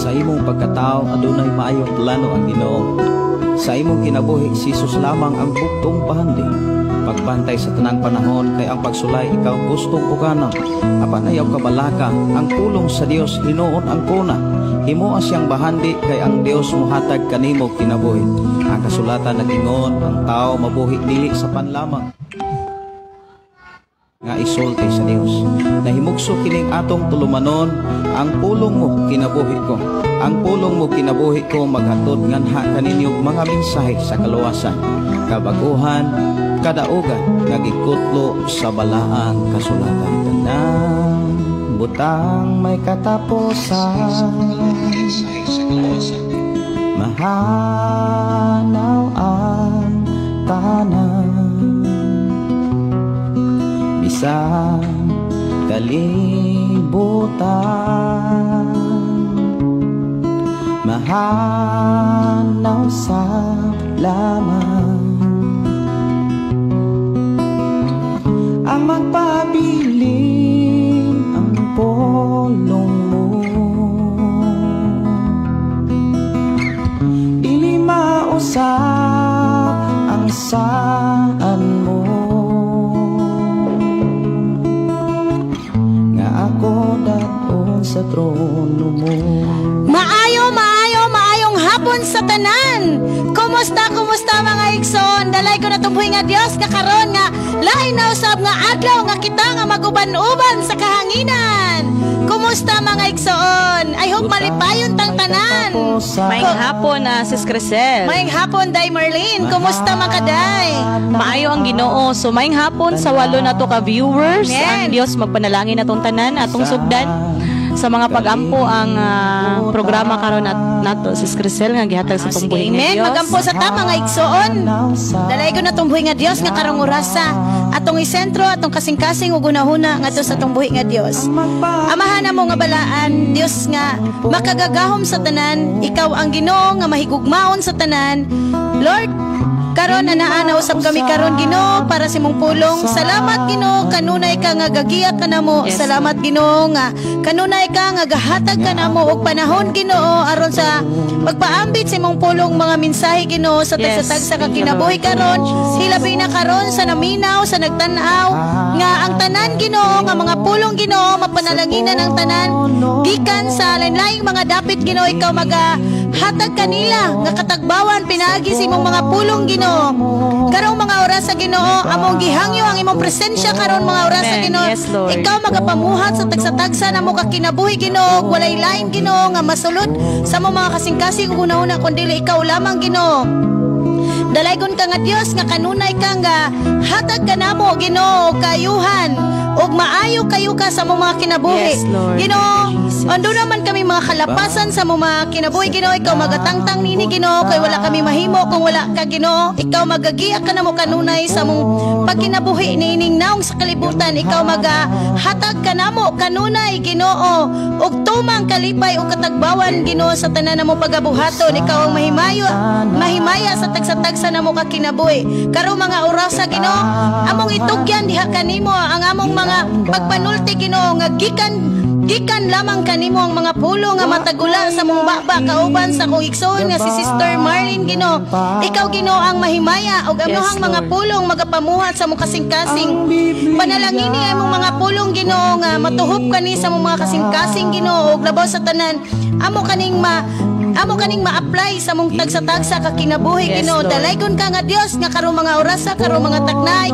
Sa imong pagkatao, adunay maayong plano ang Ginoo. Sa imong kinabuhi, si Jesus lamang ang bugtong bahandi. Pagbantay sa tanang panahon kay ang pagsulay ikaw gustong puganaw. Apan ayaw kabalaka, ang pulong sa Dios hinuon ang kuna. Himoa siyang bahandi kay ang Dios muhatag kanimo kinabuhi. Ang kasulatan nagingon, ang tao mabuhi dili sa pan lamang nga isulti sa Dios. Nahimugso kining atong tulumanon, "Ang Pulong Mo Kinabuhi Ko." "Ang Pulong Mo Kinabuhi Ko" maghatod nganha kaninyo mga mensahe sa kaluwasan, kabaguhan, kadaugan nga gikutlo sa Balaang Kasulatan. Tanang butang may katapusan, mahanaw ang tanan, bisan kalibutan, mahanaw sa laman. Ang magpabilin, ang pulong mo, dili mausab ang saan mo, nga ako dad-on sa trono mo. Maayo, maayo, maayong hapon sa tanan. Kumusta, kumusta, mga igsoon? Dalaygon natong buhi nga Dios nga karon nga lain na usab nga adlaw nga kita nga maguban-uban sa kahanginan. Kumusta, mga igsoon? I hope malipayon tang tanan. Maayong hapon na, Sis Crisel. Maayong hapon, Day Marlene. Kumusta man ka, Day? Maayo ang Ginoo. So maayong hapon sa walo na to ka viewers. Amen. Ang Dios magpanalangin natong tanan, atong sugdan sa mga pagampo ang programa karon at nato, Sis Crisel, nga gihatag sa Sige, atong buhi nga amen. Dios. Magampo sa ta, mga igsoon. Dalaygon natong buhi nga Dios nga karong orasa atong isentro atong kasing-kasing ug hunahuna ngadto sa atong buhi nga Dios. Amahan namo nga balaan, Dios nga makagagahom sa tanan, ikaw ang Ginoo nga mahigugmaon sa tanan. Lord, karon anaa na usab kami karon, Ginoo, para sa imong pulong. Salamat, Ginoo, kanunay ka nga gagiya ka namo. Salamat, Ginoo, nga kanunay ka nga gahatag ka namo og panahon, Ginoo, aron sa pagpaambit sa imong pulong, mga mensahe, Ginoo, sa tagsa-tagsa ka kinabuhi karon. Hilabi na karon sa naminaw, sa nagtan-aw nga ang tanan, Ginoo, nga mga pulong, Ginoo, mapanalanginan ang tanan gikan sa lain-laing mga dapit, Ginoo. Ikaw maga hatag kanila nga katagbawan pinaagi sa imong mga pulong, Ginoo. Karong mga oras sa Ginoo, among gihangyo ang imong presensya karon mga oras sa Amen. Ginoo. Yes, Lord. Ikaw magapamuhat sa tagsa-tagsa namo ka kinabuhi, Ginoo. Walay lain, Ginoo, nga masulod sa among mga kasing-kasing ug hunahuna kundi ikaw lamang, Ginoo. Dalaygon ka nga Dios nga kanunay ka nga hatag ka namo, Ginoo, kayuhan ug maayo kayo ka sa among mga kinabuhi. Yes, Lord. Ginoo, Thank you, Jesus. ando naman kami mga kalapasan sa among mga kinabuhi, Ginoo. Ikaw magatangtang nini, Ginoo, kay wala kami mahimo kung wala ka, Ginoo. Ikaw magagiya ka namo kanunay sa among pagkinabuhi niining naong sa kalibutan. Ikaw magahatag ka namo kanunay, Ginoo, ug tumang kalipay ug katagbawan, Ginoo, sa tanan namo pagabuhaton. Ikaw ang mahimayo, mahimaya sa tagsa-tagsa namo ka kinabuhi. Karong mga orasa, Ginoo, among itugyan diha kanimo ang among mga pagpanulti, Ginoo, nga gikan gikan lamang kanimo ang mga pulong nga matagula sa mong baba kauban sa akong igsoon nga si Sister Marlene, Ginoo. Ikaw, Ginoo, ang mahimaya ug amuhang mga Lord. Pulong magapamuhat sa mong kasing-kasing. Panalangini ang imong mga pulong, Ginoo, nga matuhop kani sa mong mga kasing-kasing, Ginoo, ug labaw sa tanan amo kaning ma-apply sa mong tagsa-tagsa ka kinabuhi, Ginoo. Lord. Dalaygon ka nga Dios nga karong mga orasa, karong mga takna,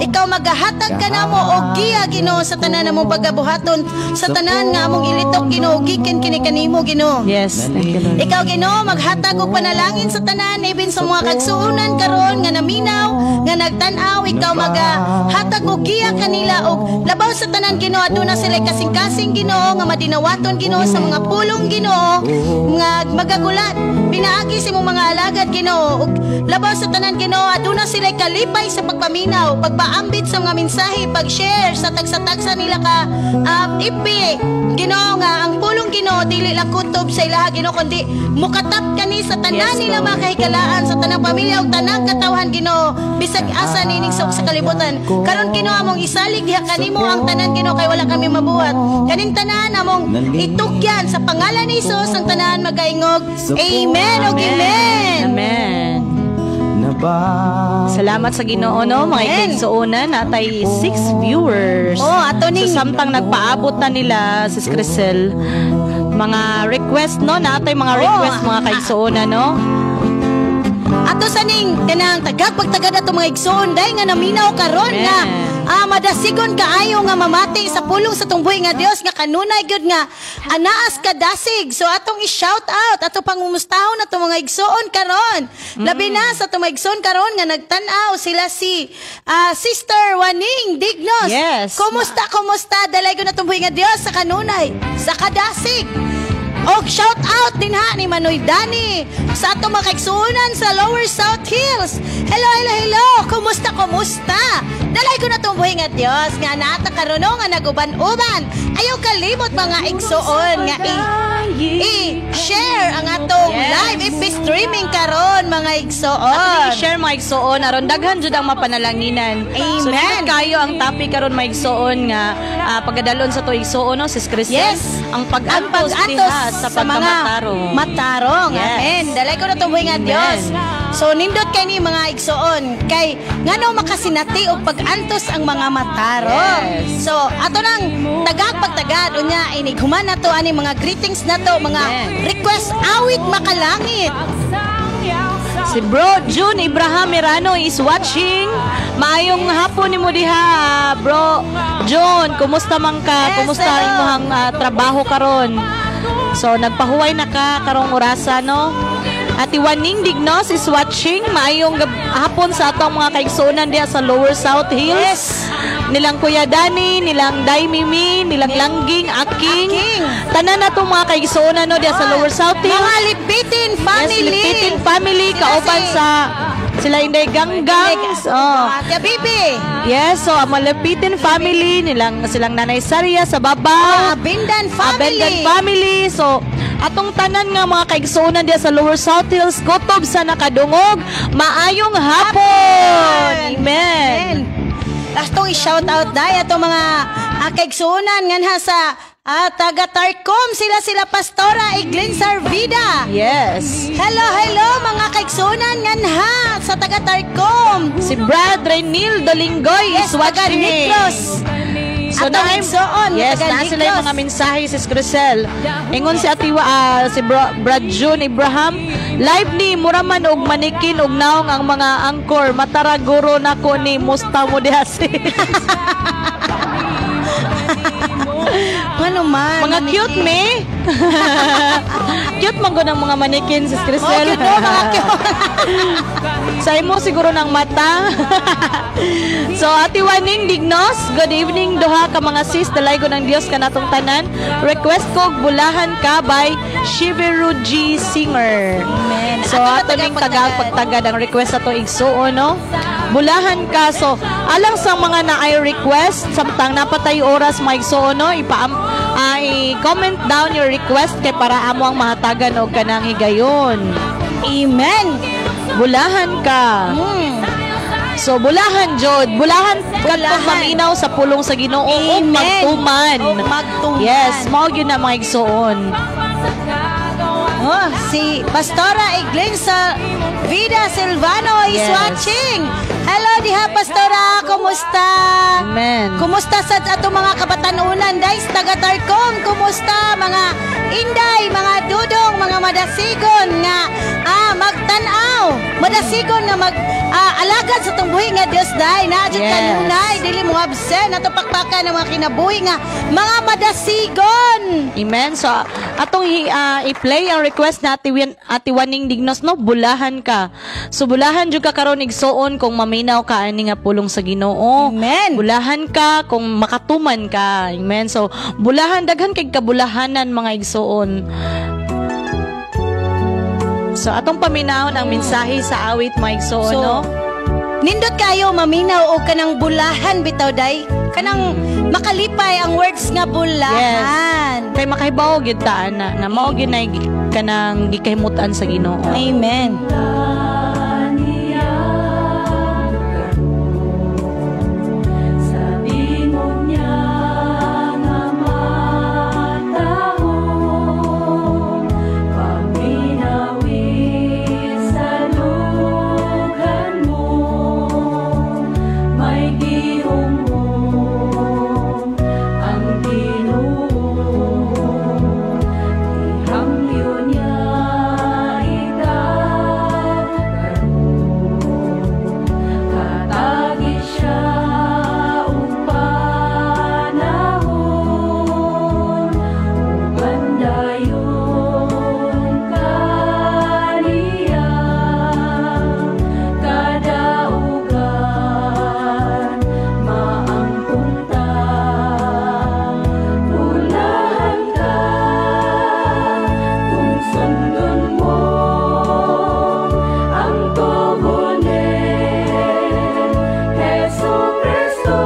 ikaw magahatag ka namo og giya, Ginoo, sa tanan namong pagabuhaton, sa tanan nga among ilitok, Ginoo, gikan kini kanimo, Ginoo. Yes, thank you, Lord. Ikaw, Ginoo, maghatag og panalangin sa tanan ibin sa mga kagsuonan karon nga naminaw, nga nagtan-aw. Ikaw magahatag og giya kanila og labaw sa tanan, Ginoo, aduna sila kasing-kasing, Ginoo, nga madinawaton, Ginoo, sa mga pulong, Ginoo, nga magagulat pinaagi sa imong mga alagad, Ginoo. Ug labaw sa tanan, Ginoo, aduna sila kalipay sa pagpaminaw, pagpaambit sa mga mensahe, pag-share sa tagsa-tagsa nila ka FB. Ginoo, nga ang pulong, Ginoo, dili lang kutob sa ilaha, Ginoo, kundi mukatap kani sa tanan Yes, nila Lord. mga kahikalaan, sa tanang pamilya ug tanang katawhan, Ginoo, bisag asa nining sa kalibutan. Karon, Ginoo, among isalig diha kanimo ang tanan, Ginoo, kay wala kami mabuhat. Kaning tanan among itukyan sa pangalan ni Hesus. Ang tanan magaingog, "Amen" ug amen. Amen. Salamat sa Ginoo, no, mga Amen. Ikaigsuonan, natay six viewers. Oh, ato ning So samtang nagpaabot na nila, Sis Crisel, mga request, no, natay mga request, mga kaigsuonan, no. Ato sa ning kanang tagag pagtagad ato mga igsoon day nga naminaw karon Amen. nga madasigon kaayo nga mamati sa pulong sa tungbuhi nga Dios nga kanunay gyud nga anaas kadasig. So atong i-shout out, ato pangumustahon ato mga igsoon karon. Labi na sa atong mga igsoon karon nga nagtan-aw, sila si Sister Waning Dignos. Kumusta, kumusta? Dalay ko na tungbuhi nga Dios sa kanunay sa kadasig. Og shout out din ha ni Manoy Dani sa atong mga kaigsuonan sa Lower South Hills. Hello, hello, hello. Kumusta, kumusta? Dalay ko na itong buhi nga Diyos nga naata karon nga naguban-uban. Ayaw kalimot, mga igsuon, nga i-share ang atong live FB streaming karon, mga igsuon. I-share, mga igsuon, aron daghan jud ang mapanalanginan. So Amen. nindot kayo ang topic karon, mga igsuon, nga pagadalon sa to, igsuon, no, Sis Crisel. Yes. Ang Ang pag-antos pag-antos diha sa sa mga pagkamatarong. Matarong. Yes. Amen. Dalay ko na itong buhi nga Amen. Diyos. So nindot kay ni mga igsuon kay ngano makasinati og pag-antos ang mga matarong. So ato nang tagag pagtagad unya inig human nato ani mga greetings nato, mga Amen. request awit makalangit. Si Bro June Ibrahim Mirano is watching. Maayong hapon nimo diha, Bro June. Kumusta man ka? Yes, Kumusta hello. ang imong trabaho karon? So nagpahuway na ka karong orasa, no? Ate Waning Dignos is watching. Maayong hapon sa atong mga kaigsuonan diha sa Lower South Hills. Nilang Kuya Dani, nilang Dai Mimi, nilang Langging, Aking. Aking. Tanan na itong mga kaigsuonan, no, diha sa Lower South Hills. Mga Lipitin family. Yes, Lipitin family, Sila kauban sa sila Inday Ganggang. Oh. Ate Bibi. Yes, so ang Malapitin family, nilang silang Nanay Saria sa Babaw. Bindan family. Abendan family. So, atong tanan nga mga kaigsuonan diha sa Lower South Hills, kutob sa nakadungog, maayong hapon. Amen. Amen. Atong i-shout out dai atong mga kaigsuonan nganha sa taga Tarcom, sila sila Pastora Iglin Sarvida. Hello, hello, mga kaigsuonan nganha sa taga Tarcom. Si Brad Renil Dolinggoy Yes, is taga watching. Negros. So Atong igsoon, yes, taga naa sila yung Negros. mga mensahe, si Crisel. Ingon si Atiwa, si Brad June Ibrahim, live ni mura man og manikin og naong ang mga angkor, mataraguro nako ni musta mo diha, sis. Ano man? Mga cute me. Cute man gud ang mga manikin, Sis Oh, Crisel. cute, no, mga cute. Sa imo siguro ng mata. So, Ate Waning Dignos, good evening duha ka mga sis, dalaygo ng Dios kanatong tanan. Request ko "Bulahan Ka" by Shiveru G Singer. Amen. So, Ato ato ning tagal pagtagad ang request ato igsuon, no? "Bulahan Ka." So, alang sa mga naay request, samtang napatay oras, mga igsuon, no, ipa ay comment down your request kay para amo ang mahatagan og kanang higayon. Amen. "Bulahan Ka." So bulahan jud, bulahan kadtong Bulahan. maminaw sa pulong sa Ginoo ug Amen. magtuman. Ug magtuman. Yes, mao gyud na, mga igsuon. Oh, si Pastora Iglesia Vida Silvano is watching. Hello diha, Pastora, kumusta? Amen. Kumusta sa atong mga kabatanunan dais taga Tarcom? Kumusta mga inday, mga dudong, mga madasigon nga magtan-aw, madasigon nga mag alagad sa tungbuhi nga Dios day na jud kanunay dili mo absent ato pakpakan ng mga kinabuhi nga mga madasigon. Amen. So, atong i-play ang request na Ate Waning Dignos, no, "Bulahan Ka." So, bulahan jud ka karon, igsuon, kung maminaw ka ani nga pulong sa Ginoo. Amen. Bulahan ka kung makatuman ka. Amen. So, bulahan, daghan kay kabulahanan, mga igsuon. So, atong paminahon ang mensahe sa awit, mga igsuon, So, no? nindot kayo maminaw og kanang bulahan bitaw day. Kanang makalipay ang words nga bulahan. Kay makahibaw gyud ta ana nga mao gyud nay kanang gikahimutan sa Ginoo. Amen. Sa bingog niya nga matahom, Pagminawit sa dughan mo, may gihumhum ang Ginoo. Gihangyo niya ikaw karon, Katagi siya og panahon, Uban dayon kaniya, Kadaugan maangkon ta. Bulahan ka kung sundon mo ang tugon ni Hesu Kristo.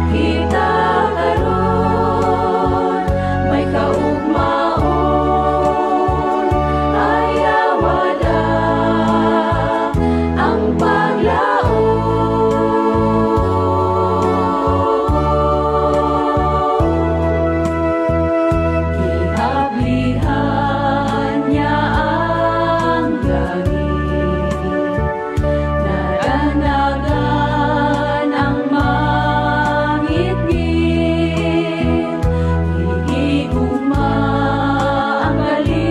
Kita karon may kaugmaon, Ayawada ang paglaom. Giablihan niya ang langit, Nadanagan ang mangitngit, Gihigugma ang kalibutan,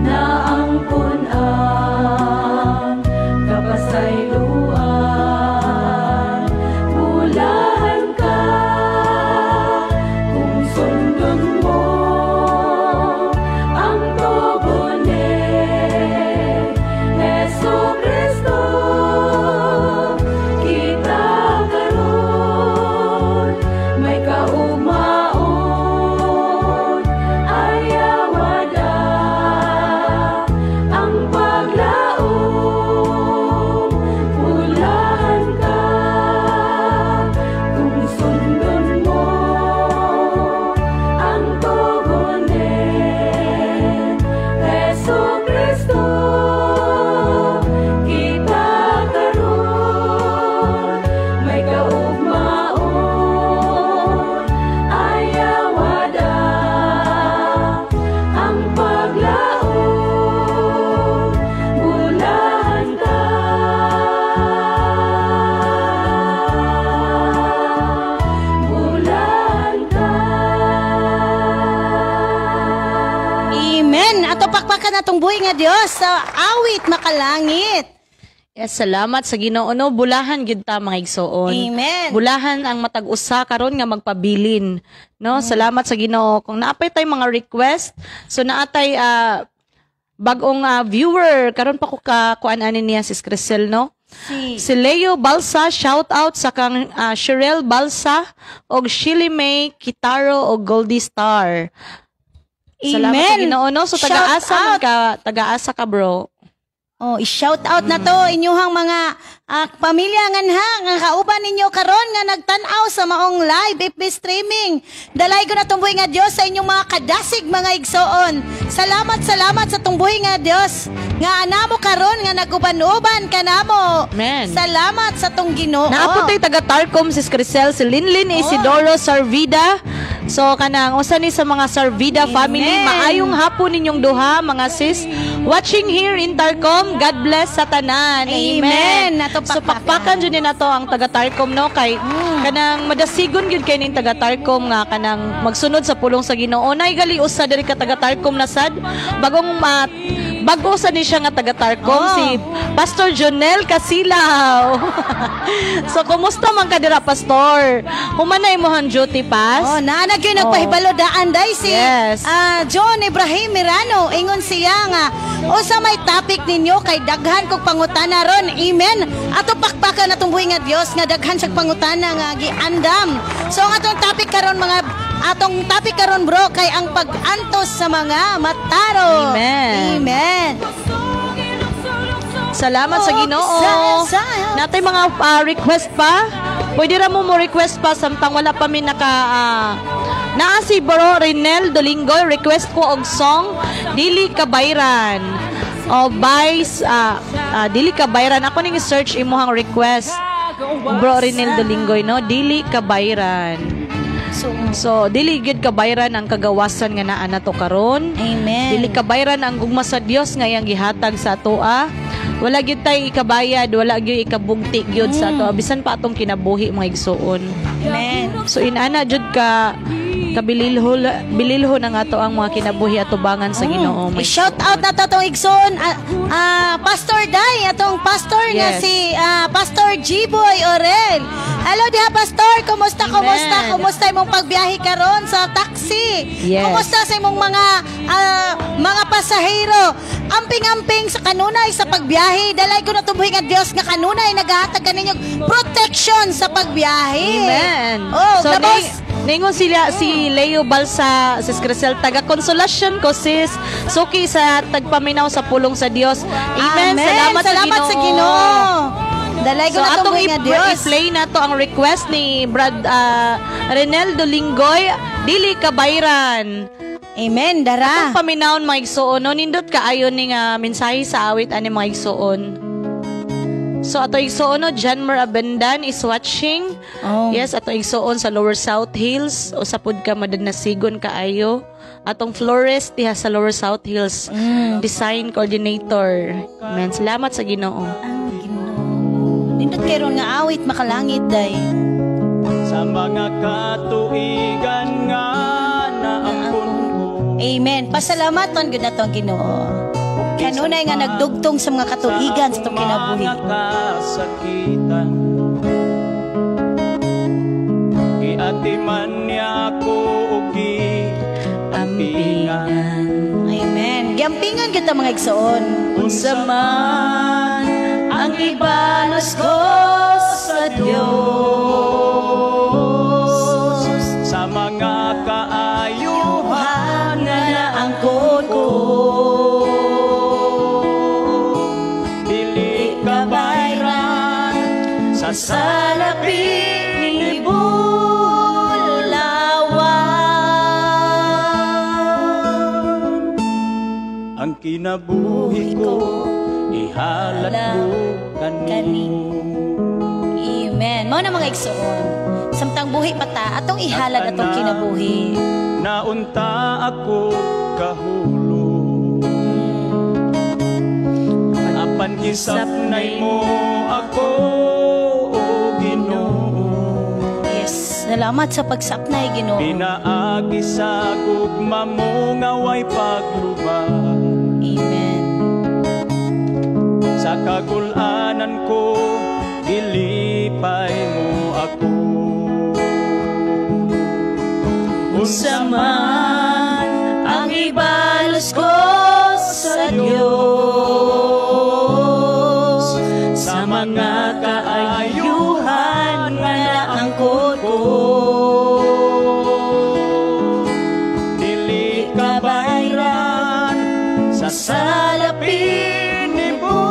Naangkon ang kapasayloan. Bulahan ka kung sundon mo ang tugon ni Hesu Kristo. Kita karon may kaugmaon, Ayawada ang paglaom. Bulahan ka kung sundon mo ang tugon ni Hesu Kristo. Kita karon may kaugmaon, Ayawada ang paglaom. Bulahan ka. Bulahan ka. Amen. Ato pakpakan atong buhi nga Dios sa awit makalangit. Yes, salamat sa Ginoo no. Bulahan gyud ta, mga igsoon. Amen. Bulahan ang matag usa karon nga magpabilin, no? Salamat sa Ginoo. Kung naapay tay mga request, so naatay bag-ong viewer karon pa ko ka kuan ani niya, Sis Crisel, no? Si Si Leo Balsa, shout out sa kang Sherelle Balsa og Shirley May Kitaro og Goldie Star. Salamat sa Amen. Ginoo no. So Shout taga-asa man out. ka, taga-asa ka, bro. Oh, i-shout out na to inyuhang mga pamilya nganha nga kauban ninyo karon nga nagtan-aw sa maong live FB streaming. Dalay ko na tong buhi nga Dios sa inyong mga kadasig, mga igsoon. Salamat, salamat sa tong buhi nga Dios nga anamo karon nga naguban-uban kanamo. Amen. Salamat sa tong Ginoo. Naa pod tay taga Tarcom, Sis Crisel, si Linlin Isidoro Sarvida. So kanang usa ni sa mga Sarvida family, Amen. maayong hapon ninyong duha, mga sis. Watching here in Tarcom, God bless sa tanan. Amen. Amen. Nato So pakpakan. pakpakan jud ni nato ang taga Tarcom no, kay kanang madasigon gyud kay ning taga Tarcom nga kanang magsunod sa pulong sa Ginoo. Nay gali usa diri ka taga Tarcom na sad bagong bago sa ni siya nga taga Tarcom, si Pastor Jonel Casilaw. So kumusta man ka dira, Pastor? Human na imong duty, pas? Oh, naana gyud nagpahibalo daan day si John Ibrahim Mirano. Ingon siya nga usa may topic ninyo kay daghan kog pangutana ron. Amen. Ato pakpakan atong buhi nga Dios nga daghan siyang pangutana nga giandam. So ang atong topic karon mga atong topic karon, bro, kay ang pag-antos sa mga mataro. Amen. Amen. Salamat sa Oh, Ginoo. Natay mga request pa. Pwede ra mo mo request pa samtang wala pa mi naka naa si Bro Renel Dolingoy, request ko og song "Dili Kabayran". O Vice "Dili Kabayran". Ako ning search imuhang request. Bro Renel Dolingoy, no, "Dili Kabayran". So, So dili gyud kabayran ang kagawasan nga naa nato karon. Amen. Dili kabayran ang gugma sa Dios nga iyang gihatag sa atoa. Wala gyud tay ikabayad, wala gyud ikabugti gyud sa atoa bisan pa atong kinabuhi, mga igsuon. Amen. So inana jud ka kabililho bililho na nga to ang mga kinabuhi atubangan sa Ginoo, mga I-shout out na to atong igsoon, Pastor Dai, atong pastor nga si Pastor G-Boy Orel. Hello diha, Pastor, kumusta, kumusta? Amen. Kumusta imong pagbiyahe karon sa taxi? Yes. Kumusta sa imong mga pasahero? Amping-amping sa kanunay sa pagbiyahe. Dalay ko na tubuhi nga Dios nga kanunay nagahatag kaninyo protection sa pagbiyahe. Amen. Oh, So, tapos, ningon sila si Leo Balsa, Sis Crisel, taga Konsolasyon ko, sis. Suki sa tagpaminaw sa pulong sa Dios. Amen. Salamat, Salamat sa sa Ginoo. Ginoo. Dalay ko So na atong tubuhi nga Dios. I-play na to ang request ni Brad Renel Dolingoy, "Dili Kabayran". Amen, dara. Atong paminawon, mga igsuon, no, nindot kaayo ni nga mensahe sa awit ani, mga igsuon. So ato igsuon, no, John Mer Abendan is watching. Oh. Yes, ato igsuon sa Lower South Hills usa pud ka madanasigon kaayo. Atong florist diha sa Lower South Hills, design coordinator. Amen. Salamat sa Ginoo. Ang Ginoo. Nindot kay ron nga awit, makalangit day. Sa mga katuigan nga naangkon ko. Amen. Pasalamatan gud nato ang Ginoo. Kanunay nga nagdugtong sa mga katuigan sa itong kinabuhi. Mga kasakitan, giatiman niya ako og giampingan. Amen. Giampingan kita, mga igsoon. Unsa man ang ibalos ko sa Diyos sa mga kaayuhan nga naangkon ko, dili kabayran sa salapi ni bulawan. Ang kinabuhi ko, ihalad ko kanimo. Amen. Mao na, mga igsoon. Samtang buhi pa ta, atong ihalad atong kinabuhi. Naunta ako kahulog, apan gisapnay mo ako, o Ginoo. Yes. Salamat sa pagsapnay, Ginoo. Pinaagi sa gugma mo nga way pagluba. Amen. Sa kagulanan ko, gilipay mo ako. Unsa man ang ibalos ko sa Diyos sa mga kaayuhan nga naangkon ko, dili kabayran sa salapi ni bulawan.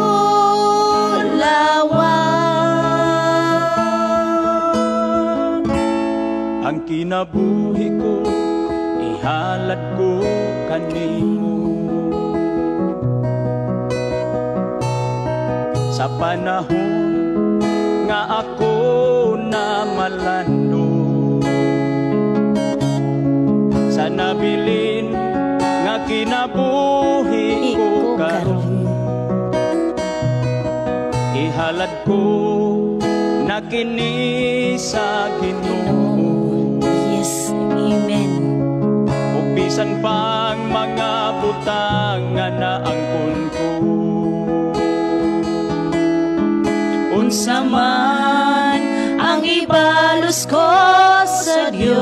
Ang kinabuhi ko, ihalad ko kanimo. Sa panahon nga ako na malando, sa nabilin nga kinabuhi ko Iko karon, karon. ihalad ko na kini sa Ginoo. Yes. Amen. Ug bisan pang mga butang nga naangkon ko. Unsa man ang ibalos ko sa Dios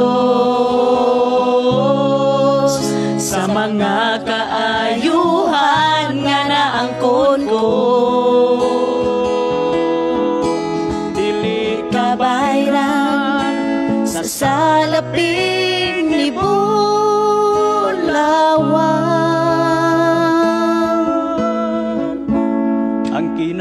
sa mga kaayuhan nga naangkon ko, dili kabayran sa salapin ni bulawan. Ang kinabuhi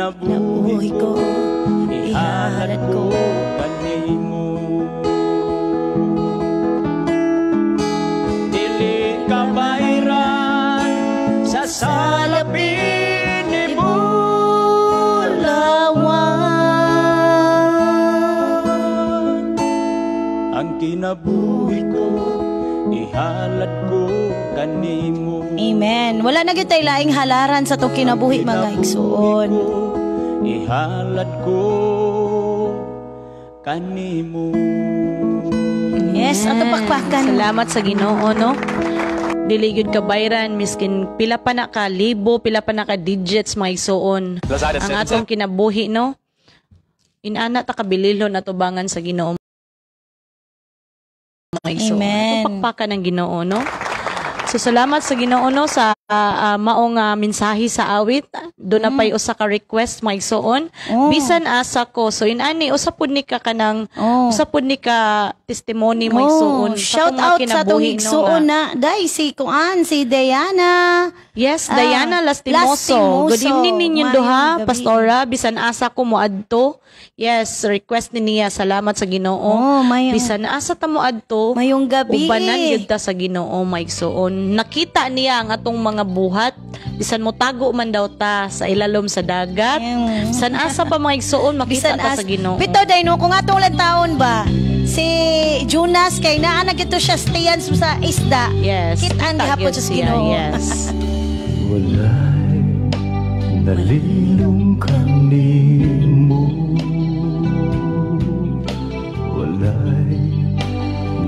ko, ihalad ko kanimo. Amen. Wala na gyud tay laing halaran sa atong kinabuhi, mga igsuon. Ihalad ko kanimo. Yes, ato pakpakan. Salamat sa Ginoo, no? Dili gyud ka bayran miskin pila pa na ka libo, pila pa na ka digits, mga igsuon. Lazada. Ang atong kinabuhi, no? Inana ta kabililhon atubangan sa Ginoo, mga igsuon. Amen. Atong pakpakan ng Ginoo, no? So salamat sa Ginoo, no, sa maong mensahe sa awit. Doon na pay usa ka request, mga igsuon. Oh. Bisan asa ko. So inani usa pud ni ka kanang usa pud ni ka testimony, mga igsuon, sa Shout atong mga out sa atong kinabuhi, no, igsuon nga. na dai si kuan, si Diana. Yes, Diana Lastimoso. Lastimoso. Good evening ninyong Maayong duha, gabi. Pastora. Bisan asa ko moadto. Yes, request ni niya. Salamat sa Ginoo. Oh, mayong Bisan asa ta moadto. mayong gabi. Ubanan gyud ta sa Ginoo, maigsoon. Nakita niya ang atong mga buhat. Bisan mo tago man daw ta sa ilalom sa dagat. Bisan asa pa, mga igsoon, makita Bisan ta as sa Ginoo. Bitaw day no, kung atong lang taon ba si Jonas kay naa na gito siya stayan sa isda. Yes. Kitaan kita gihapon gyud sa siya, Ginoo. Yes. Walay nalilong kanimo, walay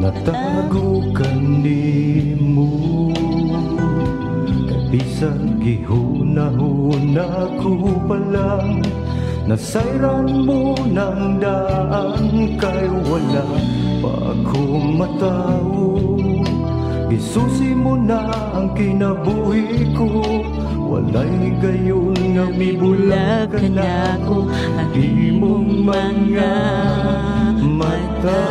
natago kanimo. Kay bisag gihuna-huna ko pa lang, nasayran mo ng daan. Kay wala pa ako matawo, gisusi mo na ang kinabuhi ko. Walay gayon nga mibulag ka na ako ang imong mga mata.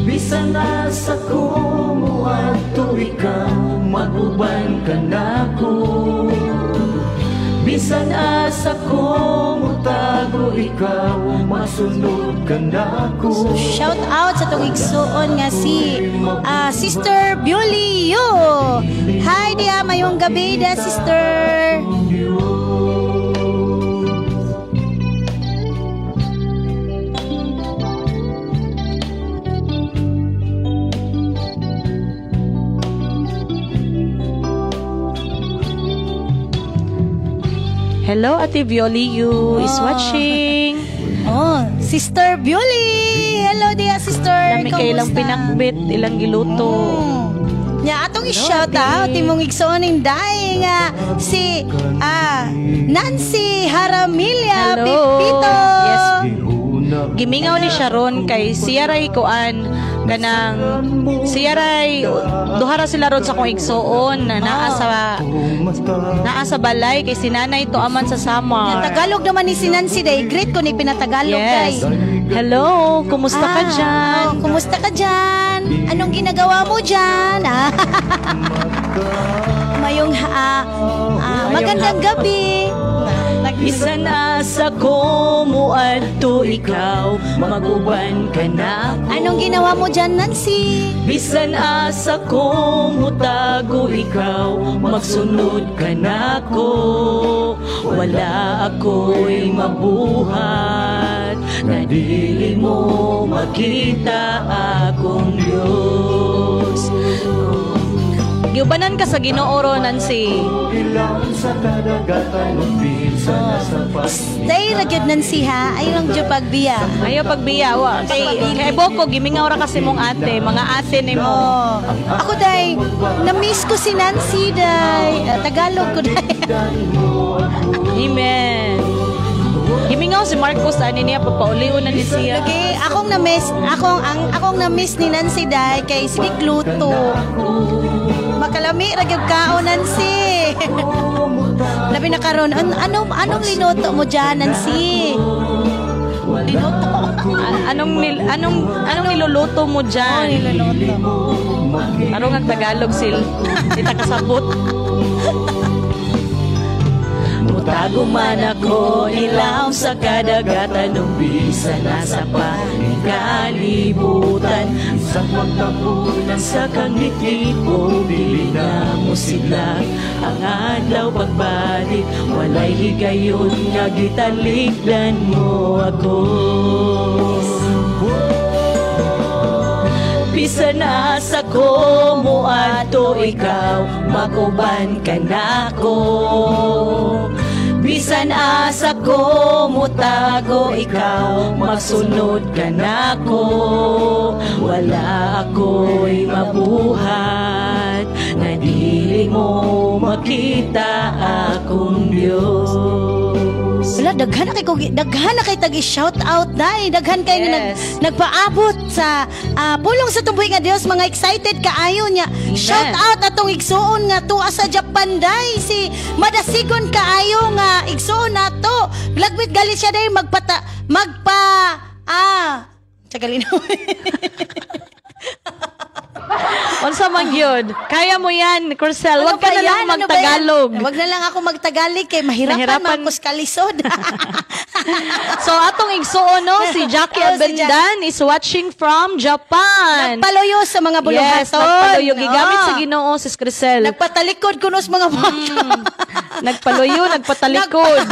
Bisan asa ko moadto, ikaw maguban ka nako. Bisan asa ko motago, ikaw masunod ka nako. Shout out sa atong igsuon nga si Sister Bulio. Hi dia, mayong gabi da, sister. Hello, Ate Violi Yu is watching. Oh, Sister Bully. Hello dia, sister. Dami kay ilang Kamusta? pinakbit, ilang giluto. Nya atong i-shout out imong igsoon ning daing nga si Nancy Haramilla. Hello. Pipito. Yes. Gimingaw ni Sharon kay siya ray kuan kanang siya ray duha ra sila ron sa akong igsuon na naa sa balay kay si nanay to aman sa Samar. Tagalog naman ni si Nancy day. Greet ko ni pinatagalog Yes. day. Hello, kumusta ka dyan? Oh, kumusta ka dyan? Anong ginagawa mo dyan? Mayong magandang gabi. Bisan asa ko moadto, ikaw maguban ka na. Anong ginawa mo dyan, Nancy? Bisan asa ko mutago, ikaw magsunod ka nako. Wala ako'y mabuhat nga dili mo makita, akong Diyos. Giubanan ka sa Ginoo ro, Nancy. Ilang sa kadagatan ug bisan sa Stay ra gyud, Nancy, ha. Ayaw lang jud pagbiya. Ayaw pagbiya wa. Kay kay Boko gimingaw ra kasi mong ate, mga ate nimo. Oh. Ako day, na-miss ko si Nancy day. Tagalog ko day. Amen. Gimingaw si Marcos ani niya papaulion na ni siya. Lagi akong na-miss, akong na-miss ni Nancy day kay sige luto. Makalami ra gyud kaon, Nancy. Labi na karon, anong linuto mo dyan, Nancy? Linuto. Anong niluluto mo Oh, diyan? niluluto. Aron ang Tagalog sil. Di ta kasabot. Mutago man ako ilaw sa kadagatan ug bisan asa pa kalibutan. Isang magtapunan sa kangiti ko, dili na mo sila ang adlaw pagbalik. Walay higayon nga gitalikdan mo ako. asa ko moadto, ikaw mag-uban ka nako. Bisan asa ko motago, ikaw magsunod ka nako. Wala ako'y mabuhat nga dili mo makita, akong Diyos. Wala, daghan na kay tagi shout out dai. Daghan kay nga nagpaabot sa pulong sa tumbuhi nga Dios, mga excited kaayo niya. Shout out atong igsuon nga tuwa sa Japan dai, si Madasigon kaayo nga igsuon nato. Lagbit gali siya dai magpata magpa tsagalin. Unsa man gyud? Kaya mo yan, Crisel. Wag Ano ka ba na lang yan? Ano ba yan? magtagalog. Wag na lang ako magtagalog kay mahirapan, Mahirapan. man ako kalisod. So atong igsuon, no, si Jackie Oh, si Jack. Abendan is watching from Japan. Nagpaluyo sa mga buluhaton. Yes, nagpaluyo. Gigamit Oo. sa Ginoo, Sis Crisel. Nagpatalikod kuno sa mga bata. Nagpaluyo, nagpatalikod.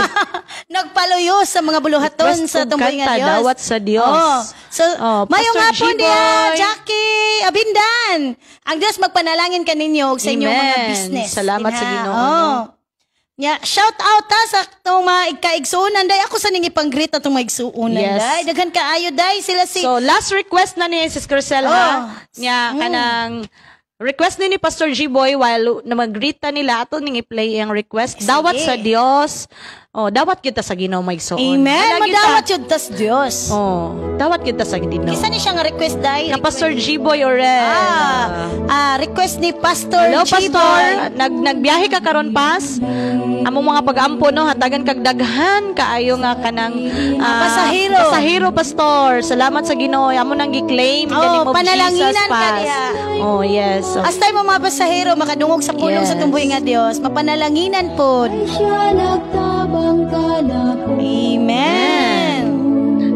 Nagpaluyo sa mga buluhaton Request sa og tumbuhi nga kanta, Dios. dawat sa Dios. Oh. So, Oh, mayong Pastor hapon G-Boy. diha, Jackie Abindan. Ang Dios magpanalangin kaninyo ug sa inyong mga Amen. business. Salamat sa Diha. Ginoo, Oh. no? Nya, shout out ta sa atong mga ikaigsuonan day. Ako sa ning ipang-greet atong mga igsuonan day. Daghan kaayo day sila si So last request na ni Sis Crisel, Oh. ha. Nya kanang request ni Pastor G-Boy while na mag-greet ta nila, ato ning i-play ang request. Dawat Sige. sa Dios. Oh, dawat kita sa Ginoo, maigsoon. Amen. Wala kita. Madawat yun tas Dios. Oh, dawat kita sa Ginoo. Kisa ni siya nga request day. Na Pastor G-Boy Orel. Request ni Pastor Hello, G-Boy. Pastor. Nagbiyahe ka karon, pas. Among mga pag-ampo, no, hatagan kag daghan kaayo nga kanang Pasahero. Pasahero, Pastor. Salamat sa Ginoo. Amo nang gi-claim in the Oh, name of panalanginan Jesus, ka pas. diha. Oh, yes. So, Astay mo mga pasahero makadungog sa pulong sa tumbuhi nga Dios, mapanalanginan pod. Amen.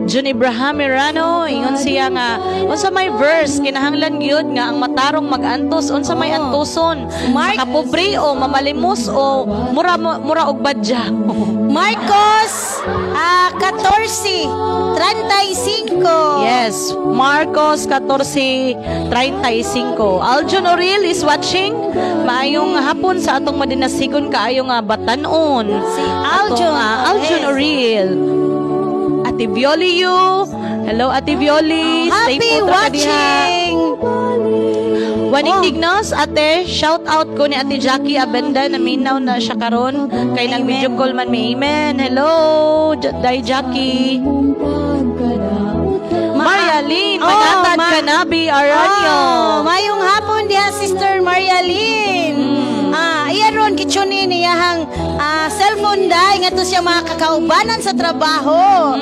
Jun Ibrahim Mirano, ingon siya nga unsa may verse kinahanglan gyud nga ang matarong magantos, unsa may antuson? Mark- Makapobre o mamalimos o mura mura og badya? Marcos 14:35. Yes, Marcos 14:35. Aljon Oril is watching. Maayong hapon sa atong madinasigon kaayo nga batanon. Si Aljon Atong, Aljon Oril. Oril. Ate Violi you. Hello, Ate Violi. Stay Happy put ra ka diha. watching. Waning Oh. Dignos, ate, shout out ko ni Ate Jackie Abenda, naminaw na siya karon kay nang video call man mi. Amen. Hello, Day Jackie. Marialine, Oh, Manatad Kanabi, Aranyo. Oh, mayong hapon diha, Sister Marialine. Iya ron gi-tune in iyahang cellphone dai ngadto siya mga kakaubanan sa trabaho.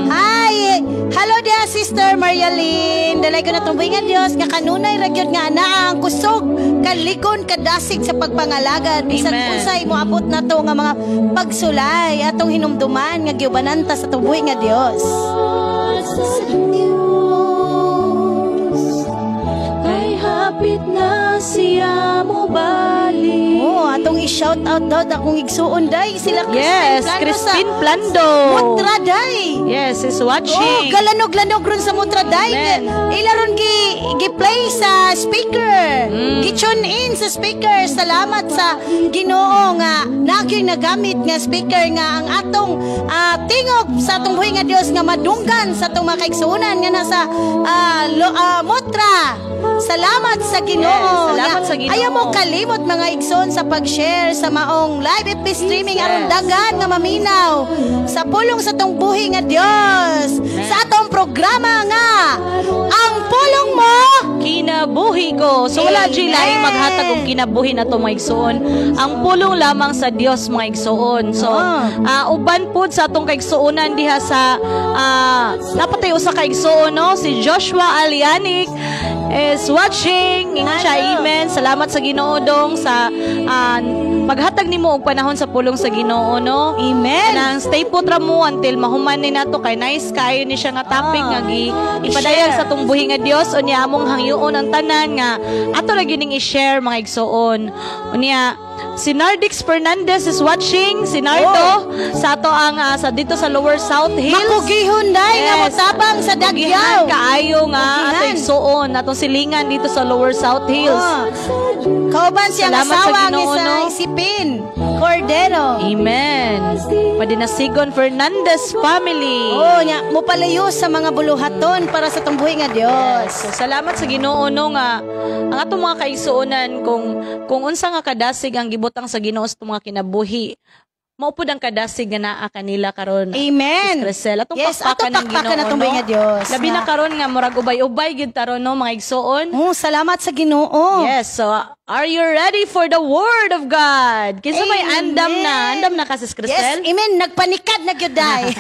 Hi, hello diha, Sister Marialine. Dalay ko na tumbuhi nga Dios nga kanunay ra gyud nga anaa ang kusog, kalikon, kadasig sa pagpangalagad bisan Amen. unsay moabot nato nga mga pagsulay, atong hinumduman nga giubanan ta sa tumbuhi nga Dios. Kay hapit na siya mo balik. Oh, atong i-shout out daw akong igsuon day sila Crispin Yes, Plano Crispin sa Plando. Mutra day. Yes, is watching. Oh, galanog-lanog ron sa Mutra day. Amen. Ila ron gi-play sa speaker. Gi-tune in sa speaker. Salamat sa Ginoo nga nagyoy nagamit nga speaker nga ang atong tingog sa atong buhi nga Dios nga madunggan sa atong mga kaigsuonan nga nasa Mutra. Salamat sa Ginoo. Yes, salamat Nga sa Ginoo. Ayaw mo kalimot, mga igsoon, sa pag-share sa maong live FB streaming aron daghan nga maminaw sa pulong sa tong buhi nga Dios sa atong programa nga Ang Pulong Mo Kinabuhi Ko. So wala Amen. jud laing maghatag og kinabuhi na to, mga igsoon. Ang pulong lamang sa Dios, mga igsoon. So uban pud sa atong kaigsuonan diha sa napatay usa ka igsoon, no, si Joshua Alianik is watching. Ingon siya, Hello. amen. Salamat sa Ginoo dong sa paghatag nimo og panahon sa pulong sa Ginoo, no. Amen. Kanang stay put ra mo until mahuman ni nato kay nice kaayo ni siya nga topic nga gi ipadayag I-share. sa tong buhi nga Dios. Unya among hangyoon ang tanan nga ato ra gyud ning i-share, mga igsoon. Unya Si Nardix Fernandez is watching. Si Nardo sa ato ang sa dito sa Lower South Hills. Makugihon day nga motabang sa Kugihan Dagyaw. Kaayo nga Kugihan. ato igsuon atong silingan dito sa Lower South Hills. Oh. Kauban siyang Salamat sa asawa nga Ginoo, sa no? Isipin Cordero. Amen. Padinasigon Fernandez family. Oh, nya mopalayo sa mga buluhaton para sa tumbuhi nga Dios. So salamat sa Ginoo, no, nga ang atong mga kaigsuonan, kung unsa nga kadasig ang gibutang sa Ginoo sa atong mga kinabuhi, mao pud ang kadasig nga naa kanila karon. Amen. Sis Crisel, atong Yes, pakpakan atong ng pakpakan Ginoo, atong buhi no? nga Dios. Labi na karon nga murag ubay-ubay gyud taron, no, mga igsuon. Oh, salamat sa Ginoo. Yes, so are you ready for the word of God? Kinsa may Amen. andam na? Andam na ka, Sis Yes, Crisel? amen. Nagpanikad na gyud day.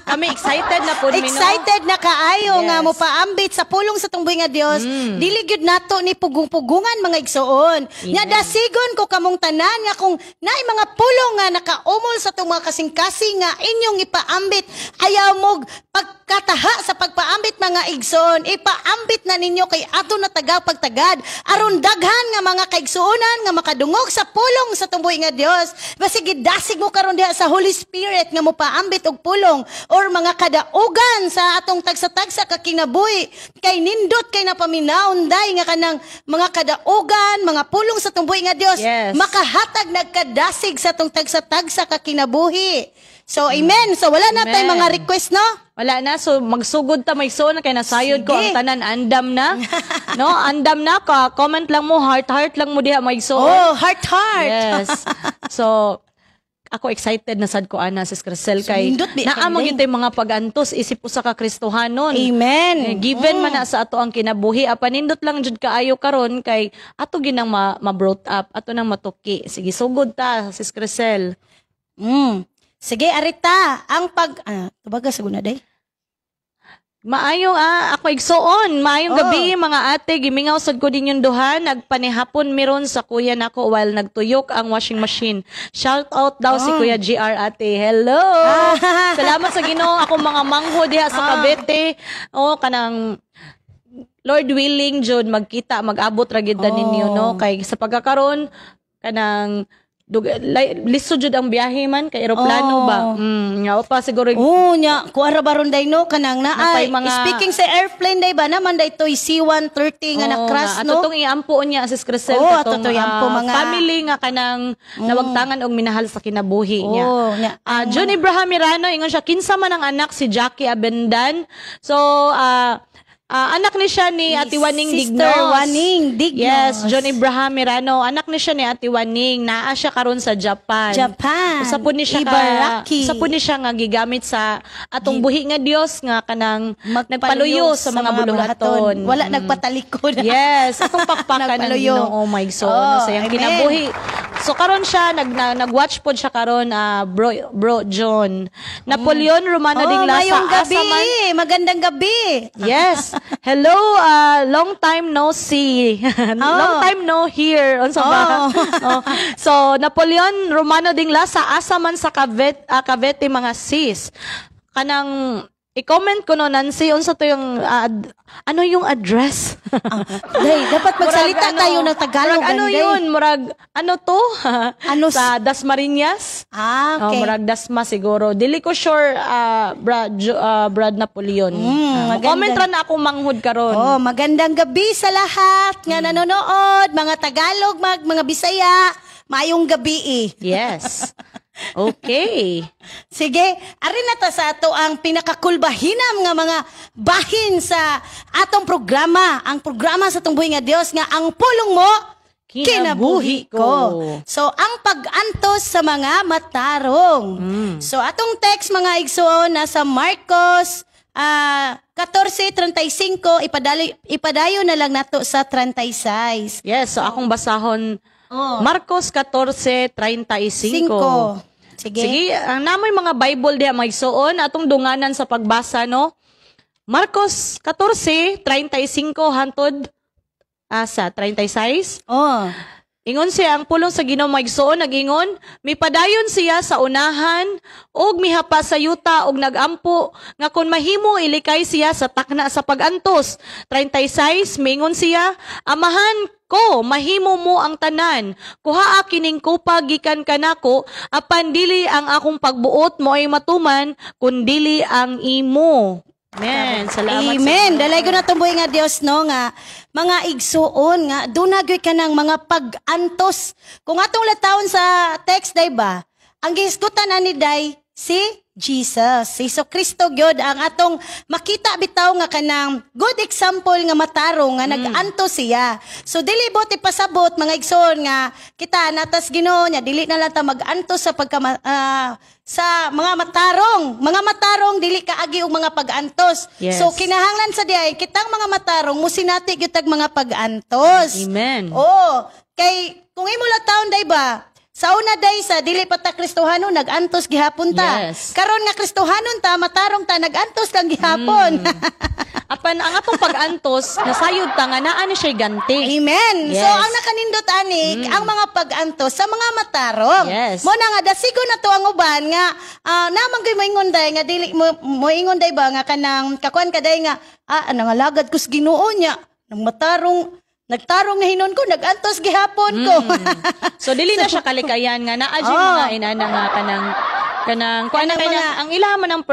Kami excited na pud mi, no? Excited na kaayo nga mopaambit sa pulong sa tumbuhi nga Dios. Dili gyud nato ni pugong-pugungan, mga igsoon. Nya dasigon ko kamong tanan nga kung naay mga pulong nga nakaumol sa atong mga kasing-kasing nga inyong ipaambit, ayaw mo pagkataha sa pagpaambit, mga igsoon. Ipaambit na ninyo kay ato na taga pagtagad aron daghan nga mga kaigsuonan nga makadungog sa pulong sa tumbuhi nga Dios. Basig gidasig mo karon diha sa Holy Spirit nga mopaambit og pulong or mga kadaugan sa atong tagsa-tagsa ka kinabuhi kay nindot kay napaminaw day nga kanang mga kadaugan, mga pulong sa tumbuhi nga Dios makahatag nagkadasig sa atong tagsa-tagsa ka kinabuhi. So amen. So wala na tay Amen. mga request, no? Wala na. So, magsugod ta, may na kay nasayod ko Sige. ang tanan. Andam na. No? Andam na ka. Comment lang mo. Heart, heart lang mo diha, may Oh, heart heart. Yes. So, ako excited na sad ko ana, Sis Crisel, kay Nindot bi naa man kay gyud tay mga pag-antos isip usa ka Kristohanon. Amen. Eh, given man na sa ato ang kinabuhi, apan nindot lang jud kaayo karon kay ato ginang ma-brought up, ato nang matuki. Sige, sugod ta, Sis Crisel. Sige, arita, ang pag tubaga sa guna day. Maayong ako igsuon, maayong gabi mga ate, gimingaw sad ko din yung duha, nagpanihapon miron sa kuya nako while nagtuyok ang washing machine. Shout out daw si Kuya GR, ate. Hello. Salamat sa Ginoo, akong mga mangho diha sa Cavite. Oh, kanang Lord willing jud magkita, mag-abot ra gyud ta ninyo, no, kay sa pagkakaron kanang lisod jud ang biyahe man kay eroplano ba. Nga pa siguro. Oh, nya, kuha ra baron day, no, kanang na Napay ay, speaking sa airplane day ba naman day toy C-130 nga Oo, na-crash, nga. no? Ato tong iampo niya, Sis Crisel, Oo, katong, ato to iampo mga family nga kanang nawagtangan og minahal sa kinabuhi niya. Oh, nya. John Ibrahim Mirano, ingon siya, kinsa man ang anak si Jackie Abendan? So, anak ni siya ni Ate Waning Sister Dignos. Waning Dignos. Yes, John Ibrahim Mirano, anak ni siya ni Ate Waning, naa siya karon sa Japan. Japan. Usa po ni siya ka, Ibaraki. usa po ni siya nga gigamit sa atong buhi nga Dios nga kanang nagpaluyo sa mga buluhaton. Wala nagpatalikod. Yes, atong pakpakan ng Nagpaluyo. Ginoo, my so Oh, sa iyang amen. kinabuhi. So karon siya nag-watch pod siya karon, bro bro John. Napoleon Romano Oh, ding lasa mayong gabi. asa man. Magandang gabi. Yes. Hello, long time no see. Long time no hear. Unsa ba? Oh. Oh. So, Napoleon Romano ding lasa asa man sa Cavite, mga sis? Kanang i-comment ko, no, Nancy, unsa to yung ano yung address? Day, dapat magsalita Murag ano, tayo ng Tagalog. Murag ano anday. yun? Murag ano to? Ano sa Dasmariñas? Ah, okay. Oh, murag Dasma siguro. Dili ko sure, Brad, Brad Napoleon. Maganda. Comment ra na ako manghud karon. Oh, magandang gabi sa lahat nga nanonood, mga Tagalog, mga Bisaya. Maayong gabi eh. Yes. Okay. Sige, ari na ta sa ato ang pinakakulbahinam nga mga bahin sa atong programa, ang programa sa atong buhi nga Dios nga "Ang Pulong Mo, Kinabuhi Ko." So, ang pag-antos sa mga matarong. So, atong text, mga igsoon, nasa Marcos 14:35, ipadayo na lang nato sa 36. Yes, so akong basahon Marcos 14:35. 5. Sige. Sige, ang namoy mga Bible diha, mga igsoon, atong dunganan sa pagbasa, no. Marcos 14:35 hantod asa 36. Oh. Ingon siya, ang pulong sa Ginoo, mga igsoon, nag-ingon, mipadayon siya sa unahan ug mihapa sa yuta ug nagampo nga kon mahimo ilikay siya sa takna sa pagantos. 36, mingon siya, "Amahan, Ko, mahimo mo ang tanan. Kuhaa kining kupa gikan kanako, apan dili ang akong pagbuot mo ay matuman, kundili ang imo. Amen. Salamat. Amen. Dalay ko na tumbuhi nga Dios, no, nga mga igsuon nga duna gyud kanang mga pag-antos. Kung atong latawon sa text, day ba? Ang gihisgutan ani, day, si Jesus. Si Hesus Kristo gyud ang atong makita bitaw nga kanang good example nga matarong nga nag-antos siya. So dili buot ipasabot, mga igsoon, nga kita natas Ginoo nya dili na lang ta mag-antos sa pagka sa mga matarong. Mga matarong dili kaagi og mga pag-antos. So kinahanglan sa diay kitang mga matarong musinati gyud tag mga pag-antos. Amen. Oh, kay kung imo taon, day ba? Sa una, day, sa dili pa ta Kristohano, nag-antos gihapon ta. Karon nga Kristohanon ta, matarong ta, nag-antos lang gihapon. Apan ang atong pag-antos, nasayod ta nga naa ni siya ganti. Amen. So ang nakanindot ani ang mga pag-antos sa mga matarong. Mo na nga dasigo na to ang uban nga namang gyud moingon, day, nga dili mo moingon, day ba, nga kanang kakuan ka, day, nga nangalagad ko sa Ginoo niya nang matarong, nagtarong na hinon ko, nag-antos gihapon ko. So dili na siya kalikayan nga naa jud mga inana nga kanang kanang kuan na Kanang kay ang ilaha man ang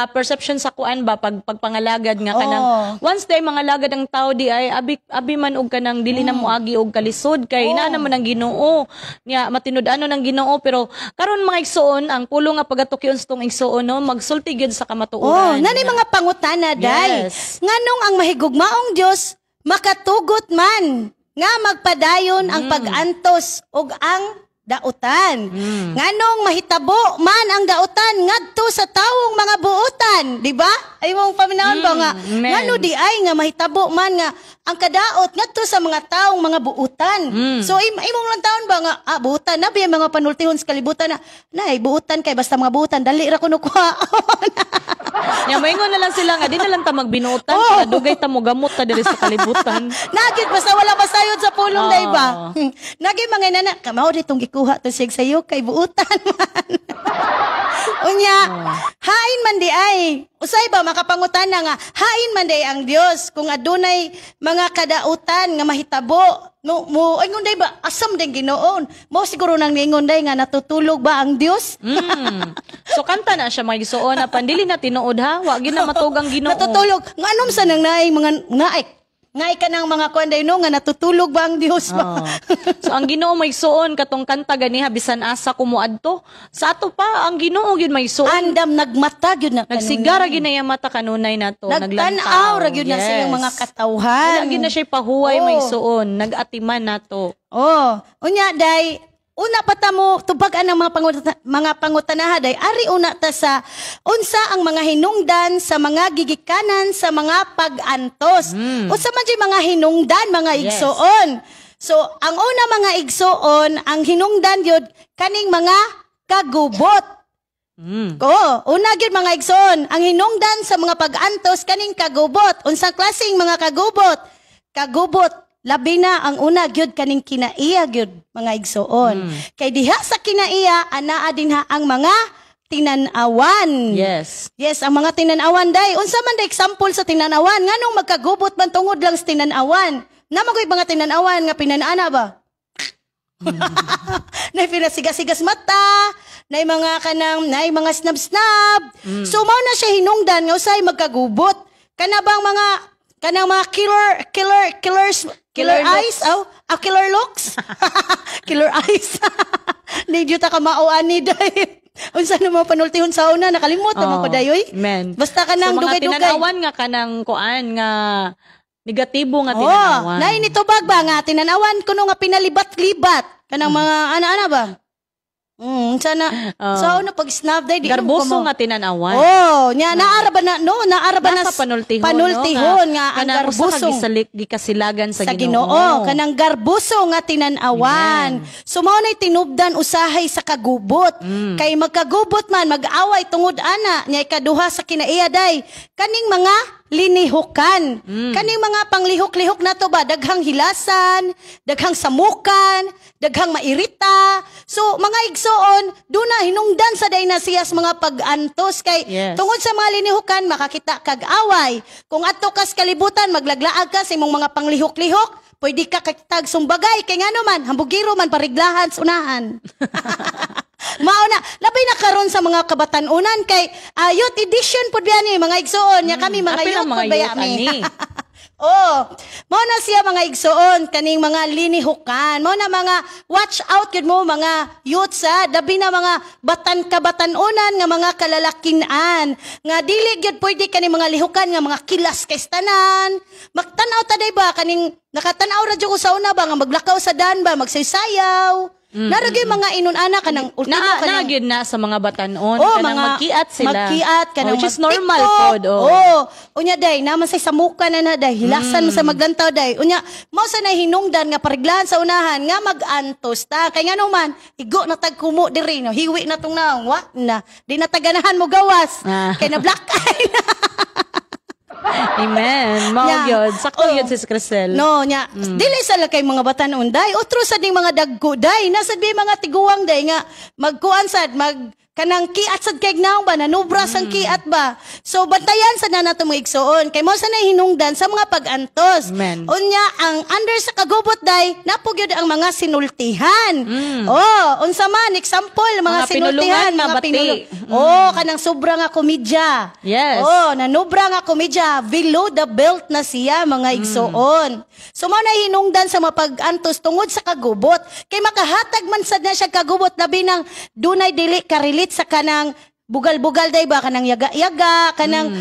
perception sa kuan ba, pag pagpangalagad nga kanang once day mangalagad ang tao di ay abi abi man og kanang dili na moagi og kalisod kay naa naman ang Ginoo niya, matinud-ano ng Ginoo. Pero karon, mga igsoon, ang pulong nga pagatukyon sa tong igsoon, no, magsulti gyud sa Oh, kamatuoran. nani mga pangutana, day. Nganong ang mahigugmaong Dios makatugot man nga magpadayon ang pag-antos ug ang dautan? Nganong mahitabo man ang dautan ngadto sa tawong mga buutan, di ba? Ay mong paminawon ba nga Amen. ngano di ay nga mahitabo man nga ang kadaot ngadto sa mga taong mga buutan? So imong lang taon ba nga buutan na ba yung mga panultihon sa kalibutan na nay buutan kay basta mga buutan dali ra kuno kuha. Nya moingon na lang sila nga di na lang ta magbinuotan para dugay ta mo gamot ta diri sa kalibutan. Nagit basta wala masayod sa pulong, day ba? Nagi mga nana, kamao ditong gikuha to siya sayo kay buutan man. Unya, hain man di ay. Usay ba makapangutana nga hain man di ay ang Dios kung adunay mga kadautan nga mahitabo? No mo ingon, day ba, asam din Ginoon. Mo siguro nang niingon, day, nga natutulog ba ang Dios? So kanta na siya, mga igsoon, apan dili na tinuod ha. Wa gyud na matugang Ginoo. Natutulog. Nganom sa nang naay mga ngaay ngay ka ng mga kuan, day, no, nga natutulog ba ang Dios ba? Oo. So ang Ginoo may suon katong kanta ganiha, "Bisan asa ko moadto." Sa ato pa ang Ginoo gyud may suon. Andam nagmata gyud na kanunay. Nagsigara gyud na iya mata kanunay nato. Nagtan-aw ra gyud na sa iyang mga katawhan. Wala gyud na siya pahuway, may suon, nag-atiman nato. Oh, unya, day, una pa ta mo tubag ang mga pangutanaha, day, ari una ta sa unsa ang mga hinungdan sa mga gigikanan sa mga pag-antos. Unsa man jud mga hinungdan, mga igsoon? So, ang una, mga igsoon, ang hinungdan yun kaning mga kagubot. Oo, una gyud, mga igsoon, ang hinungdan sa mga pag-antos kaning kagubot. Unsang klaseng mga kagubot? Kagubot, labi na ang una gyud kaning kinaiya gyud, mga igsoon. Kay diha sa kinaiya anaa dinha ang mga tinanawan. Yes, ang mga tinanawan, day. Unsa man day example sa tinanawan? Nganong magkagubot man tungod lang sa tinanawan? Namagoy mga tinanawan nga pinanaana ba? Nay pinasigas-sigas mata, nay mga kanang nay mga snub-snub. So mao na siya hinungdan nga usay magkagubot. Kana bang mga kanang mga killer killer killers killer, Killer looks. eyes, aw, killer looks, killer eyes. Di jud ta ka mao ani, day. Unsa na mga panultihon sa una, nakalimot naman ko, dayoy. Men. Basta kanang So, mga dugay-dugay. tinanawan nga kanang kuan nga negatibo nga Oh, tinanawan. nay nitubag ba nga tinanawan kuno nga pinalibat-libat kanang mga ana-ana ba? Sana sa una pag snap, day di Garboso mo nga tinanawan. Oh, nya naara ba na, no, naara ba na Nasa panultihon, panultihon no? nga ang kanang usa ka garbusong gikasilagan sa sa Ginoo, kanang garbuso nga tinanawan. So mao nay tinubdan usahay sa kagubot. Kay magkagubot man, mag-away tungod ana. Nya ikaduha sa kinaiya, day, kaning mga linihukan. Kaning mga panglihok-lihok nato ba, daghang hilasan, daghang samukan, daghang mairita. So mga igsoon, duna hinungdan sa day na siya sa mga pag-antos kay tungod sa mga linihukan makakita kag away. Kung adto kas kalibutan, maglaglaag ka sa imong mga panglihok-lihok, Pwede ka kakitag sumbagay kay ngano man hambugiro man, pariglahan sa unahan. Mao na, labi na karon sa mga kabatan-unan kay youth edition pud biya ni, mga igsuon nya, kami mga Apil youth ang mga pud baya youth mi. ani. Oh, mao na siya, mga igsuon, kaning mga linihukan. Mao na mga watch out gyud mo, mga youth, sa labi na mga batan kabatan-unan nga mga kalalakinan nga dili gyud pwede kaning mga lihukan nga mga kilas kay tanan. Magtan-aw ta day ba, kaning nakatan-aw ra jud ko sa una ba nga maglakaw sa dan ba, magsaysayaw. Naa ra gyud mga inun-ana kanang ultimo Na, na kanang gyud na sa mga batanon. Oh, kanang mga magkiat sila. Magkiat kanang Oh, which is normal mag-TikTok. pod. Oh. Oh, unya day naman say samuka na na day, hilasan mo sa maglantaw day. Unya mao sa nahinungdan nga pariglahan sa unahan nga mag-antos ta. Kay ngano man igo na tag kumo diri no, hiwi na tong naong, wa na. Di na taganahan mo gawas. Kay na black eye na. Amen. Mao gyud. Sakto gyud, Sis Crisel. No, nya. Dili sa lang kay mga batanon day, otro sad ning mga dagko day, nasa di mga tiguang day nga magkuan sad, mag kanang kiat sad kay naong ba, nanubra sang kiat ba. So bantayan sad na nato, mga igsuon, kay mo sa nahinungdan sa mga pag-antos. Amen. Unya ang under sa kagubot day, napo gyud ang mga sinultihan. Oh, unsa man example mga, Mga sinultihan, pinulungan nga mga bati. pinulung. Oh, kanang sobra nga komedya. Oh, nanubra nga komedya, below the belt na siya, mga igsuon. So mao na hinungdan sa mapag-antos tungod sa kagubot. Kay makahatag man sad na siya kagubot, labi nang dunay dili ka-relate sa kanang bugal-bugal day ba, kanang yaga-yaga, kanang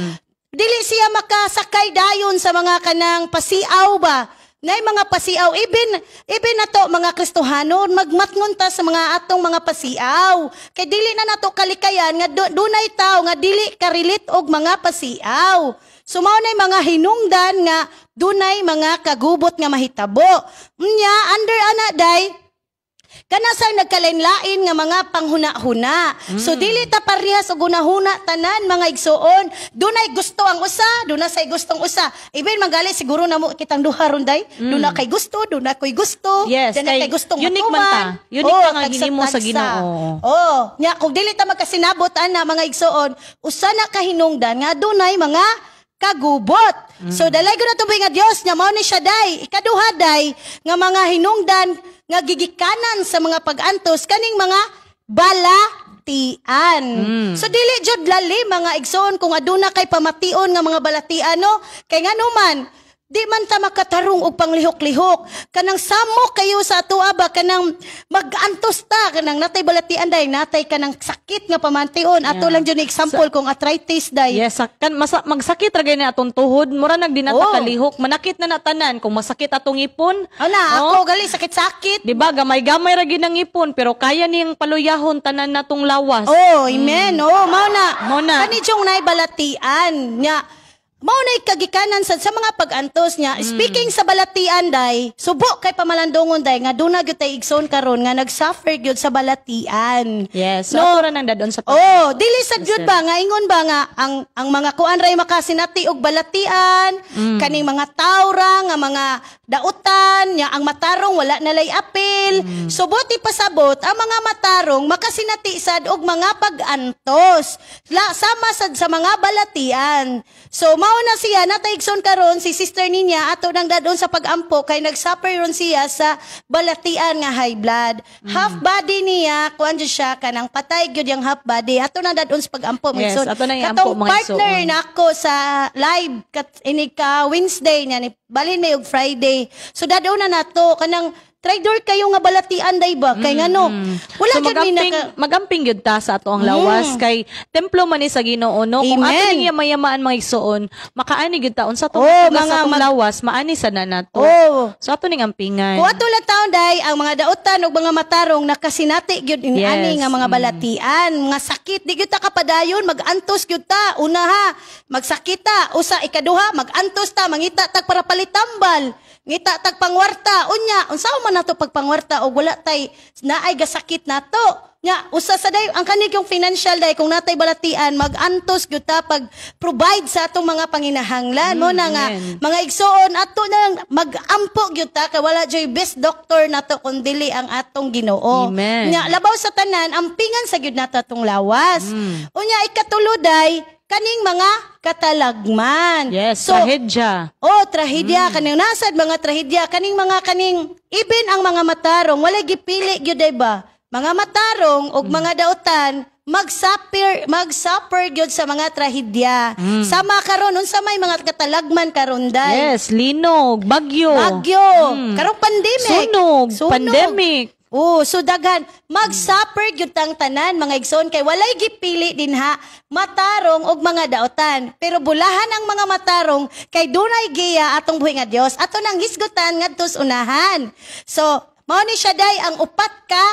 dili siya makasakay dayon sa mga kanang pasiaw ba. Nay mga pasiaw, even even nato mga Kristohano, magmatngon ta sa mga atong mga pasiaw. Kay dili na nato kalikayan nga dunay tawo nga dili ka-relate og mga pasiaw. So mao nay mga hinungdan nga dunay mga kagubot nga mahitabo. Unya under ana day, kana sa nagkalain-lain nga mga panghuna-huna. So dili ta parehas og hunahuna tanan, mga igsuon. Dunay gusto ang usa, duna say gustong usa. Even manggali siguro namo kitang duha ron day. Duna kay gusto, duna koy gusto. Yes, duna kay kay gustong unique man matuman. ta. Unique pa nga Tagsa-tagsa. hinimo sa Ginoo. Oh, nya kung dili ta magkasinabot ana, mga igsuon, usa na kahinungdan nga dunay mga kagubot. So dalay ko na tuboy nga Dios nga mao ni siya day. Ikaduha day nga mga hinungdan nga gigikanan sa mga pag-antos, kaning mga balatian. So dili jud lali, mga igsoon, kung aduna kay pamation nga mga balatian no, kay ngano man di man ta makatarong og panglihok-lihok. Kanang samok kayo sa atoa ba, kanang mag-antos ta, kanang natay balatian day, natay kanang sakit nga pamantion. Ato lang jud ni example kung arthritis day. Yes, kan masa, magsakit ra gani atong tuhod, mura nag dinata kalihok, manakit na na tanan kung masakit atong ngipon. Ana, Oh. ako gali sakit-sakit. Di ba gamay-gamay ra gid ang ngipon pero kaya niyang paluyahon tanan natong lawas. Oh, amen. Oh, mao na. Mao na. Kani jung nay balatian nya. Mao na kagikanan sa mga pag-antos niya. Speaking sa balatian day, subo kay pamalandungon day nga duna gyud tay igsoon karon nga nag-suffer gyud sa balatian. Yes, so No. ato ra nang dadon sa Oh, dili sa gyud ba nga ingon ba nga ang mga kuan ray makasinati og balatian, kaning mga tawra nga mga dautan nya, ang matarong wala na lay apil. So buti pasabot ang mga matarong makasinati sad og mga pag-antos. La sama sad sa mga balatian. So mao na siya, nataigson karon si Sister ninya, ato nang dadon sa pag-ampo kay nag-suffer ron siya sa balatian nga high blood. Half body niya, kuan jud siya, kanang patay gyud yung half body. Ato nang dadon sa pag-ampo, mga Yes, igsoon. ato nang iampo, Katong mga partner igsoon. nako sa live kat ini ka Wednesday niya ni balhin may og Friday. So dadon na nato kanang traidor kayo nga balatian day ba kay ngano wala So gyud mi magamping, naka magamping gyud ta sa ato ang lawas kay templo man ni sa Ginoo no. Kung ato Amen. ning yamayamaan, mga igsoon, makaani gyud ta unsa tong Oh, tugas sa mga atong lawas, maani sa na nato. So ato ning ampingan. Kung ato lang taon day, ang mga dautan ug mga matarong nakasinati gyud ini ani nga mga balatian, mga sakit, di gyud ta kapadayon, magantos gyud ta. Una ha, magsakit ta, usa ikaduha, magantos ta, mangita tag para palitambal, ngita tag pangwarta. Unya, unsa man nato pagpangwarta og wala tay naay gasakit nato? Nya, usa sa day ang kanig yung financial day, kung natay balatian, magantos gyud ta pag provide sa atong mga panginahanglan mo na nga Amen. mga igsoon, ato na lang magampo gyud ta kay wala joy best doctor nato kun dili ang atong Ginoo. Amen. Nya labaw sa tanan, ampingan sa gyud nato atong lawas. Unya ikatulo day, Kaning mga katalagman. Yes, So, trahedya. oh, trahedya kaning nasad mga trahedya kaning mga kaning even ang mga matarong walay gipili gyud, ay ba? Mga matarong og mga dautan mag-suffer gyud sa mga trahedya. Sama karon, unsa may mga katalagman karon, day? Yes, linog, bagyo. Bagyo, karong pandemic. Sunog, Sunog. pandemic. Oh, so daghan mag-suffer gyud tang tanan, mga igsoon, kay walay gipili dinha matarong og mga daotan. Pero bulahan ang mga matarong kay dunay giya atong buhi nga Dios. Ato nang hisgutan ngadto sa unahan. So, mao ni siya, day, ang upat ka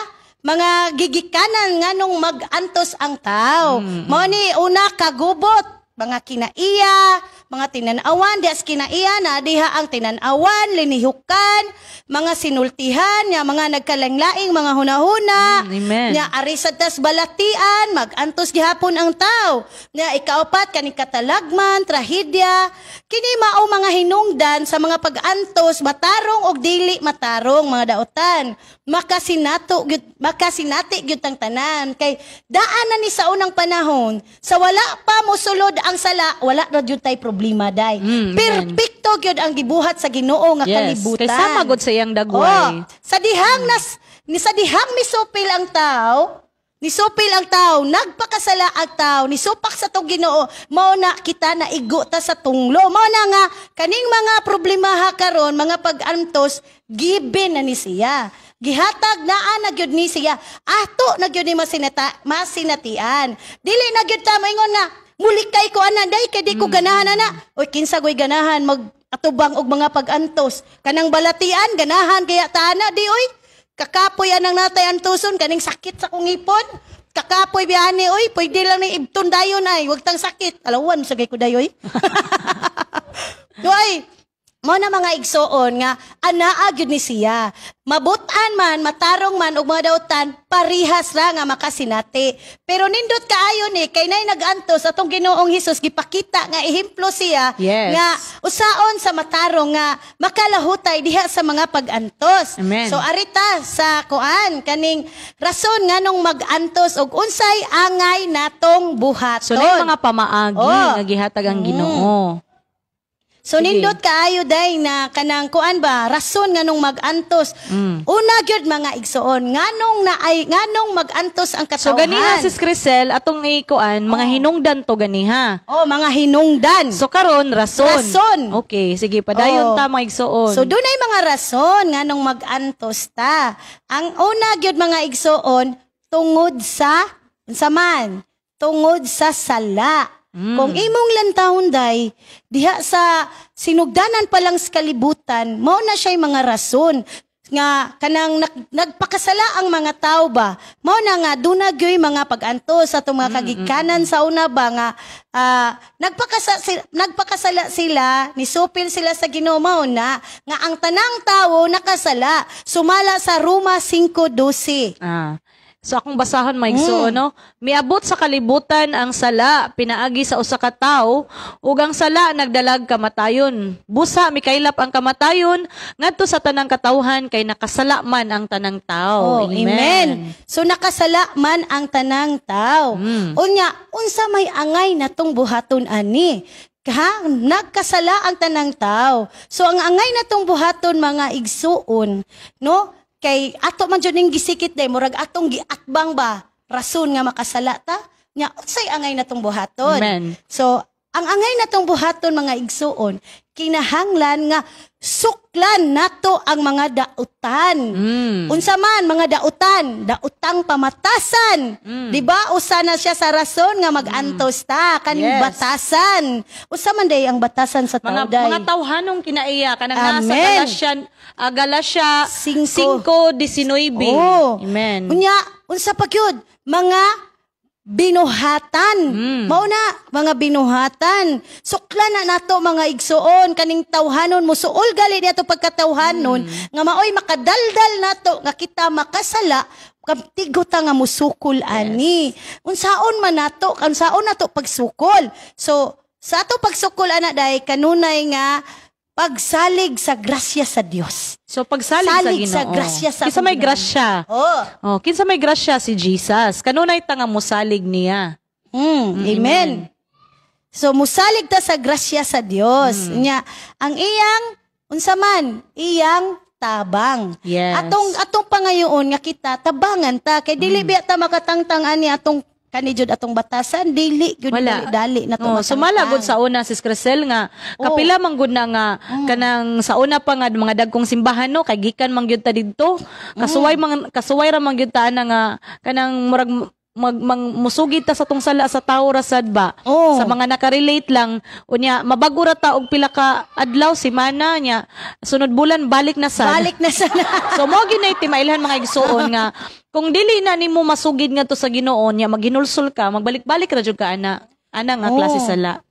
mga gigikanan nganong mag-antos ang tao. Mao ni una, kagubot, mga kinaiya, mga tinanawan, dias kinaiya na diha ang tinanawan, linihukan, mga sinultihan, nya mga nagkalanglaing mga hunahuna, Amen. nya ari sa tas balatian, magantos gihapon ang tao. Nya ikaupat, kaning katalagman, trahedya, kini mao mga hinungdan sa mga pag-antos, matarong og dili matarong, mga dautan. Makasinato gyud, makasinati gyud tang tanan kay daan na ni sa unang panahon sa wala pa mosulod ang sala, wala na gyud tay problema, day. Perpekto gyud ang gibuhat sa Ginoo nga kalibutan. Kay sama gud sa iyang dagway. Oh, sa dihang nas ni sa dihang misupil ang tao, nisupil ang tao, nagpakasala ang tao, nisupak sa tong Ginoo, mao na kita naigo ta sa tunglo. Mao na nga kaning mga problemaha karon, mga pag-antos, given na ni siya. Gihatag naa na gyud ni siya. Ato na gyud ni masinatian. Dili na gyud ta maingon nga mulikay ko ana, day, kay di ko ganahan ana. Oy, kinsa goy ganahan mag atubang og mga pag-antos? Kanang balatian, ganahan kaya ta ana di oy? Kakapoy anang natay antuson kaning sakit sa kong ngipon. Kakapoy biyani oy, pwede lang ni ibton dayon ay, wag tang sakit. Alawan sagay ko dayoy. Oy, mao na, mga igsoon, nga anaa gyud ni siya. Mabutan man, matarong man og mga dautan, parihas ra nga makasinati. Pero nindot kaayo ni kay nay nag-antos atong Ginoong Hesus, gipakita nga ehemplo siya nga usaon sa matarong nga makalahutay diha sa mga pag-antos. Amen. So arita sa kuan kaning rason nganong mag-antos og unsay angay natong buhaton. So na mga pamaagi nga gihatag ang Ginoo. So Sige. nindot kaayo, day, na kanang kuan ba, rason nganong mag-antos. Una gyud, mga igsoon, nganong naay nganong mag-antos ang So katawhan? ganiha, Sis Crisel, atong ikuan mga hinungdan to ganiha. Oh, mga hinungdan. So karon, rason. Rason. Okay, sige, padayon ta, mga igsoon. So dunay mga rason nganong mag-antos ta. Ang una gyud, mga igsoon, tungod sa unsa man? Tungod sa sala. Kung imong lantawon, day, diha sa sinugdanan pa lang sa kalibutan, mao na siya'y mga rason nga kanang nagpakasala ang mga tao ba. Mao na nga duna gyoy mga pag-antos sa atong mga kagikanan sa una ba nga nagpakasala sila, nisupil sila sa Ginoo. Mao na nga ang tanang tawo nakasala sumala sa Roma 5:12. So akong basahon, mga igsoon, no? Miabot sa kalibutan ang sala pinaagi sa usa ka tawo ug ang sala nagdalag kamatayon. Busa mikaylap ang kamatayon ngadto sa tanang katawhan kay nakasala man ang tanang tao. Oh, amen. So nakasala man ang tanang tao. Unya, unsa may angay natong buhaton ani? Ha? Nagkasala ang tanang tao. So ang angay natong buhaton, mga igsuon, no? Kay ato man jud ning gisikit, day, murag atong giatbang ba rason nga makasala ta? Nya unsay angay natong buhaton? Amen. So, ang angay natong buhaton, mga igsuon, kinahanglan nga suklan nato ang mga dautan. Unsa man mga dautan, dautang pamatasan. Di ba? Usa na siya sa rason nga mag-antos ta kaning batasan. Usa man day ang batasan sa Mga tao, day? mga tawhanong kinaiya kanang nasa Amen. Galatia 5. 5:19. Oh. Amen. Unya, unsa pa gyud? Mga binuhatan. Mao na, mga binuhatan. Sukla na nato, mga igsuon, kaning tawhanon mo suol gali niya pagkatawhanon nga maoy makadaldal nato nga kita makasala kamtigo ta nga musukol ani. Unsaon man nato, unsaon nato pagsukol? So sa ato pagsukol ana, day, kanunay nga pagsalig sa grasya sa Dios. So pagsalig Salig sa sa Ginoo. grasya sa Kinsa may Ginoo. grasya? Oh. Oh, kinsa may grasya? Si Jesus. Kanunay ta nga mosalig niya. Amen. So musalig ta sa grasya sa Dios. Nya ang iyang unsa man, iyang tabang. Atong atong pangayoon nga kita tabangan ta kay dili biya ta makatangtang ani atong kani jud atong batasan, dili gyud Wala. dali, dali na to Oh, sumala gud sa una, Sis Crisel, nga kapila man gud na nga kanang sa una pa nga mga dagkong simbahan, no, kay gikan man gyud ta didto. Kasuway man, kasuway ra man gyud ta ana nga kanang murag mag, mang musugid ta sa tong sala sa tawo ra sad ba. Sa mga nakarelate lang unya, mabago ra ta og pila ka adlaw, semana, nya sunod bulan balik na sad. Balik na sana. So mo ginay timailhan, mga igsuon, nga kung dili na nimo masugid ngadto sa Ginoo nya maghinulsol ka, magbalik-balik ra jud ka ana ana nga klase sala.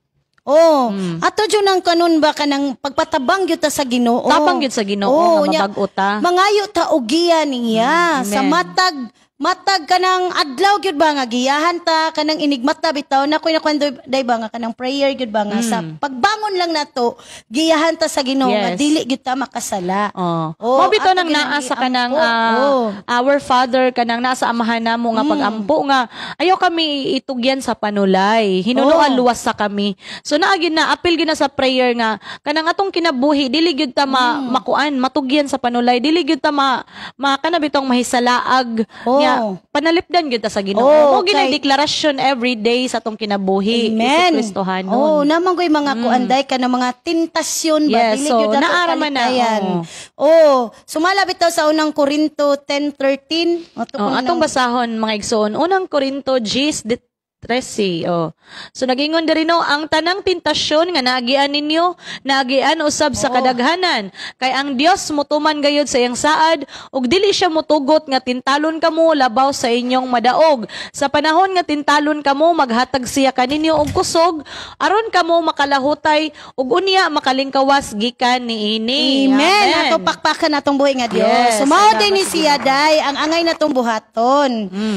Oh, ato jud ang kanon ba, kanang pagpatabang gyud ta sa Ginoo. Tabang gyud sa Ginoo nga mabag-o ta. Mangayo ta og giya niya sa Amen. Matag matag kanang adlaw gyud ba nga giyahan ta, kanang inigmata bitaw na koy nakuan day ba nga kanang prayer gyud ba nga sa pagbangon lang nato, giyahan ta sa Ginoo nga dili gyud ta makasala. Oh. Oh, Mo bitaw ato nang gyud naa ang sa kanang iampo. Our Father, kanang naa sa Amahan namo nga pag-ampo nga ayaw kami itugyan sa panulay. Hinunoan luwas sa kami. So naa gyud na apil gyud na sa prayer nga kanang atong kinabuhi dili gyud ta makuan, matugyan sa panulay, dili gyud ta ma, ma kana bitong mahisalaag. Nya panalipdan gyud ta sa Ginoo. Oh, Mo gyud kay- deklarasyon every day sa atong kinabuhi. Amen. Isip Kristohanon. Oh, naman ko'y mga kuanday ka na mga tentasyon ba? Yes, Dili so, gyud ato naara man na, kalikayan. oo. Oh, sumala bitaw sa Unang Korinto 10:13. Ato Oh, kung atong basahon, mga igsoon, Unang Korinto 10:13. Oh. So nagingon diri, no, ang tanang tentasyon nga naagian ninyo, naagian usab sa kadaghanan. Kay ang Dios motuman gayud sa iyang saad ug dili siya motugot nga tintalon kamo labaw sa inyong madaog. Sa panahon nga tintalon kamo, maghatag siya kaninyo og kusog aron kamo makalahutay ug unya makalingkawas gikan niini. Amen. Ato pakpakan atong buhi nga Dios. Yes, So mao salamat din ni sa siya day ang angay natong buhaton.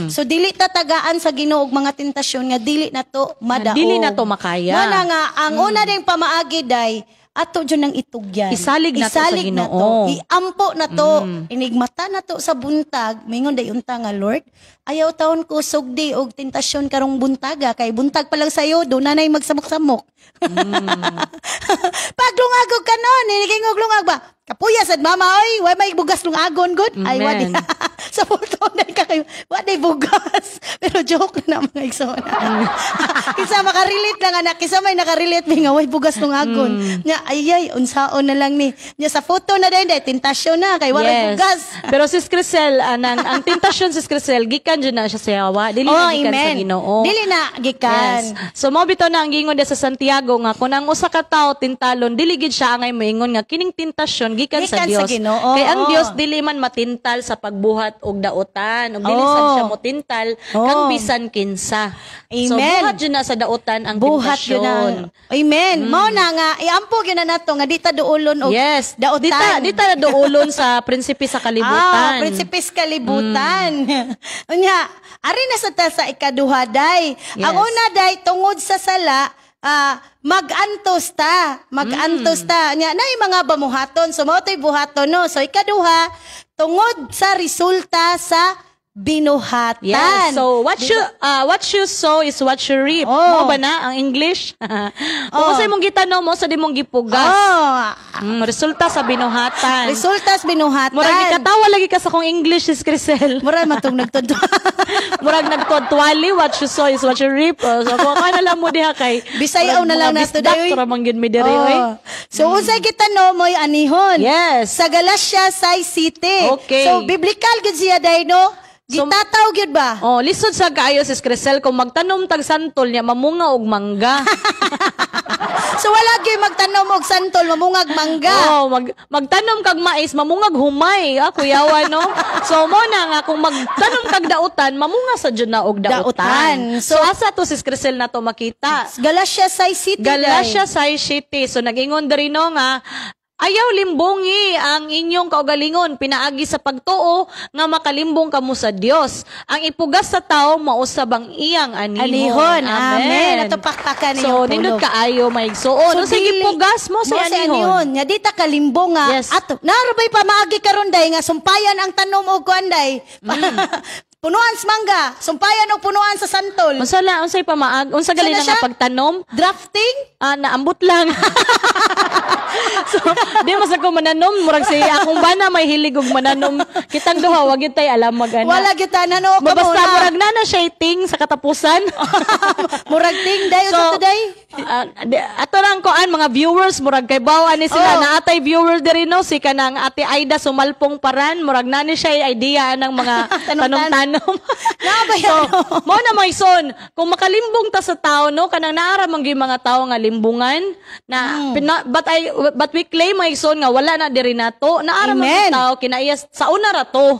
So dili ta tagaan sa Ginoo og mga tentasyon nga dili na to madaog. Dili na to makaya. Mao na nga ang una ding pamaagi day, ato jud nang itugyan. Isalig na to sa Isalig na to. Ginoo. Iampo na to. Inigmata na to sa buntag. Mingon day unta nga, "Lord, ayaw taon ko sugdi og tentasyon karong buntaga," kay buntag pa lang sayo do na nay magsamok-samok. Pag lungagog ka noon, inigingog lungag ba? Kapuya sad mama oy, way may bugas lungagon gud. Ay wa di. Amen. Sa photo na ka kayo, wa day bugas. Pero joke na na, mga igsoon. Kisa makarelate lang anak, kisa may nakarelate may nga way bugas lungagon. Nya ay ay unsaon na lang ni. Nya sa photo na din day tentasyon na kay wa may bugas. Pero Sis Crisel, anang ang tentasyon, Sis Crisel, gikan jud na siya sa yawa, dili Oh, na gikan sa amen. Ginoo. Dili na gikan. Yes. So mao bitaw na ang giingon sa Santiago nga kung ang usa ka tawo tintalon, dili gid siya angay moingon nga kining tentasyon gikan sa Gikan sa Dios. Ginoo. Kay ang Dios dili man matintal sa pagbuhat og dautan ug dili sad siya motintal kang bisan kinsa. So Amen. buhat jud na sa dautan ang Buhat yun na. tentasyon. Amen. Mao na nga iampo gyud na nato nga di ta duolon og dautan. Di ta na duolon sa prinsipe sa kalibutan. Ah, prinsipis kalibutan. Unya, ari na sa ta sa ikaduha day. Ang una day tungod sa sala, magantos ta, magantos ta. Nya nay mga bamuhaton, so mao to'y buhaton, no. So ikaduha, tungod sa resulta sa binuhatan. Yes. So what you sow is what you reap. Oh. Mo ba na ang English? Kung oh. Sa imong gitanom mo sa di mong gipugas. Resulta sa binuhatan. Resulta sa binuhatan. Murag nikatawa lagi ka sa kong English, Sis Crisel. Murag matong nagtudto. Murag nagtudtuali, what you sow is what you reap. Oh, so kung na lang mo diha kay Bisayaw na lang mga nato dayoy. bisdak ra man gyud mi diri oy. Oh. So unsay gitanom mo'y anihon. Sa Galatia 6:7. So biblical gyud siya day, no? Gitataw gyud ba? Oh, lisod sa kaayo, Sis Crisel, kung magtanom tag santol niya mamunga og mangga. So wala gyud magtanom og santol mamungag mangga. Oh, magtanom kag mais, mamungag humay. Ah, kuyawa, no. So mo na nga kung magtanom kag dautan, mamunga sa jud na og dautan. Dautan. So, asa to, Sis Crisel, na to makita? Galatia 6:7. Galatia 6:7. So nagingon diri, no, nga ayaw limbongi ang inyong kaugalingon pinaagi sa pagtuo nga makalimbong kamo sa Dios. Ang ipugas sa tao mausab ang iyang anihon. Anihon. Amen. Ato pakpakan So inyong nindot pulong. kaayo maigsuon. So, sige, pugas mo sa mo sa anihon. anihon. Nga di ta kalimbong nga. Ato, narabay pamaagi karon day nga sumpayan ang tanom og kuan day. Punuan sa mangga, sumpayan og punuan sa santol. Unsa la, unsay pamaag, unsa gali Unsa na na nga siya? pagtanom? Drafting? Ah, naambot lang. So, di mas ako mananom, murag si akong bana may hilig og mananom. Kitang duha wag gyud tay alam mag ana. Wala gyud tanan o kamo Basta na. murag na na siya ting sa katapusan. Murag ting day So, so, today. Ato lang koan mga viewers, murag kay baw ani sila Oh. naatay viewer diri no, si kanang Ate Aida Sumalpong Paran, murag nani siya idea ng mga Tanom-tanom. tanom-tanom. Naa ba So, mao na mga ison, kung makalimbong ta sa tao no, kanang naara man gyud mga tao nga limbungan na but we claim, mga ison, nga wala na diri nato. Naara man Amen. gyud tao kinaiyas sa una ra to.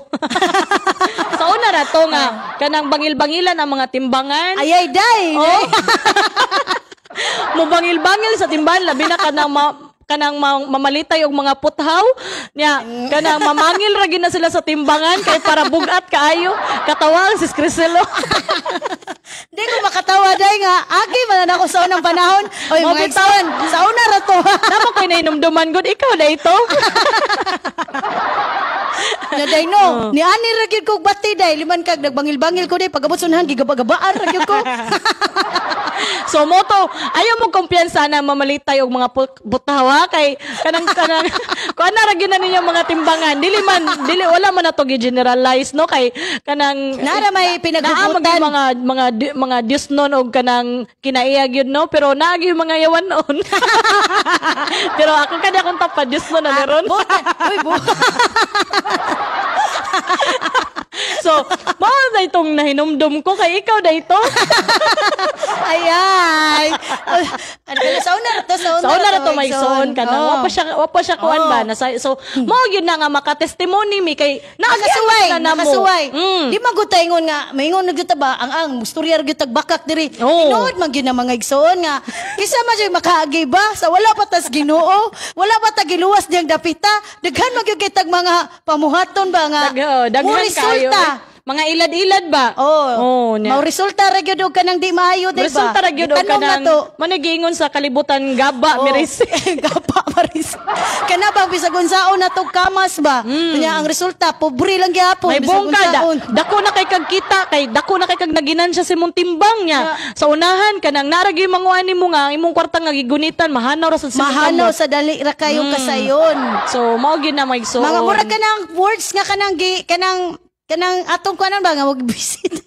Sa una ra to nga kanang bangil-bangilan ang mga timbangan. Ayay day. Oh. Mubangil-bangil sa timban, labi na kanang mamalitay og mga puthaw nya, kanang mamangil ra gyud na sila sa timbangan kay para bugat kaayo. Katawa ang sis Criselo. Di ko makatawa day nga agi man na ako sa unang panahon. Oy, Mo mga bitaw. igsoon, sa una ra to. Namo koy nahinumduman gud, ikaw na ito. Nya day no, ni ani ra gyud kog bati day, liman kag nagbangil-bangil ko day pagabot sa unahan gigaba-gabaan ra gyud ko. So moto, ayaw mo kumpiyansa na mamalitay og mga butawa kay kanang kanang kuan na ra gyud na ninyo mga timbangan. Dili man dili, wala man nato gi-generalize no, kay kanang Nara may naa pinaghugutan. man mga mga Diyos nun og kanang kinaiya gyud no, pero naa gyud mga yawan noon. Pero ako kani akong tapad, Diyos nun na meron. Buta. Uy, bu. So, mao na itong nahinumdum ko kay ikaw na ito. Ayay. Ano ka, sa una ra to, sa una, Sa una ra to may igsoon. son kanang wa pa siya kuan Oh. ba nasa, so mao gyud na nga makatestimony mi kay Nakasuway, na namo. nakasuway. Mm. Di man gud ta ingon nga, maingon na gyud ta ba ang mustorya ra gyud tag bakak diri. Oo. Tinuod man gyud na mga igsoon nga kisa man jud makaagi ba sa wala pa tas Ginoo, wala pa ta giluwas diyang dapita, daghan man gyud kay tag mga pamuhaton ba nga. Oh, daghan mo kaayo. resulta. Mga ilad-ilad ba? Oh, Oh, nya. Mao resulta ra gyud og kanang di maayo, di ba? Resulta ra gyud og Itanong na kanang to. managingon sa kalibutan, gaba Oh. miris. Gapa maris. Kana bang bisag unsaon na tog kamas ba? Kanya ang resulta pobre lang gyapon Mm. May bisag bongka da, unsaon. dako na kay kag kita kay dako na kay kag naginansya sa imong timbang niya. Sa unahan kanang naragi manguan nimo nga ang imong kwarta nga gigunitan mahanaw ra sa imong Mahanaw kamot. sa dali ra kayong kasayon. So mao gyud na may igsoon. Mga murag kanang words nga kanang gi, kanang kanang atong kuanon ba nga wag visit.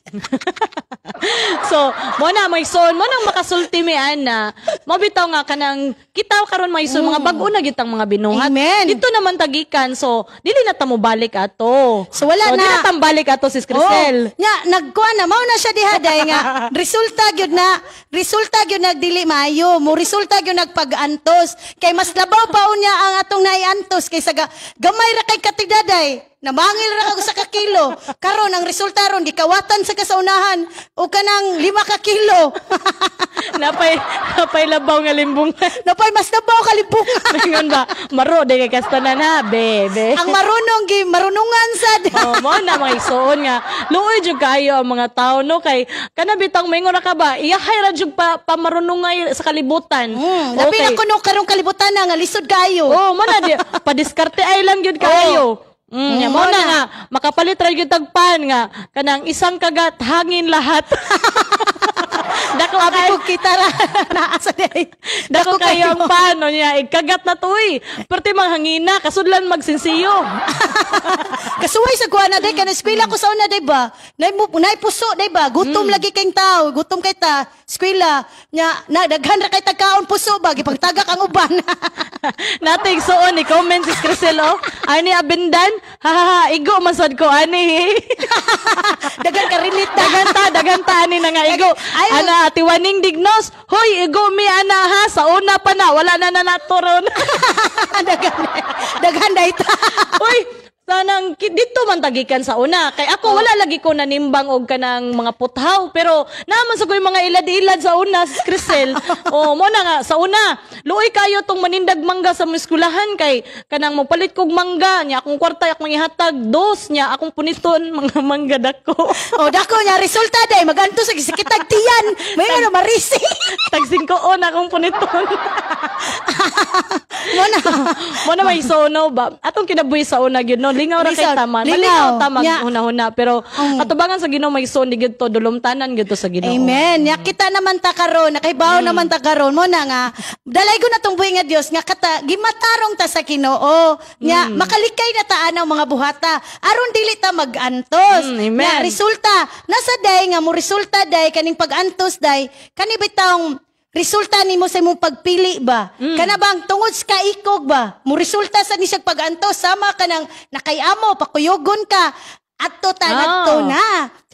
So, mo na may son, mo nang makasulti mi ana. Mo bitaw nga kanang kita karon may son, mga bag-o na gitang mga binuhat. Amen. Dito naman tagikan, so dili na ta mo balik ato. So, wala so, na. Dili na ta balik ato, sis Crisel. Oh, nya nagkuan na mao na siya diha day nga resulta gyud na, resulta gyud nagdili maayo mo, resulta gyud nagpag-antos kay mas labaw pa unya ang atong naiantos kaysa gamay ra kay katidaday. Namangil ra kag usa ka kilo. Karon ang resulta ron gikawatan sa kasaunahan o kanang 5 ka kilo. Napay napay labaw nga limbungan. Napay mas labaw kalibungan. Ingon ba, maro di kay kastanan ha, bebe. Ang marunong gi marunungan sad. Oh, mo na mga igsoon nga luoy jud kaayo ang mga tao no, kay kana bitang maingon ra ka ba, iyahay ra jud pa pamarunungay sa kalibutan. Labi na kuno karong kalibutan na nga lisod kaayo. Oh, mo na di padiskarte ay lang gyud kaayo. Mm, Mo mo na na. nga makapalit ra gyud tagpan nga kanang isang kagat hangin lahat. Dako Abi kay ko kita ra naa sa day. Dako kayo ang paano niya ikagat na to eh. Perti manghangina kasudlan magsinsiyo. Kasuway sa kuha na day kana eskwela ko sa una day ba. Nay mo nay puso day ba. Gutom lagi kayong tao, gutom kay ta. Eskwela nya na daghan ra kay tagkaon puso ba gipagtagak ang uban. Nating suon ni comment si Crisel oh. Ani abendan, ha ha ha, igo man sad ko ani. Daghan ka relate na. Daghan ta, daghan ta ani na nga igo. Ay, Ana Ate Waning Dignos, hoy igo mi ana ha, sa una pa na wala na na nato ron. Daghan daghan day ta. Uy, sanang dito man tagikan sa una. Kay ako wala lagi ko nanimbang og kanang mga puthaw, pero naman sa ko'y mga ilad-ilad sa una, sis Crisel. Oh, mo na nga sa una. Luoy kayo tong manindag mangga sa muskulahan kay kanang mopalit kog mangga nya akong kwarta akong ihatag dos nya akong puniton mga mangga dako. Oh, dako nya resulta day maganto sa gisikitag tiyan. May ano marisi. Tag 5 akong puniton. Mo na. Mo na may sono ba? Atong kinabuhi sa una gyud no. Lingaw ra ra kay Lisod. tama. Lingaw. Malingaw ta Nya. maghuna-huna pero katubangan sa Ginoo may son di gyud to, dulumtanan gyud to sa Ginoo. Amen. Ya kita naman ta karon, nakahibaw naman ta karon mo na nga dalay ko na tong buhi nga Dios nga kata gimatarong ta sa Ginoo. Nya makalikay na ta anang mga buhata aron dili ta magantos. Amen. Nya resulta nasa day nga mo resulta day kaning pagantos day kani bitawng resulta nimo sa imong pagpili ba? Kana bang tungod sa kaikog ba? Mo resulta sa ni siyang pagantos sama ka ng nakayamo pakuyugon ka adto ta ngadto na.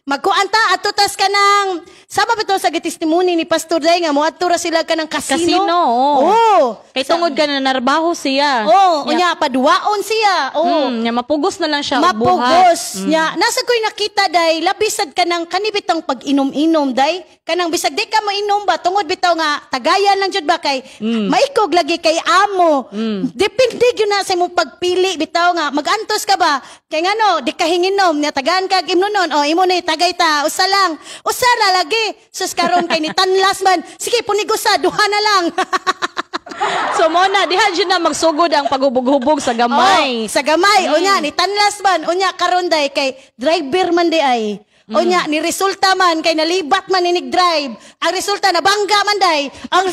Magkuan ta adto tas kanang sama bitaw sa gitestimony ni Pastor Day nga moadto ra sila kanang casino. Casino, oo. Oo. Kay tungod ka na narbaho siya. Oo, unya paduwaon siya. Oo. Nya mapugos na lang siya og buhat. Mapugos niya. Nasa ko'y nakita day, labisad ka ng kanibitang pag-inom-inom day. Kanang bisag di ka mainom ba, tungod bitaw nga, tagayan lang jud ba kay, maikog lagi kay amo. Depende gyud na sa imong pagpili bitaw nga, magantos ka ba? Kay ngano, di ka hinginom, niya tagaan kag imnonon, o imo ni tagay ta, usa lang. Usa ra lagi. Sus karon kay ni tanlas man. Sige, punigusa, duha na lang. So mo na diha jud na magsugod ang paghubog-hubog sa gamay. Oh, sa gamay. Unya, ni tanlas man. Unya, karon day kay driver man di ay. Unya, ni resulta man kay nalibat man ni drive. Ang resulta nabangga man day. Ang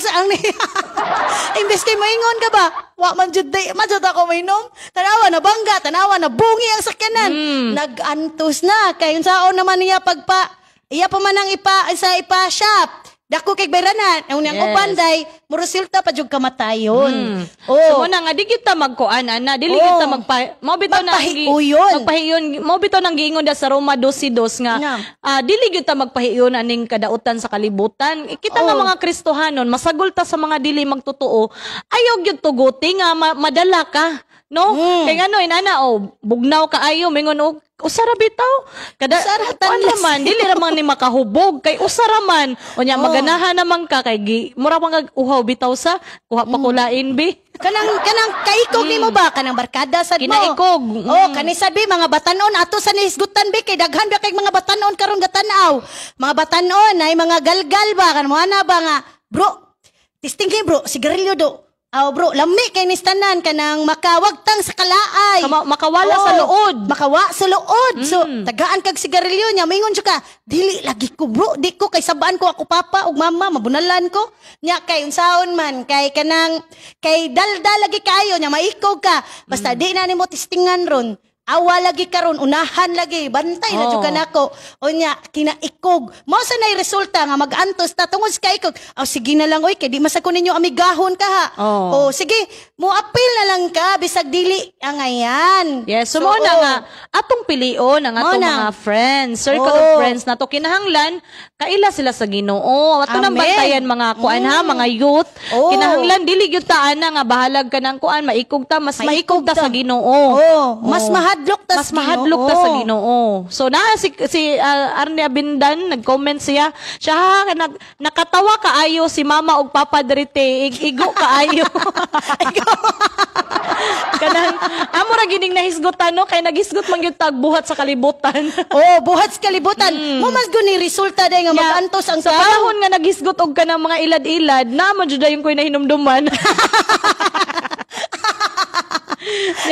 imbes kay moingon ka ba? Wa man jud day, man jud ako mainom. Tanawa nabangga, tanawa nabungi ang sakyanan. Nag-antos na kay unsaon naman niya pagpa iya pa man ang ipa sa ipa shop. Dako kay bayranan, ang unyang uban day, mo resulta pa jud kamatayon. Oh. So mo na nga di kita magkuan ana, dili kita magpa mao bitaw na ang Magpahiuyon. Magpahiuyon. Mao bitaw nang giingon da sa Roma 12:2 nga dili gyud ta magpahiuyon aning kadautan sa kalibutan. Eh, kita nga mga Kristohanon masagol ta sa mga dili magtotoo. Ayaw gyud tuguti nga madala ka, no? Kay ngano inana oh, bugnaw kaayo mingon og usara bitaw. Kada Usara, kuan tanlas. man dili ra man ni makahubog kay usara man. Unya maganahan naman ka kay gi, mura man kag uhaw bitaw sa kuha pa kulain bi. Kanang kaikog nimo ba kanang barkada sad mo. Kinaikog. Oh, kani sad bi mga batanon ato sa nisgutan bi kay daghan ba kay mga batanon karon gatanaw. Mga batanon ay mga galgal ba kan mo ana ba nga bro. Tistingin bro, sigarilyo do. Aw bro, lami kay ni tanan kanang makawagtang sa kalaay. Makawala sa luod. Makawa sa luod. So, tagaan kag sigarilyo niya, mingon jud ka, dili lagi ko bro, di ko kay sabaan ko ako papa ug mama, mabunalan ko. Nya kay unsaon man, kay kanang kay daldal lagi kayo nya maikog ka. Basta di na nimo tistingan ron. Awa lagi karon, unahan lagi, bantay na jud ka nako. Unya kinaikog. Mao sa nay resulta nga mag-antos ta tungod sa kaikog. Aw sige na lang oy kay di masako ninyo amigahon ka ha. Oh, sige, mo apil na lang ka bisag dili angayan. Yes, so, mao na nga atong pilion ang atong Mao na. mga friends, circle of friends nato kinahanglan kaila sila sa Ginoo. Ato nang Amen. bantayan mga kuan ha, mga youth. Kinahanglan dili gyud ta ana nga bahalag ka ng kuan, maikog ta, mas maikog Maikog ta ta. sa Ginoo. Oh, mas mahadlok ta Mas sa mahadlok ta sa Ginoo. So na si si Arne Abindan nag-comment siya, siya ha, nakatawa kaayo si mama ug papa drite, igo kaayo. Kanang amo ra gining nahisgutan no kay naghisgot man gyud tag buhat sa kalibutan. Oh, buhat sa kalibutan. Mo mas guni resulta day nga mag-antos ang Sa tao. panahon nga naghisgot og kanang mga ilad-ilad, na man jud dayon ko'y nahinumduman.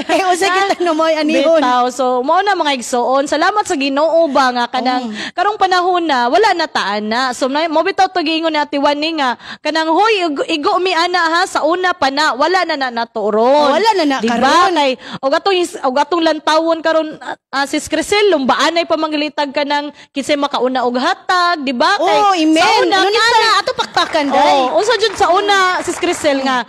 Kay usa kita no moy anihon. Bitaw. So, mao na mga igsoon. Salamat sa Ginoo ba nga kanang karong panahon na wala na taan na. So, na, mo bitaw to giingon ni Ate Wani nga kanang hoy igo, igo mi ana ha sa una pa na wala na na naturon. Oh, wala na na Diba? karon. Kay og atong og atong lantawon karon sis Crisel lumbaanay pa manggilitag ka ng kinsay makauna og hatag, di ba? Kay Oh, amen. sa una, Ano kinsay- na ato pakpakan day. Oh, unsa jud sa una sis Crisel nga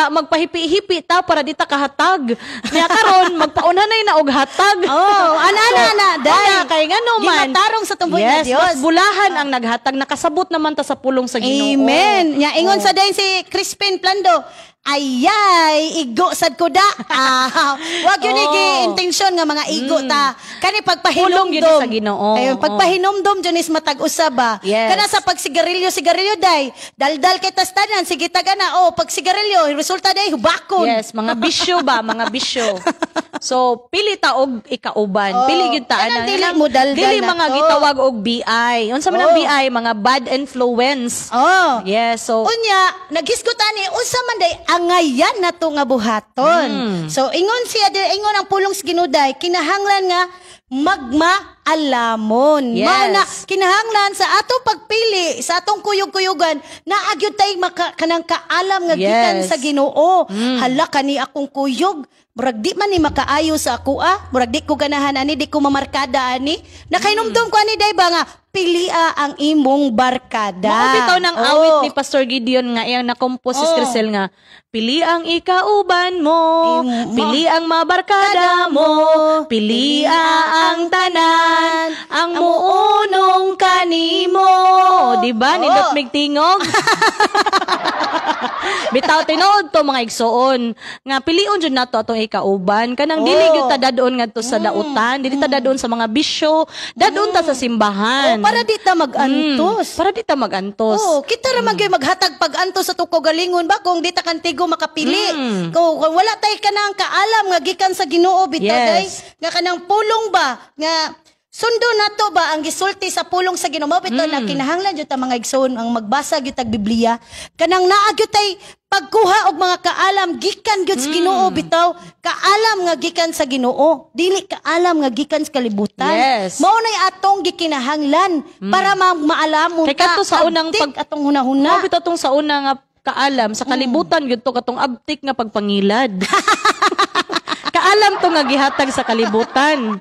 magpahipi-hipi ta para di ta kahatag. Nya karon magpauna nay na og hatag. Oh, ana ana ana day. Ana kay ngano man. Gimatarong sa tumboy na Yes, Dios. mas bulahan ang naghatag nakasabot naman ta sa pulong sa Ginoo. Amen. Nya ingon sa dayon si Crispin Plando. Ayay, igo sad ko da. Ah, wag yun igi intensyon nga mga igo ta. Kani pagpahinumdum. Pulong yun sa Ginoo. Ayun, pagpahinumdum jud is matag usab ba. Yes. Kana sa pagsigarilyo, sigarilyo day. Daldal kay tas tanan, sige taga na. Oh, pagsigarilyo, resulta day hubakon. Yes, mga bisyo ba, mga bisyo. So pili ta og ikauban. Oh. Pili gyud ta Kanang ana. dili Kanang mo daldal dili na mga to. gitawag og BI. Unsa man ang Oh. BI? Mga bad influence. Oh. Yes, so Unya, naghisgot ani unsa man day angayan nato nga buhaton. So ingon siya ingon ang pulong sa Ginoo day, kinahanglan nga magmaalamon. Yes. Mao na kinahanglan sa atong pagpili, sa atong kuyog-kuyugan, naa gyud tay maka, kanang kaalam nga gikan sa Ginoo. Hala kani akong kuyog, murag di man ni makaayo sa ako ah. Murag di ko ganahan ani, di ko mamarkada ani. Nakahinumdum ko ani day ba nga pilia ang imong barkada. Mao bitaw ng awit Oh. ni Pastor Gideon nga iyang na-compose si Oh. Crisel nga pili ang ikauban mo, pili ang mabarkada mo, pili ang tanan, ang muunong kanimo. Di ba? Oh. Nindot mig tingog. Bitaw tinuod to, mga igsoon, nga pilion jud nato atong ikauban kanang dili Oh. gyud ta dadon ngadto sa dautan, dili ta dadon sa mga bisyo, dadon ta sa simbahan. Oh, para di ta mag-antos. Para di ta magantos. Oo, kita ra man gyud maghatag pag-antos sa atong kaugalingon ba kung di ta kantigo makapili. Kung wala tay kanang kaalam nga gikan sa Ginoo bitaw day, nga kanang pulong ba nga sundo nato ba ang gisulti sa pulong sa Ginoo. Mao bitaw na kinahanglan jud ta, mga igsoon, ang magbasa gyud tag Biblia, kanang naa gyud tay pagkuha og mga kaalam gikan gyud sa Ginoo bitaw, kaalam nga gikan sa Ginoo, dili kaalam nga gikan sa kalibutan. Mao nay atong gikinahanglan para maalamon Kay kadto sa unang abtik atong hunahuna. Mao bitaw tong sa una nga kaalam sa kalibutan gyud to, katong abtik nga pagpangilad. Kaalam to nga gihatag sa kalibutan.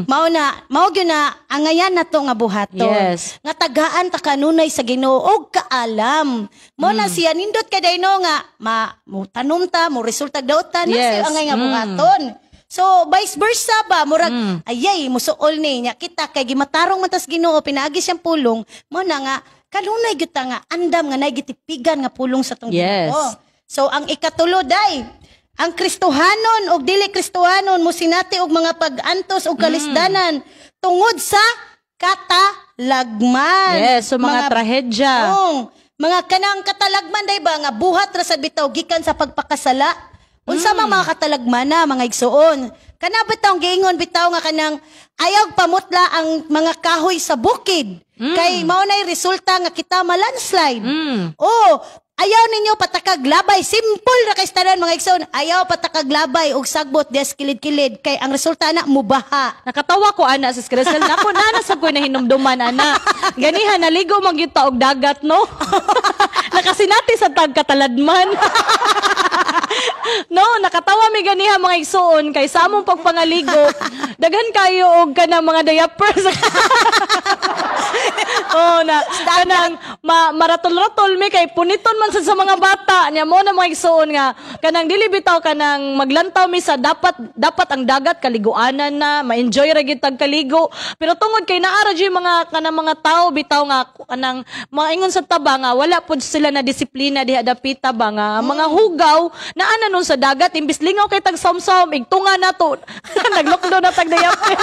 Mao na, mao gyud na angayan nato nga buhaton. Nga tagaan ta kanunay sa Ginoo og kaalam. Mao na siya nindot kay dayno nga ma mo tanom ta, mo resulta dautan na siya angay nga buhaton. So vice versa ba, murag ayay musuol ni nya kita kay gimatarong man tas Ginoo pinaagi siyang pulong, mao na nga kanunay gyud ta nga andam nga nay gitipigan nga pulong sa tong Ginoo. So ang ikatulo day, ang Kristohanon og dili Kristohanon mosinati og mga pag-antos og kalisdanan tungod sa katalagman. Yes, so mga trahedya. Oo, mga kanang katalagman day ba nga buhat ra sa bitaw gikan sa pagpakasala. Unsa man mga katalagman na, mga igsuon? Kana bitaw giingon bitaw nga kanang ayaw pamutla ang mga kahoy sa bukid. Kay mao nay resulta nga kita ma-landslide. Oh, ayaw ninyo patakag labay. Simple ra kay tanan, mga igsoon. Ayaw patakag labay og sagbot des kilid-kilid kay ang resulta na mubaha. Nakatawa ko ana, Sis Crisel. Nako na nasa ko nahinumduman ana. Ganihan naligo man gyud ta og dagat, no. Nakasinati sa tag kataladman. No, nakatawa mi ganiha, mga igsuon, kay sa among pagpangaligo, daghan kayo og kanang mga diapers. Oh, na kanang maratol-ratol mi kay puniton man sad sa mga bata. Nya mo na, mga igsuon, nga kanang dili bitaw kanang maglantaw mi sa dapat dapat ang dagat kaliguanan na, ma-enjoy ra gyud tag kaligo. Pero tungod kay naa ra gyud mga kanang mga tao bitaw nga kanang maingon sa taba nga wala pud sila na disiplina diha dapita ba nga mga hugaw naa na nun sa dagat, imbis lingaw kay tag samsam igtunga nato, naglokdo na tag diaper.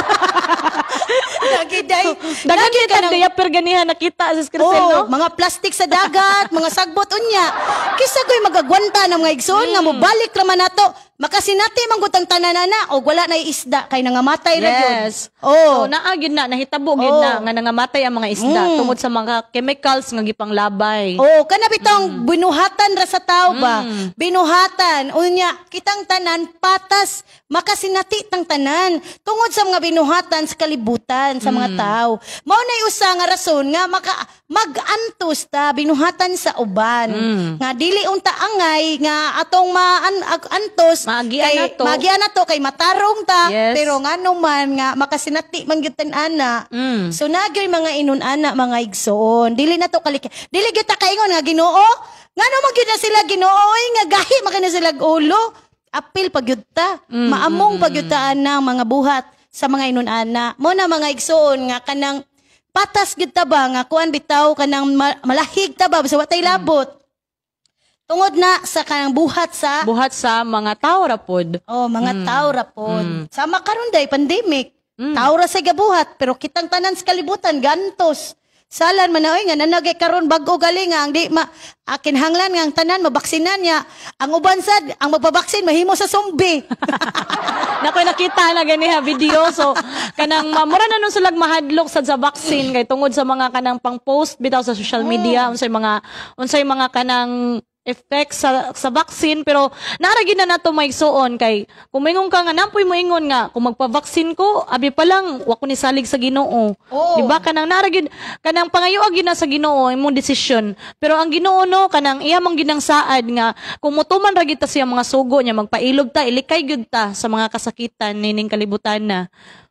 Lagi day. Daghan Lagi kay tag diaper ganiha nakita, Sis Crisel, Oh, no. mga plastic sa dagat, mga sagbot unya. Kisa ko'y magagwanta ng mga igsoon nga mobalik ra man nato. Makasinati man gud ang tananana og wala na isda kay nangamatay ra gyud. Oh. So naa gyud na nahitabo gyud na nga nangamatay ang mga isda tungod sa mga chemicals nga gipanglabay. Oh, kana bitong binuhatan ra sa tao ba? Binuhatan unya kitang tanan patas makasinati tang tanan tungod sa mga binuhatan sa kalibutan sa mga tao. Mao nay usa nga rason nga maka mag-antos ta, binuhatan sa uban. Nga dili unta angay nga atong ma-antos Maagian kay nato. maagian nato kay matarong ta, pero ngano man nga makasinati man gyud ana. So nagyoy mga inun ana, mga igsoon. Dili na to kalik. Dili gyud ta kaingon nga, "Ginoo, ngano man gyud na sila, Ginoo oy, nga gahi man kay na sila og ulo." Apil pa gyud ta. Maamong pa gyud ta ana mga buhat sa mga inun ana. Mo na, mga igsoon, nga kanang patas gyud ta ba nga kuan bitaw kanang malahig ta ba sa watay labot. Tungod na sa kanang buhat sa Buhat sa mga tao ra pod. Oh, mga tao ra pod. Sama karon day pandemic. Tao ra sa gabuhat pero kitang tanan sa kalibutan gantos. Salan man na oy nga nanagay karon bag-o gali nga ang di ma akin hanglan nga ang tanan mabaksinan niya. Ang uban sad ang magpabaksin mahimo sa zombie. Nakoy nakita na gani ha video, so kanang mura na nun silag mahadlok sad sa vaccine kay tungod sa mga kanang pang-post bitaw sa social media unsay mga kanang effects sa vaccine, pero naa ra gyud na nato maigsuon kay kung moingon ka nga nampoy moingon nga kung magpa-vaccine ko abi pa lang wa ko ni salig sa Ginoo. Oo. Di ba kanang naa ra gyud kanang pangayo gyud na sa Ginoo imong desisyon, pero ang Ginoo no kanang iya mang ginang saad nga kung motuman ra gyud ta sa iyang mga sugo niya, magpailob ta, ilikay gyud ta sa mga kasakitan nining kalibutan na.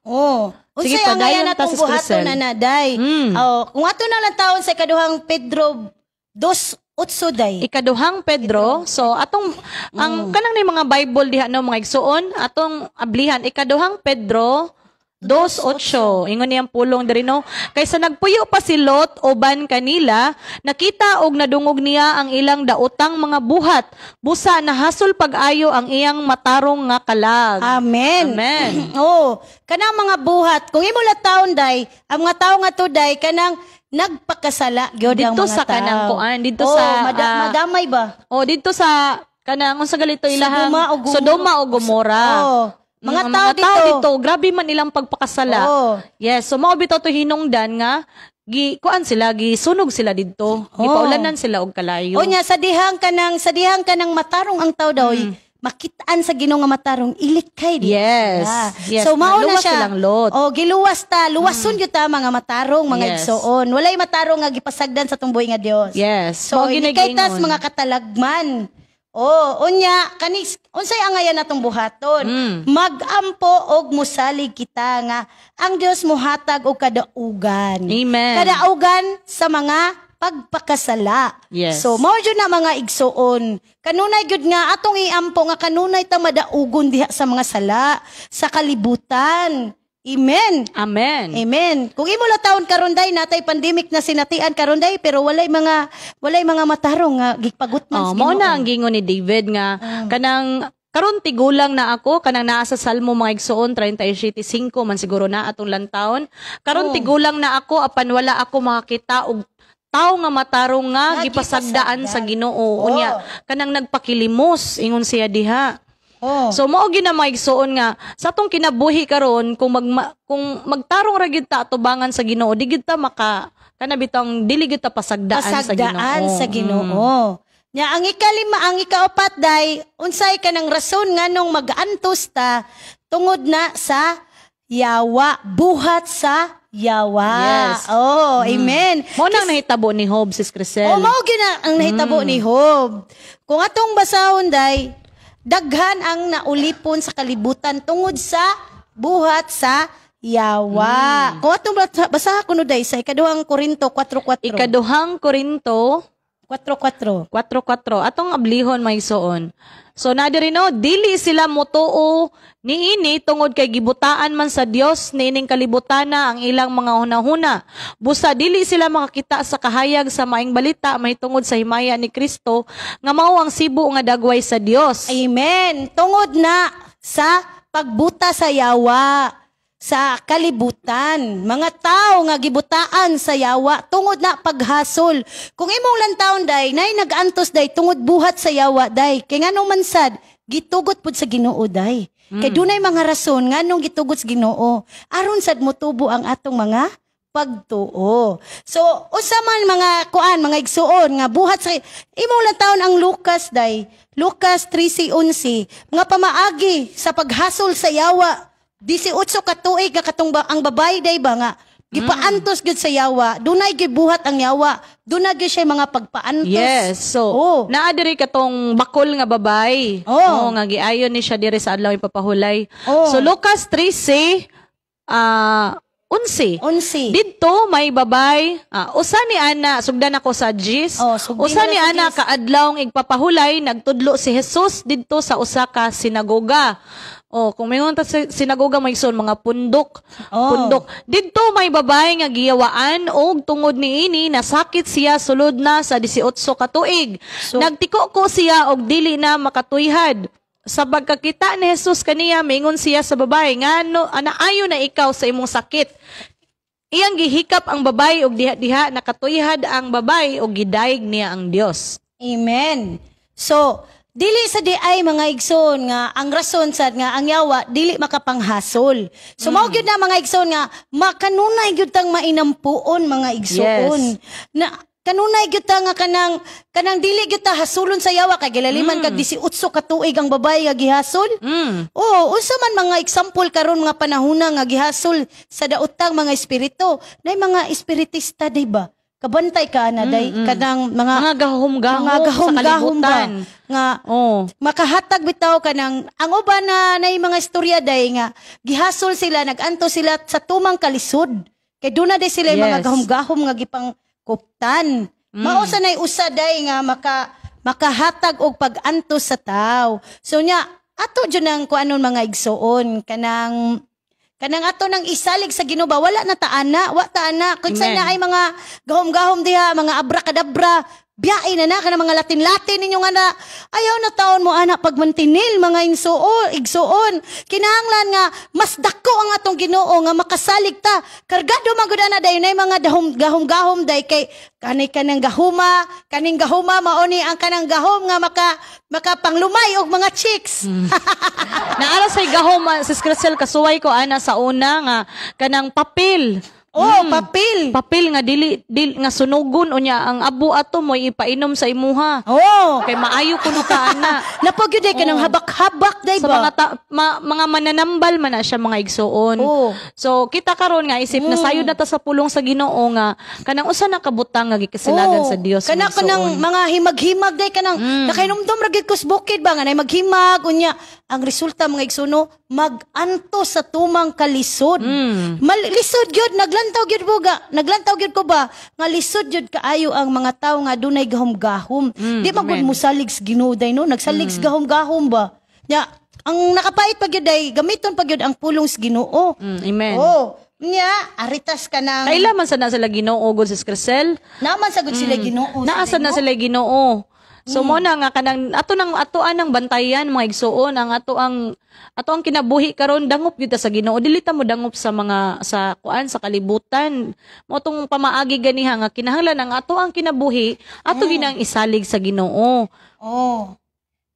Oh. Sige, Unsay ang padayon ngayon ta, atong Sis buhaton Crisel. na naday? Oh, kung ato na lang taon sa ikaduhang Pedro 2:8 day. Ikaduhang Pedro, so atong ang kanang ni mga Bible diha no, mga igsuon, atong ablihan Ikaduhang Pedro 2:8. Ingon niyang pulong diri no, kaysa nagpuyo pa si Lot uban kanila, nakita og nadungog niya ang ilang daotang mga buhat, busa nahasol pag-ayo ang iyang matarong nga kalag. Amen. Amen. Oh, kanang mga buhat, kung imo la taon day, ang mga tawo nga to day kanang nagpakasala gyud ang Didto mga sa kanang tao. kuan, didto Oh, sa, madamay ba? O didto sa kanang unsa galito ilahang Sodoma o Gomora. Sodoma o Gomora. Oh, mga tao Mga tao dito. dito, grabe man ilang pagpakasala. Oo. Yes, so mao bitaw to hinungdan nga gi kuan sila, gisunog sila didto. Gipaulanan sila og kalayo. Unya sa dihang kanang matarong ang tao daw, makitaan sa Ginoo nga matarong, ilikay di. Yes. Sila. Yes. So mao na Naluwas siya. silang Lot. Oh, giluwas ta, luwason gyud ta mga matarong mga igsoon. Walay matarong nga gipasagdan sa tumboy nga Dios. Yes. So Mao gyud ilikay tas giingon. mga katalagman. Oh, unya kanis unsay angayan natong buhaton? Magampo og musalig kita nga ang Dios mohatag og kadaugan. Amen. Kadaugan sa mga pagpakasala. Yes. So mao jud na mga igsoon. Kanunay gyud nga atong iampo nga kanunay ta madaugon diha sa mga sala sa kalibutan. Amen. Amen. Amen. Kung imo la taon karon day natay pandemic na sinatian karon day, pero walay mga matarong nga gipagutman Oh, sa mao Ginoo. na ang gingon ni David nga kanang karon tigulang na ako, kanang naa sa Salmo mga igsoon 37:5 man siguro na atong lantawon. Karon tigulang na ako apan wala ako makakita og tawo nga matarong nga Nga gipasagdaan sa Ginoo. Oh. Unya kanang nagpakilimos ingon siya diha. Oh. So mao gyud na mga igsoon nga sa atong kinabuhi karon kung magtarong ra gyud ta atubangan sa Ginoo, di gyud ta maka kana bitong dili gyud ta pasagdaan, Pasagdaan sa Ginoo. sa Ginoo. Nya ang ikalima, ang ikaapat day, unsay kanang rason nganong mag-antos ta tungod na sa yawa, buhat sa yawa. Yes. Oh, amen. Mao nang nahitabo ni Job, Sis Crisel. Oh, mao gyud na ang nahitabo ni Job. Kung atong basahon day, daghan ang naulipon sa kalibutan tungod sa buhat sa yawa. Kung atong basaha kuno day sa ikaduhang Korinto 4:4. Ikaduhang Korinto 4:4. 4:4 atong ablihon may igsoon. So na diri no, dili sila motuo niini tungod kay gibutaan man sa Dios niining kalibutana ang ilang mga hunahuna. Busa dili sila makakita sa kahayag sa maayong balita mahitungod sa himaya ni Kristo nga mao ang sibo nga dagway sa Dios. Amen. Tungod na sa pagbuta sa yawa sa kalibutan. Mga tao nga gibutaan sa yawa tungod na paghasol. Kung imong lantawon day, nay nag-antos day tungod buhat sa yawa day. Kay nganong man sad, gitugot pud sa Ginoo day. Kay dunay mga rason nganong gitugot sa Ginoo. Aron sad motubo ang atong mga pagtuo. So, usa man mga kuan, mga igsuon nga buhat sa imong lantawon ang Lucas day. Lucas 13:11, mga pamaagi sa paghasol sa yawa. 18 ka tuig nga katong ba, ang babae day ba nga gipaantos gyud sa yawa. Dunay gibuhat ang yawa. Dunay gyud siya mga pagpaantos. Yes. So, Oh. naa diri katong bakol nga babay. Oh. Oo, nga giayon ni siya diri sa adlaw ipapahulay. Oh. So Lucas 13 11. 11. Didto may babay, usa ni ana, sugdan ako sa Gis. Oh, sugdin Usa mo ni na sa ana Gis. kaadlawng igpapahulay, nagtudlo si Jesus didto sa usa ka sinagoga. Oh, kung mingon ta sa sinagoga may son mga pundok. Oh. Pundok. Didto may babae nga giyawaan og tungod niini nasakit siya sulod na sa 18 ka tuig. So- Nagtiko ko siya og dili na makatuyhad. Sa pagkakita ni Jesus kaniya, mingon siya sa babae, ngano anaayo na ikaw sa imong sakit. Iyang gihikap ang babay og diha-diha nakatuyhad ang babay og gidayeg niya ang Dios. Amen. So, dili sa di ay, mga igsoon, nga ang rason sad nga ang yawa dili makapanghasol. So mao gyud na, mga igsoon, nga makanunay gyud tang mainampuon, mga igsoon. Na kanunay gyud ta nga kanang kanang dili gyud ta hasulon sa yawa kay gilaliman kag 18 ka tuig ang babae nga gihasol. Oo, unsa man mga example karon mga panahona nga gihasol sa daotang mga espiritu? Nay mga espiritista, di ba? Kabantay ka na day kanang mga Mga gahom-gahom mga sa gahom-gahom ba kalibutan. Nga makahatag bitaw kanang ang uban na nay mga istorya day nga gihasol sila, naganto sila sa tumang kalisod kay duna day sila yung mga gahom-gahom nga gipang kuptan. Mao sa nay usa day nga makahatag og pag-antos sa tao. So nya ato jud nang kuanon, mga igsoon, kanang kanang ato nang isalig sa Ginoo ba, wala na ta ana, wa ta ana kung sa Amen. na ay mga gahom-gahom diha, mga abrakadabra, biyae na na kana mga Latin-Latin ninyo nga na ayaw na taon mo ana pagmantinil, mga insuon, igsuon. Kinahanglan nga mas dako ang atong Ginoo nga makasalig ta. Kargado man gud ana dayon ay mga dahom gahom-gahom day kay kanay kanang gahuma, kaning gahuma mao ni ang kanang gahom nga makapanglumay og mga chicks. Naara say gahom, Sis Crisel, kasuway ko ana sa una nga kanang papel. Oh, papel. Papel nga dili, dili nga sunugon, unya ang abo ato mo ipainom sa imuha. Kay maayo kuno ka ana. Napag yun day kanang habak-habak day sa ba? mga mga mananambal man na siya, mga igsuon. So kita karon nga isip na sayod na ta sa pulong sa Ginoo nga kanang usa na kabutang nga gikasilagan sa Dios, Kana mga kanang igsuon. mga himag-himag day kanang nakahinumdom ra gyud ko sa bukid ba nga nay maghimag, unya ang resulta, mga igsuno, maganto sa tumang kalisod. Lisod gyud, naglantaw gyud buga, naglantaw gyud ko ba nga lisod gyud kaayo ang mga tawo nga dunay gahom-gahom. Di man gud mosalig sa Ginoo day no, nagsalig sa gahom-gahom ba. Nya ang nakapait pa gyud day gamiton pa gyud ang pulong sa Ginoo. Amen. Oh, nya aritas ka ng Kaila man sa na sila Ginoo gud, Sis Crisel. Naman sa gud sila Ginoo. Naa sa na sila Ginoo. So mo na nga kanang ato nang ato anang bantayan, mga igsuon, ang ato ang kinabuhi karon, dangop gyud ta sa Ginoo, dili ta mo dangop sa mga sa kuan sa kalibutan. Mo tong pamaagi ganiha nga kinahanglan ang ato ang kinabuhi ato ginang isalig sa Ginoo. Oh.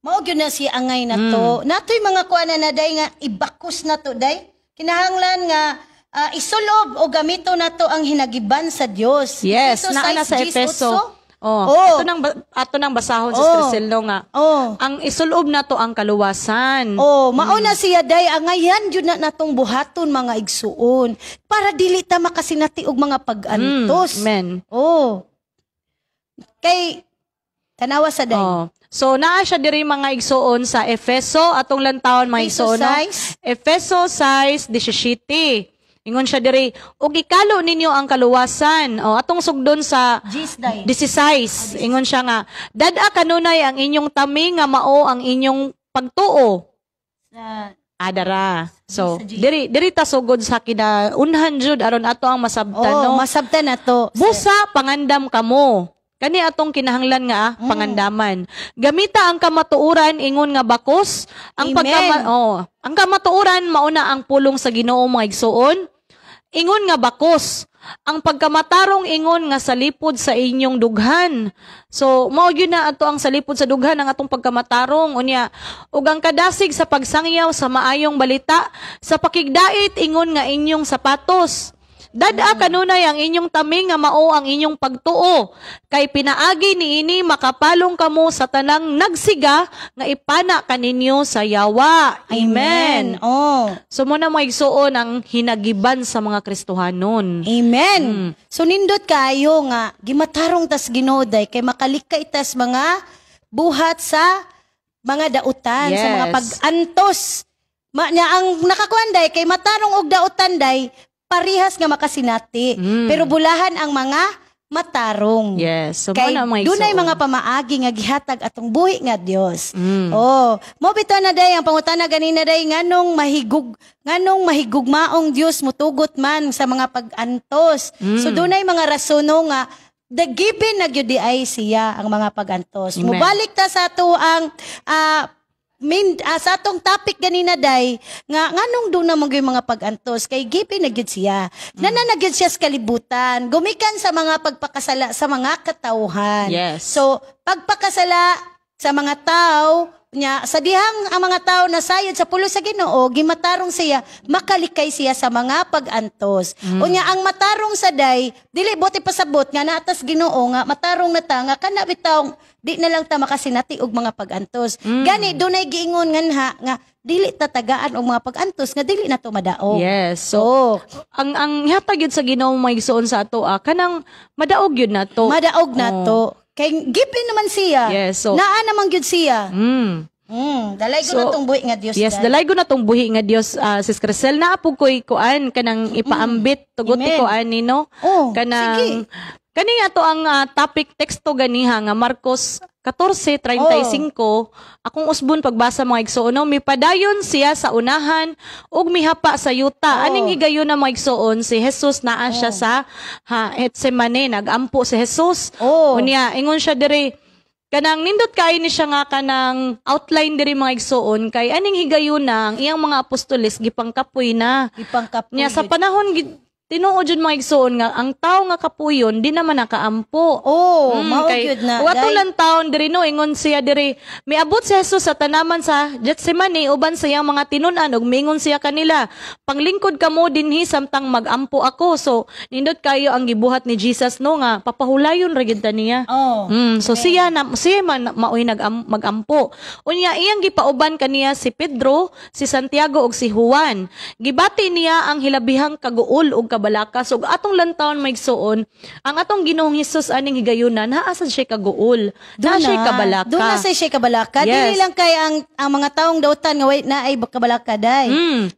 Mao gyud na si angay na to. Natoy mga kuan na day nga ibakos na to day. Kinahanglan nga isulob o gamito na to ang hinagiban sa Dios. Yes, Efeso naa na sa 6, Efeso. 18. Oh, ato nang basahon sa Crisel no nga. Ang isulob na to ang kaluwasan. Oh, mao na siya day angayan jud na natong buhaton, mga igsuon, para dili ta makasinati og mga pag-antos. Amen. Oh. Kay tanawa sa day. Oh. So naa siya diri, mga igsuon, sa Efeso, atong lantawon, mga Efeso igsuon, no? 6. Efeso 6:17. Ingon siya diri, ug ikalo ninyo ang kaluwasan. O atong sugdon sa Gis day. 16. Ingon siya nga, dad-a kanunay ang inyong taming nga mao ang inyong pagtuo. Adara. So, Sa G. diri diri ta sugod sa kinaunhan jud aron ato ang masabtan, Oh, no. masabtan na to. Busa pangandam kamo. Kani atong kinahanglan nga pangandaman. Gamita ang kamatuoran ingon nga bakos. Ang Amen. ang kamatuoran mauna ang pulong sa Ginoo, mga igsuon. Ingon nga bakos. Ang pagkamatarong ingon nga salipod sa inyong dughan. So, mao gyud na ato ang salipod sa dughan ang atong pagkamatarong. Unya, ug ang kadasig sa pagsangyaw sa maayong balita sa pakigdait ingon nga inyong sapatos. Dad-a kanunay ang inyong taming nga mao ang inyong pagtuo. Kay pinaagi niini makapalong kamo sa tanang nagsiga nga ipana kaninyo sa yawa. Amen. Oh. So mo na mga igsuon ang hinagiban sa mga Kristohanon. Amen. So nindot kaayo nga gimatarong tas Ginoo day kay makalikay tas mga buhat sa mga dautan, sa mga pag-antos. Ma, nya ang nakakuan day kay matarong og dautan day parihas nga makasinati. Pero bulahan ang mga matarong. Yes. So Kay mo na mga dunay igsuon. mga pamaagi nga gihatag atong buhi nga Dios. Oh, mo bitaw na day ang pangutana ganina day, nganong mahigugmaong Dios mutugot man sa mga pag-antos. So dunay mga rason no nga the given na gyud di ay siya ang mga pag-antos. Amen. Mubalik ta sa ato ang main sa atong topic ganina, day, nga nganong duna man gyud mga pag-antos kay gipi na gyud siya. Nana na gyud siya sa kalibutan gumikan sa mga pagpakasala sa mga katawhan. So pagpakasala sa mga tao nya, sa dihang ang mga tao nasayod sa pulos sa Ginoo, gimatarong siya, makalikay siya sa mga pag-antos. Unya ang matarong sa day, dili buot ipasabot nga naatas Ginoo nga matarong na ta nga kana bitaw di na lang ta makasinati og mga pag-antos. Gani dunay giingon nganha nga dili ta tagaan og mga pag-antos nga dili na to madaog. Yes. So, So, ang hatag yun sa Ginoo, mga igsoon, sa ato kanang madaog yun na to. Madaog na Oh. to. Kay gipin naman siya. Yes, so- Naa naman gyud siya. Dalay ko So, na tong buhi nga Dios. Yes, day. dalay ko na tong buhi nga Dios, Sis Crisel. Naa po ko'y kuan kanang ipaambit tuguti Amen. ko ani, no. Oh, Kanang sige. kani ato ang topic teksto ganiha nga Marcos 14:35. Akong usbon pagbasa, mga igsoon, no, mipadayon siya sa unahan ug mihapa sa yuta. Aning higayon na, mga igsoon, si Jesus naa siya sa ha Getsemane, nagampo si Jesus. Unya ingon siya diri, kanang nindot kaayo ni siya nga kanang outline diri, mga igsoon, kay aning higayuna ang iyang mga apostoles gipangkapoy na. Ipangkapoy. Nya sa panahon gid tinuod jud, mga igsoon, nga ang tao nga kapuyon di naman nakaampo. Oh, mao kay gyud na. ug atong Day. lang taon diri, no, ingon siya diri, miabot si Jesus sa tanaman sa Getsemane uban sa iyang mga tinun-an ug miingon siya kanila, "Panglingkod kamo dinhi samtang magampo ako." So nindot kayo ang gibuhat ni Jesus, no, nga papahulayon ra gyud ta niya. So siya na siya man maoy magampo. Unya iyang gipauban kaniya si Pedro, si Santiago ug si Juan. Gibati niya ang hilabihang kaguol ug kabalaka. So atong lantawon, mga igsoon, ang atong Ginoong Hesus aning higayuna naa sad siya kaguol. Naa siya kabalaka. Doon na siya kabalaka. Yes. Dili lang kay ang mga taong dautan nga way na ay kabalaka, day.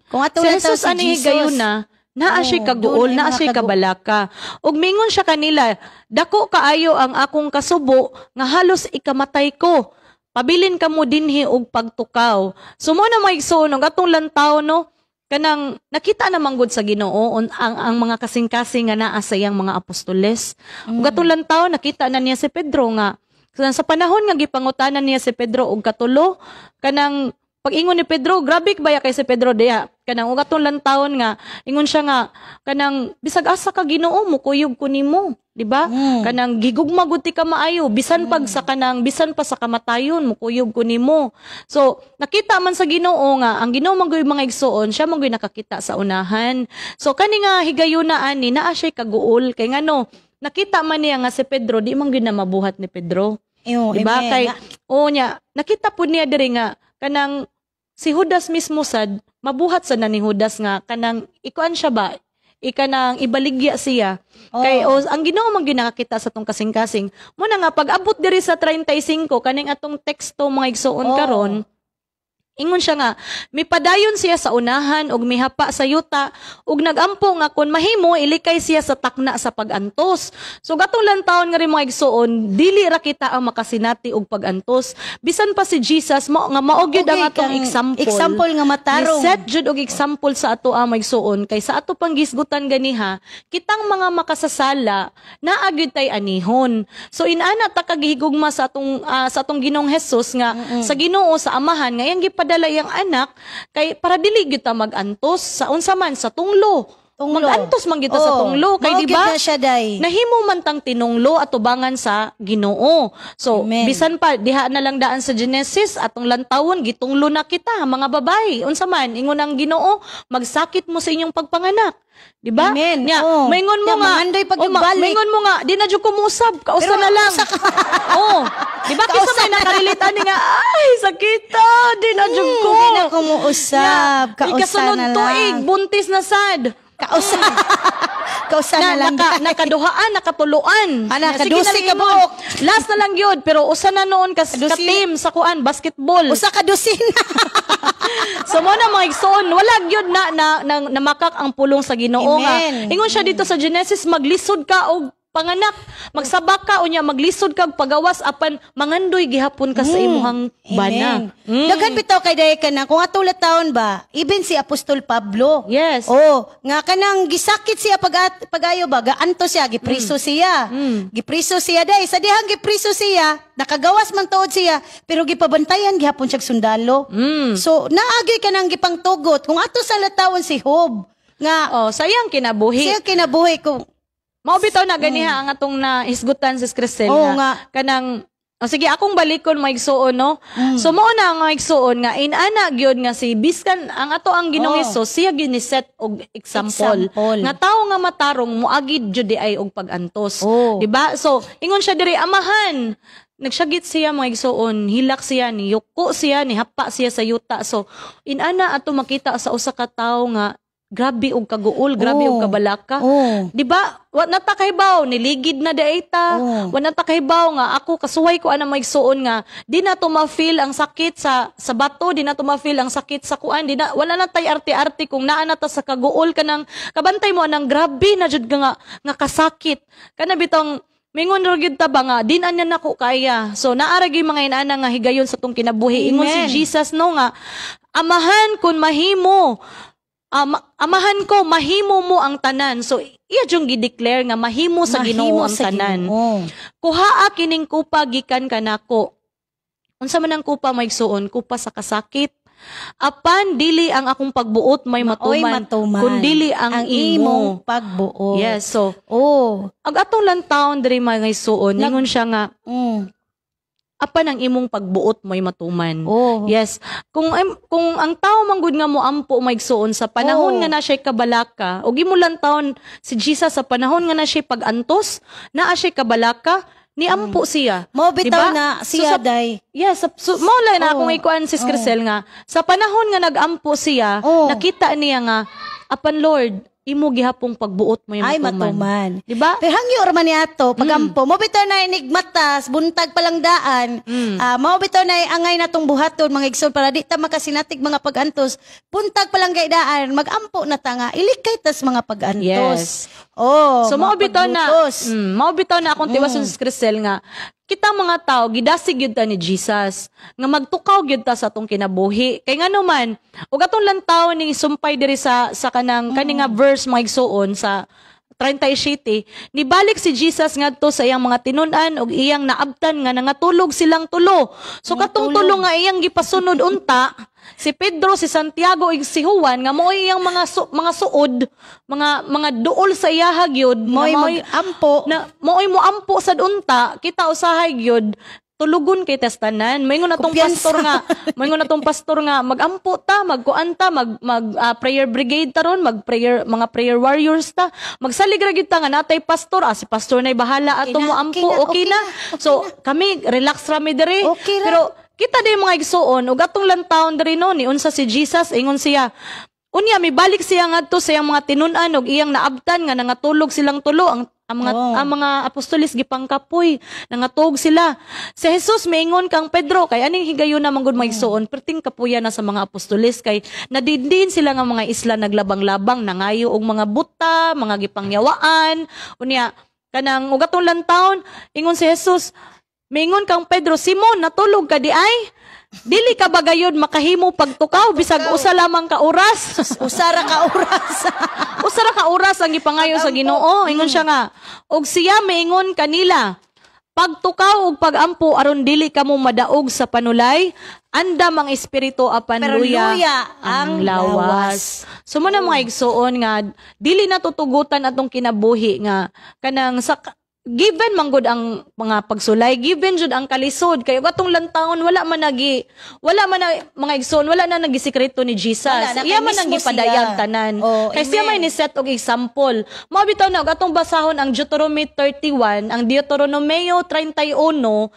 Kung atong Si lantaw Jesus si aning Jesus. higayuna naa siya Oh, kaguol, doon ay naa mga siya kabalaka. Ug mingon siya kanila, "Dako kaayo ang akong kasubo nga halos ikamatay ko. Pabilin kamo dinhi og pagtukaw." So mo na, mga igsoon, og atong lantaw, no, kanang nakita naman gud sa Ginoo ang mga kasing-kasing nga naa sa iyang mga apostoles. Ug atong lantaw nakita na niya si Pedro nga sa panahon nga gipangutanan niya si Pedro og katulo, kanang pag-ingon ni Pedro, grabe ba ya kay si Pedro diha. Kanang ug atong lantawon nga ingon siya nga kanang bisag asa ka, Ginoo, mukuyog ko nimo, di ba? Kanang gigugma gud ti ka maayo, bisan pag sa kanang bisan pa sa kamatayon mukuyog ko nimo. So nakita man sa Ginoo nga ang Ginoo man gud, mga igsoon, siya man gud nakakita sa unahan. So kani nga higayuna ani naa siya kaguol kay ngano nakita man niya nga si Pedro di man gud na mabuhat ni Pedro. Iyo, Diba? amen. Kay o niya, nakita po niya diri nga kanang si Judas mismo sad mabuhat sa na ni Judas nga kanang ikuan siya ba, ikanang ibaligya siya. Kay o ang Ginoo man gyud nakakita sa tong kasing-kasing. Mo na nga pag abot diri sa 35 kaning atong teksto, mga igsoon, karon ingon siya nga mipadayon siya sa unahan ug mihapa sa yuta ug nagampo nga kon mahimo ilikay siya sa takna sa pagantos. So gatong lantawon nga rin, mga igsoon, dili ra kita ang makasinati og pagantos. Bisan pa si Jesus mao nga mao gyud ang atong kang example. Example nga matarong. Set jud og example sa ato ang igsoon kay sa ato pang gisgutan ganiha, kitang mga makasasala naa gyud tay anihon. So inana ta kagihigugma sa atong Ginoong Hesus nga sa Ginoo sa Amahan nga iyang gipadala iyang anak kay para dili gyud ta magantos sa unsa man, sa tunglo. Tunglo. Magantos man gyud ta sa tunglo kay Mao di gyud ba? na siya, day. Nahimo man tang tinunglo atubangan sa Ginoo. So Amen. bisan pa diha na lang daan sa Genesis, atong lantawon, gitunglo na kita mga babae. Unsa man ingon ang Ginoo, magsakit mo sa inyong pagpanganak. Di ba? Amen. Nya, Oh. maingon mo Nya, nga, mangandoy pag oh, balik. maingon mo nga, di na jud ko muusab, kausa Pero na lang. kausa ka. Oh, di ba kisa may nakarelate ani nga, ay, sakita, di na jud ko. Di na ko muusab. Nya, Kausa ikasunod na lang. tuig, buntis na sad. Kausa. Kausa na, lang. Naka, nakaduhaan, nakatuluan. Ah, Sige nakadusi na lang ka ingon. buok. Last na lang yun, pero usa na noon kas, Kadusi. ka-team sa kuan, basketball. Usa ka dosina. So mo na, mga igsoon, wala gyud na, na, na, namakak ang pulong sa Ginoo nga. Amen. Ingon siya dito sa Genesis, maglisod ka og panganak, magsabak ka unya maglisod kag pagawas apan mangandoy gihapon ka sa imuhang bana. Amen. Daghan bitaw kay dahil ka na kung ato taon ba, even si Apostol Pablo. Oh, nga kanang gisakit siya pag pagayo ba, gaanto siya, gipriso siya. Gipriso siya dahil sa dihang gipriso siya, nakagawas man tuod siya, pero gipabantayan gihapon siya sundalo. So naagi ka nang gipangtugot kung ato sa latawon si Job nga Oh, sayang kinabuhi. siya kinabuhi kung Mao bitaw na ganiha ang atong nahisgutan, Sis Cristel, Oo nga kanang, oh, sige, akong balikon, mga igsuon, no. So mao na ang mga igsuon nga inana gyud nga si biskan ang ato ang Ginoong Hesus, siya gyud ni set og example, Example. nga tawo nga matarong moagi jud di ay og pagantos. Di ba? So ingon siya diri, "Amahan." Nagsyagit siya, mga igsuon, hilak siya, ni yuko siya, ni hapa siya sa yuta. So inana ato makita sa usa ka tawo nga grabe og kaguol, grabe og kabalaka. Di ba? Wa na ta kahibaw, niligid na diay ta. Wa na ta kahibaw nga ako kasuway ko ana maigsuon nga di na to ma-feel ang sakit sa bato, di na to ma-feel ang sakit sa kuan, di na wala na tay arte-arte kung naa na ta sa kaguol kanang kabantay mo anang grabe na jud ka nga kasakit. Kana bitong mingon ra gyud ta ba nga di na niya nako kaya. So naa ra gyud mga inana nga higayon sa tong kinabuhi. Ingon si Amen. Jesus, no, nga, "Amahan, kun mahimo, Amahan ko, mahimo mo ang tanan." So, iya yung gi-declare nga mahimo sa Ginoo Mahimo ang sa tanan. Ginoo. "Kuhaa kining kupa gikan kanako." Unsa man ang kupa, maigsuon? Kupa sa kasakit. "Apan dili ang akong pagbuot may Maoy matuman, matuman. Kundili ang imo." Imong pagbuot. Yes, so ag atong lantawon diri, mga igsuon, ningon siya nga apan ang imong pagbuot mo'y matuman. Yes. Kung ang tao manggud nga moampo, maigsuon, sa panahon nga na siya kabalaka, ug imo lang taon si Jesus sa panahon nga na siya pag-antos, naa siya kabalaka, niampo siya. Mao bitaw Diba? na So, siya day. Yes, so, mao lang na akong ikuan, Sis Crisel, nga sa panahon nga nagampo siya, nakita niya nga apan Lord, imo gihapong pagbuot mo yung Ay matuman. matuman. Di ba? Pero hangyo ra man ni ato pagampo. Mo bitaw na enigmatas buntag palang daan. Ah, mao bitaw na angay natong buhaton, mga igsoon, para di ta makasinatig mga pagantos. Buntag palang gay daan, magampo na ta nga ilikay tas mga pagantos. Oh, So mga mao bitaw na paglutos. Mao bitaw na akong tiwason, Sis Crisel, nga kita mga tao gidasig gyud ta ni Jesus nga magtukaw gyud ta sa atong kinabuhi. Kay ngano man ug atong lantaw ning sumpay diri sa kanang kani nga verse, mga igsuon, sa 37, nibalik si Jesus ngadto sa iyang mga tinun-an ug iyang naabtan nga nangatulog silang tulo. So katong tulo nga iyang gipasunod unta, si Pedro, si Santiago ug si Juan, nga mao'y iyang mga suod, mga duol sa iyaha gyud, nga Mo'y mao'y mag-ampo. Na mao'y moampo sad unta, kita usahay gyud tulugon kay tanan. Moingon na tong Kumpiyansa. pastor nga, moingon na tong pastor nga magampo ta, magkuan ta, mag mag prayer brigade ta ron, mag prayer mga prayer warriors ta. Magsalig ra gyud ta nga natay pastor, si pastor nay bahala ato Okay na, mo ampo, okay na, okay, okay na. na, okay. So kami relax ra mi diri. Okay ra. Pero kita din, mga igsuon, ug atong lantawon diri, no, ni unsa si Jesus, ingon siya, unya mibalik siya ngadto sa iyang mga tinun-an ug iyang naabtan nga nangatulog silang tulo. Ang mga ang mga apostoles gipangkapoy, nangatog sila. Si Jesus miingon kang Pedro, kay aning higayon na manggod, mga igsuon, perting kapuya na sa mga apostoles kay nadindin sila nga mga isla, naglabang-labang, nangayo og mga buta, mga gipangyawaan. Unya kanang ug atong lantawon, ingon si Jesus, miingon kang Pedro, "Simon, natulog ka di ay? Dili ka ba gayod makahimo pagtukaw bisag usa lamang ka oras?" Usara ka oras. Usa ra ka oras ang gipangayo sa Ginoo. Ingon siya nga, og siya miingon kanila, "Pagtukaw ug pagampo aron dili kamo madaog sa panulay, andam ang espiritu apan Pero luya, luya ang ang lawas." So mo na, mga igsuon, nga dili na tutugutan atong kinabuhi nga kanang sa given manggod ang mga pagsulay, given jud ang kalisod kay atong lantawon wala man na, mga igsoon, wala na nagisikreto ni Jesus. Wala na, kay Iya man ang mismo gipadayag siya. tanan. Oh, Kay siya amen. may ni set og example. Mao bitaw na og atong basahon ang Deuteronomy 31, ang Deuteronomio 31,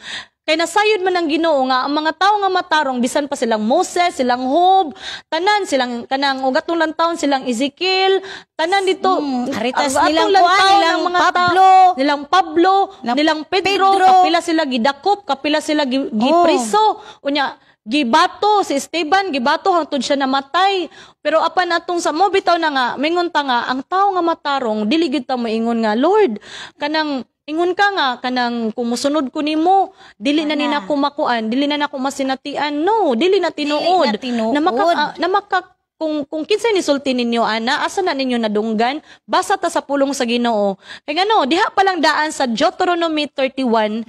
kay nasayod man ang Ginoo nga ang mga tawo nga matarong, bisan pa silang Moses, silang Job, tanan silang kanang ug atong lantawon silang Ezekiel, tanan dito Aritas ang atong nilang kuan, lantawon nilang ang mga Pablo. Nilang Pablo, Na nilang Pedro, Pedro. kapila sila gidakop, kapila sila gipriso. Unya Gibato si Esteban, gibato hangtod siya namatay. Pero apan atong sa mo bitaw na nga mingon ta nga ang tao nga matarong dili gyud ta moingon nga, "Lord, kanang ingon ka nga kanang kung musunod ko nimo, dili na ni nako makuan, dili na nako masinatian." No, dili na tinuod. Dili na tinuod. Na maka, na maka kung kinsay nisulti ninyo ana, asa na ninyo nadunggan? Basa ta sa pulong sa Ginoo. Kay ngano, diha pa lang daan sa Deuteronomy 31,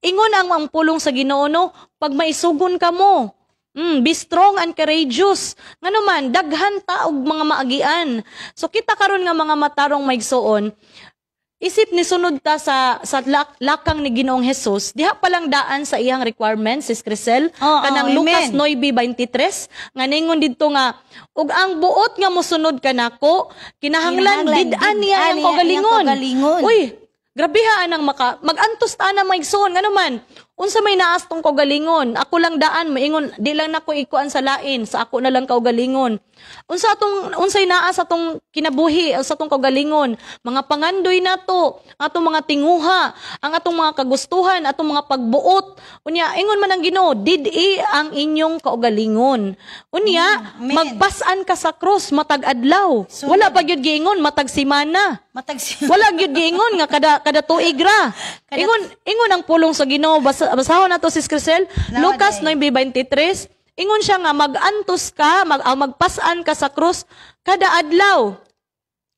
ingon ang pulong sa Ginoo, no, pag maisugon ka mo, be strong and courageous. Ngano man, daghan ta og mga maagian. So kita karon nga mga matarong, maigsuon, isip ni sunod ta sa lakang ni Ginoong Hesus, diha pa lang daan sa iyang requirements, Sis Crisel, kanang Lucas 9:23 nga ningon didto nga ug ang buot nga mosunod kanako kinahanglan Kinahanglan did-an niya did-an ang niya ang kaugalingon. Kaugalingon. Uy, grabe ha anang maka magantos ta na, maigsoon. Ngano man, unsa may naas tong kaugalingon? Ako lang daan moingon, di lang nako ikuan sa lain, sa ako na lang kaugalingon. Unsa atong, unsay naa sa atong kinabuhi, sa atong kaugalingon? Mga pangandoy nato, atong mga tinguha, ang atong mga kagustuhan, atong mga pagbuot. Unya ingon man ang Ginoo, did-i ang inyong kaugalingon. Unya Amen. Magpas-an ka sa krus matag adlaw. Sunod. Wala pa gyud giingon matag simana. Matag Wala gyud giingon nga kada tuig ra. Ingon ang pulong sa Ginoo. Basahon nato, Sis Crisel. Lucas 9:23. Ingon siya nga magantos ka, magpas-an ka sa krus kada adlaw.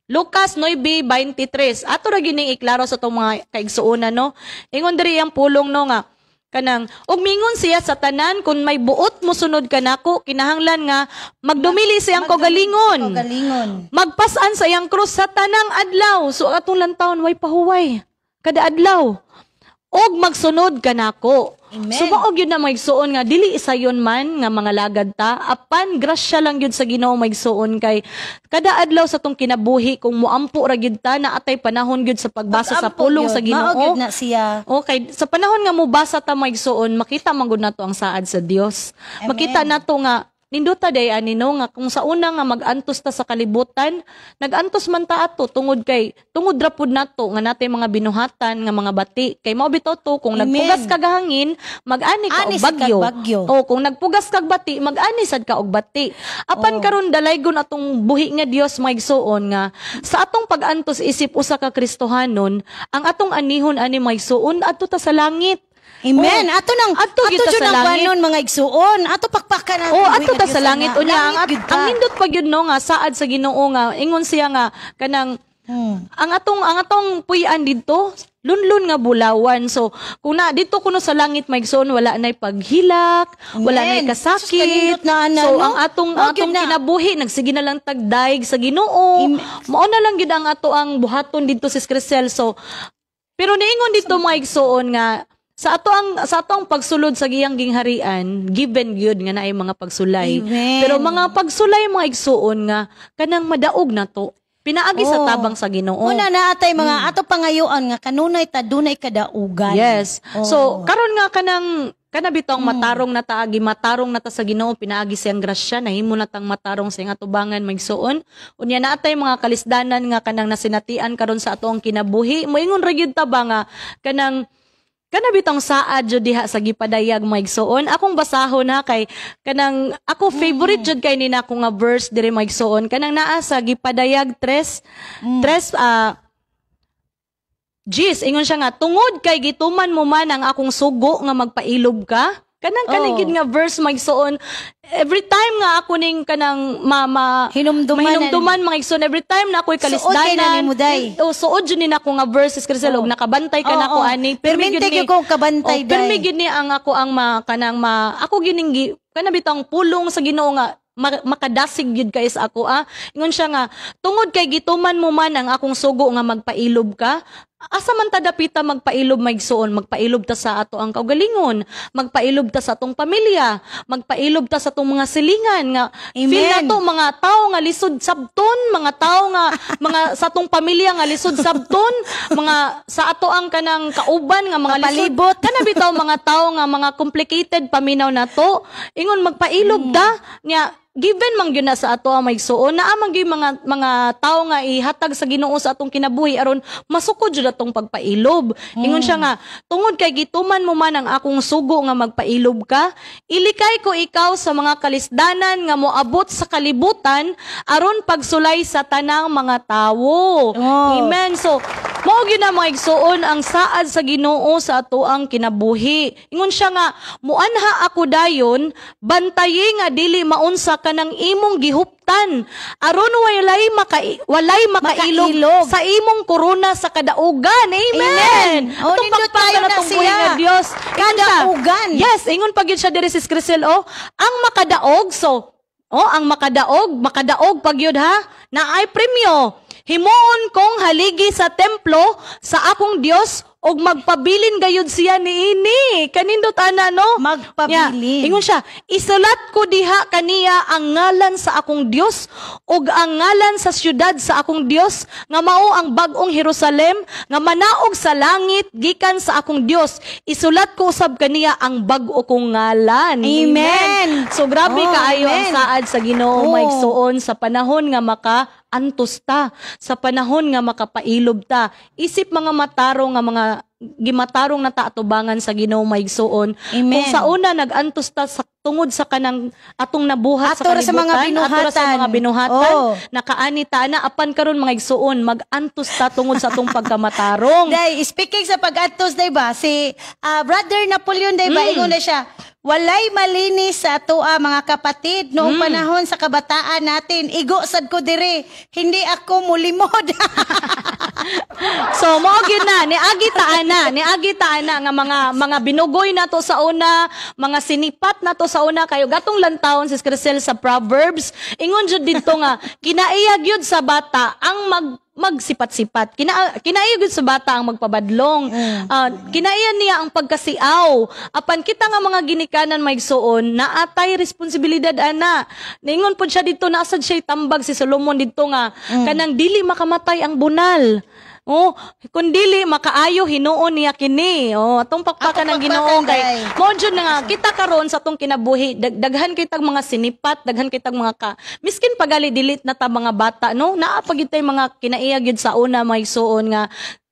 Lucas 9:23. Ato ra gining iklaro sa atong mga kaigsuonan, no. Ingon diri ang pulong, no, nga kanang ug mingon siya sa tanan, kung may buot mosunod kanako, kinahanglan nga magdumili siyang kaugalingon. Kaugalingon. Magpasan sa iyang krus sa tanang adlaw. So atong lantawon, way pahuway. Kada adlaw. Og magsunod kanako. Amen. So mao gyud na, maigsuon, nga dili isayon man nga mga lagad ta, apan grasya lang gyud sa Ginoo, maigsuon, kay kada adlaw sa tong kinabuhi, kung moampo ra gyud ta, na atay panahon gyud sa pagbasa sa Pag-ampo pulong gyud, sa Ginoo. Mao gyud na siya. Okay, sa panahon nga mobasa ta, maigsuon, makita man gud nato ang saad sa Dios. Amen. Makita nato nga nindota day ani, no, nga kung sa una nga mag-antos ta sa kalibutan, nag-antos man ta ato tungod kay tungod ra pud nato nga natay mga binuhatan nga mga bati. Kay mao bitaw to, kung Amen. nagpugas kag hangin, mag-ani ka Ani og sad kag bagyo. Bagyo. O kung nagpugas kag bati, mag-ani sad ka og bati. Apan karon dalaygon atong buhi nga Dios, maigsuon, nga sa atong pag-antos isip usa ka Kristohanon, ang atong anihon ani, maigsuon, adto ta sa langit. Amen. Oh. Ato nang Adto ato gyud ta jud sa ang langit. kuwanon, mga igsuon. Ato pakpakan nato. Oh, adto ta sa langit. Unya ang, Langit gyud ta. ang nindot pa gyud, no, nga saad sa Ginoo nga ingon siya nga kanang ang atong puy-an didto lunlun nga bulawan. So kung na dito kuno sa langit, maigsoon, wala nay paghilak, wala nay Amen. Sus, kasakit. kanindot na ana, So no? ang atong Mao atong gyud na. kinabuhi nagsige na lang tagdaig sa Ginoo. Mao na lang gyud ang ato ang buhaton didto, Sis Crisel. So pero niingon dito, mga igsuon, nga sa ato ang pagsulod sa giyang gingharian, given gyud nga naay mga pagsulay. Amen. Pero mga pagsulay, mga igsuon, nga kanang madaog na to pinaagi sa tabang sa Ginoo. Una na atay mga ato pangayuan nga kanunay ta dunay kadaugan. Yes. So karon nga kanang kana bitong matarong na taagi, matarong na ta sa Ginoo pinaagi siyang grasya, nahimo na tang matarong sa iyang atubangan, maigsuon. Unya naatay mga kalisdanan nga kanang nasinatian karon sa atoang kinabuhi. Moingon ra gyud ta ba nga kanang kana bitong saad jud diha sa gipadayag, maigsuon. Akong basahon na kay kanang ako favorite jud kay ni nako nga verse diri, maigsuon, kanang naa sa Gipadayag 3 3 Jis, ingon siya nga, tungod kay gituman mo man ang akong sugo nga magpailob ka. Kanang kanigid nga verse, maigsuon. Every time nga ako ning kanang mama Hinumduman. Mahinumduman, mga igsoon, every time na ako'y Suod kay kalisdanan. na nimo, day. Oh, suod jud ni nako nga verses kasi og nakabantay ka nako ani. Permente gyud ni- gyud kong kabantay, Oh, permi day. gyud ni ang ako ang ma kanang ma ako gyud ning kana bitang pulong sa Ginoo nga makadasig gyud kay sa ako ah. Ingon siya nga tungod kay gituman mo man ang akong sugo nga magpailob ka. Asa man ta dapita magpailob, maigsuon? Magpailob ta sa ato ang kaugalingon, magpailob ta sa atong pamilya, magpailob ta sa atong mga silingan nga Amen. feel na to mga tao nga lisod sabton, mga tao nga mga sa atong pamilya nga lisod sabton, mga sa ato ang kanang kauban nga mga lisod Kapalibot. kana bitaw mga tao nga mga complicated paminaw na to. Ingon magpailob ta niya. given man gyud na sa ato ang maigsuon, naa man gyud mga tawo nga ihatag sa Ginoo sa atong kinabuhi aron masukod jud atong pagpailob. Ingon siya nga, tungod kay gituman mo man ang akong sugo nga magpailob ka, ilikay ko ikaw sa mga kalisdanan nga moabot sa kalibutan aron pagsulay sa tanang mga tawo. Amen. So mao gyud na, mga igsuon, ang saad sa Ginoo sa atoang kinabuhi. Ingon siya nga, muanha ako dayon, bantayi nga dili maunsa kanang imong gihuptan aron walay makailog Makailog. sa imong korona sa kadaugan. Amen. Amen. Oh, Atong nindot pakpakan tayo na atong buhi siya. nga Dios. Ingon siya. Kadaugan. Yes, ingon pa gyud siya diri, Sis Crisel, oh. Ang makadaog, so, oh, ang makadaog, makadaog pag yun ha, naay premyo. Himuon kong haligi sa templo sa akong Dios og magpabilin gayud siya niini. Kanindot ana, no? Magpabilin. Ya, ingon siya, isulat ko diha kaniya ang ngalan sa akong Dios ug ang ngalan sa syudad sa akong Dios nga mao ang bag-ong Jerusalem nga manaog sa langit gikan sa akong Dios. Isulat ko usab kaniya ang bag-o kong ngalan. Amen. So grabe Oh, kaayo ang amen. saad sa Ginoo, maigsuon, sa panahon nga maka-antos ta, sa panahon nga makapailob ta. Isip mga matarong nga mga gimatarong na ta atubangan sa Ginoo, maigsuon. Amen. Kung sa una nag-antos ta sa tungod sa kanang atong nabuhat Ato sa ra sa mga kalibutan, ato ra sa binuhatan. mga binuhatan, nakaani ta na, apan karon, mga igsuon, mag-antos ta tungod sa atong pagkamatarong. Day, speaking sa pag-antos, day ba, si Brother Napoleon, day ba, ingon na siya, walay malinis sa atoa, mga kapatid, noong panahon sa kabataan natin, igo sad ko dire, hindi ako mulimod. So mao gyud na niagi ta ana, niagi ta ana nga mga binugoy nato sa una, mga sinipat nato sa una kayo gatong lantawon, Sis Crisel, sa Proverbs, ingon jud didto nga kinaiya gyud sa bata ang magsipat-sipat. Kinaiya gyud sa bata ang magpabadlong. Ah, kinaiya niya ang pagkasiaw. Apan kita nga mga ginikanan, maigsuon, naatay responsibilidad ana. Ningon pud siya dito, nasad siya tambag si Solomon didto nga kanang dili makamatay ang bunal. Oh, kung dili makaayo hinuon niya kini. Oh, atong pakpakan ng Atong Ginoo pakpakan, kay day. mao jud na nga kita karon sa atong kinabuhi, daghan kitag mga sinipat, daghan kitag mga ka. Miskin pagali dili na ta mga bata, no? Naa pa gyud tay mga kinaiya gyud sa una, maigsuon, nga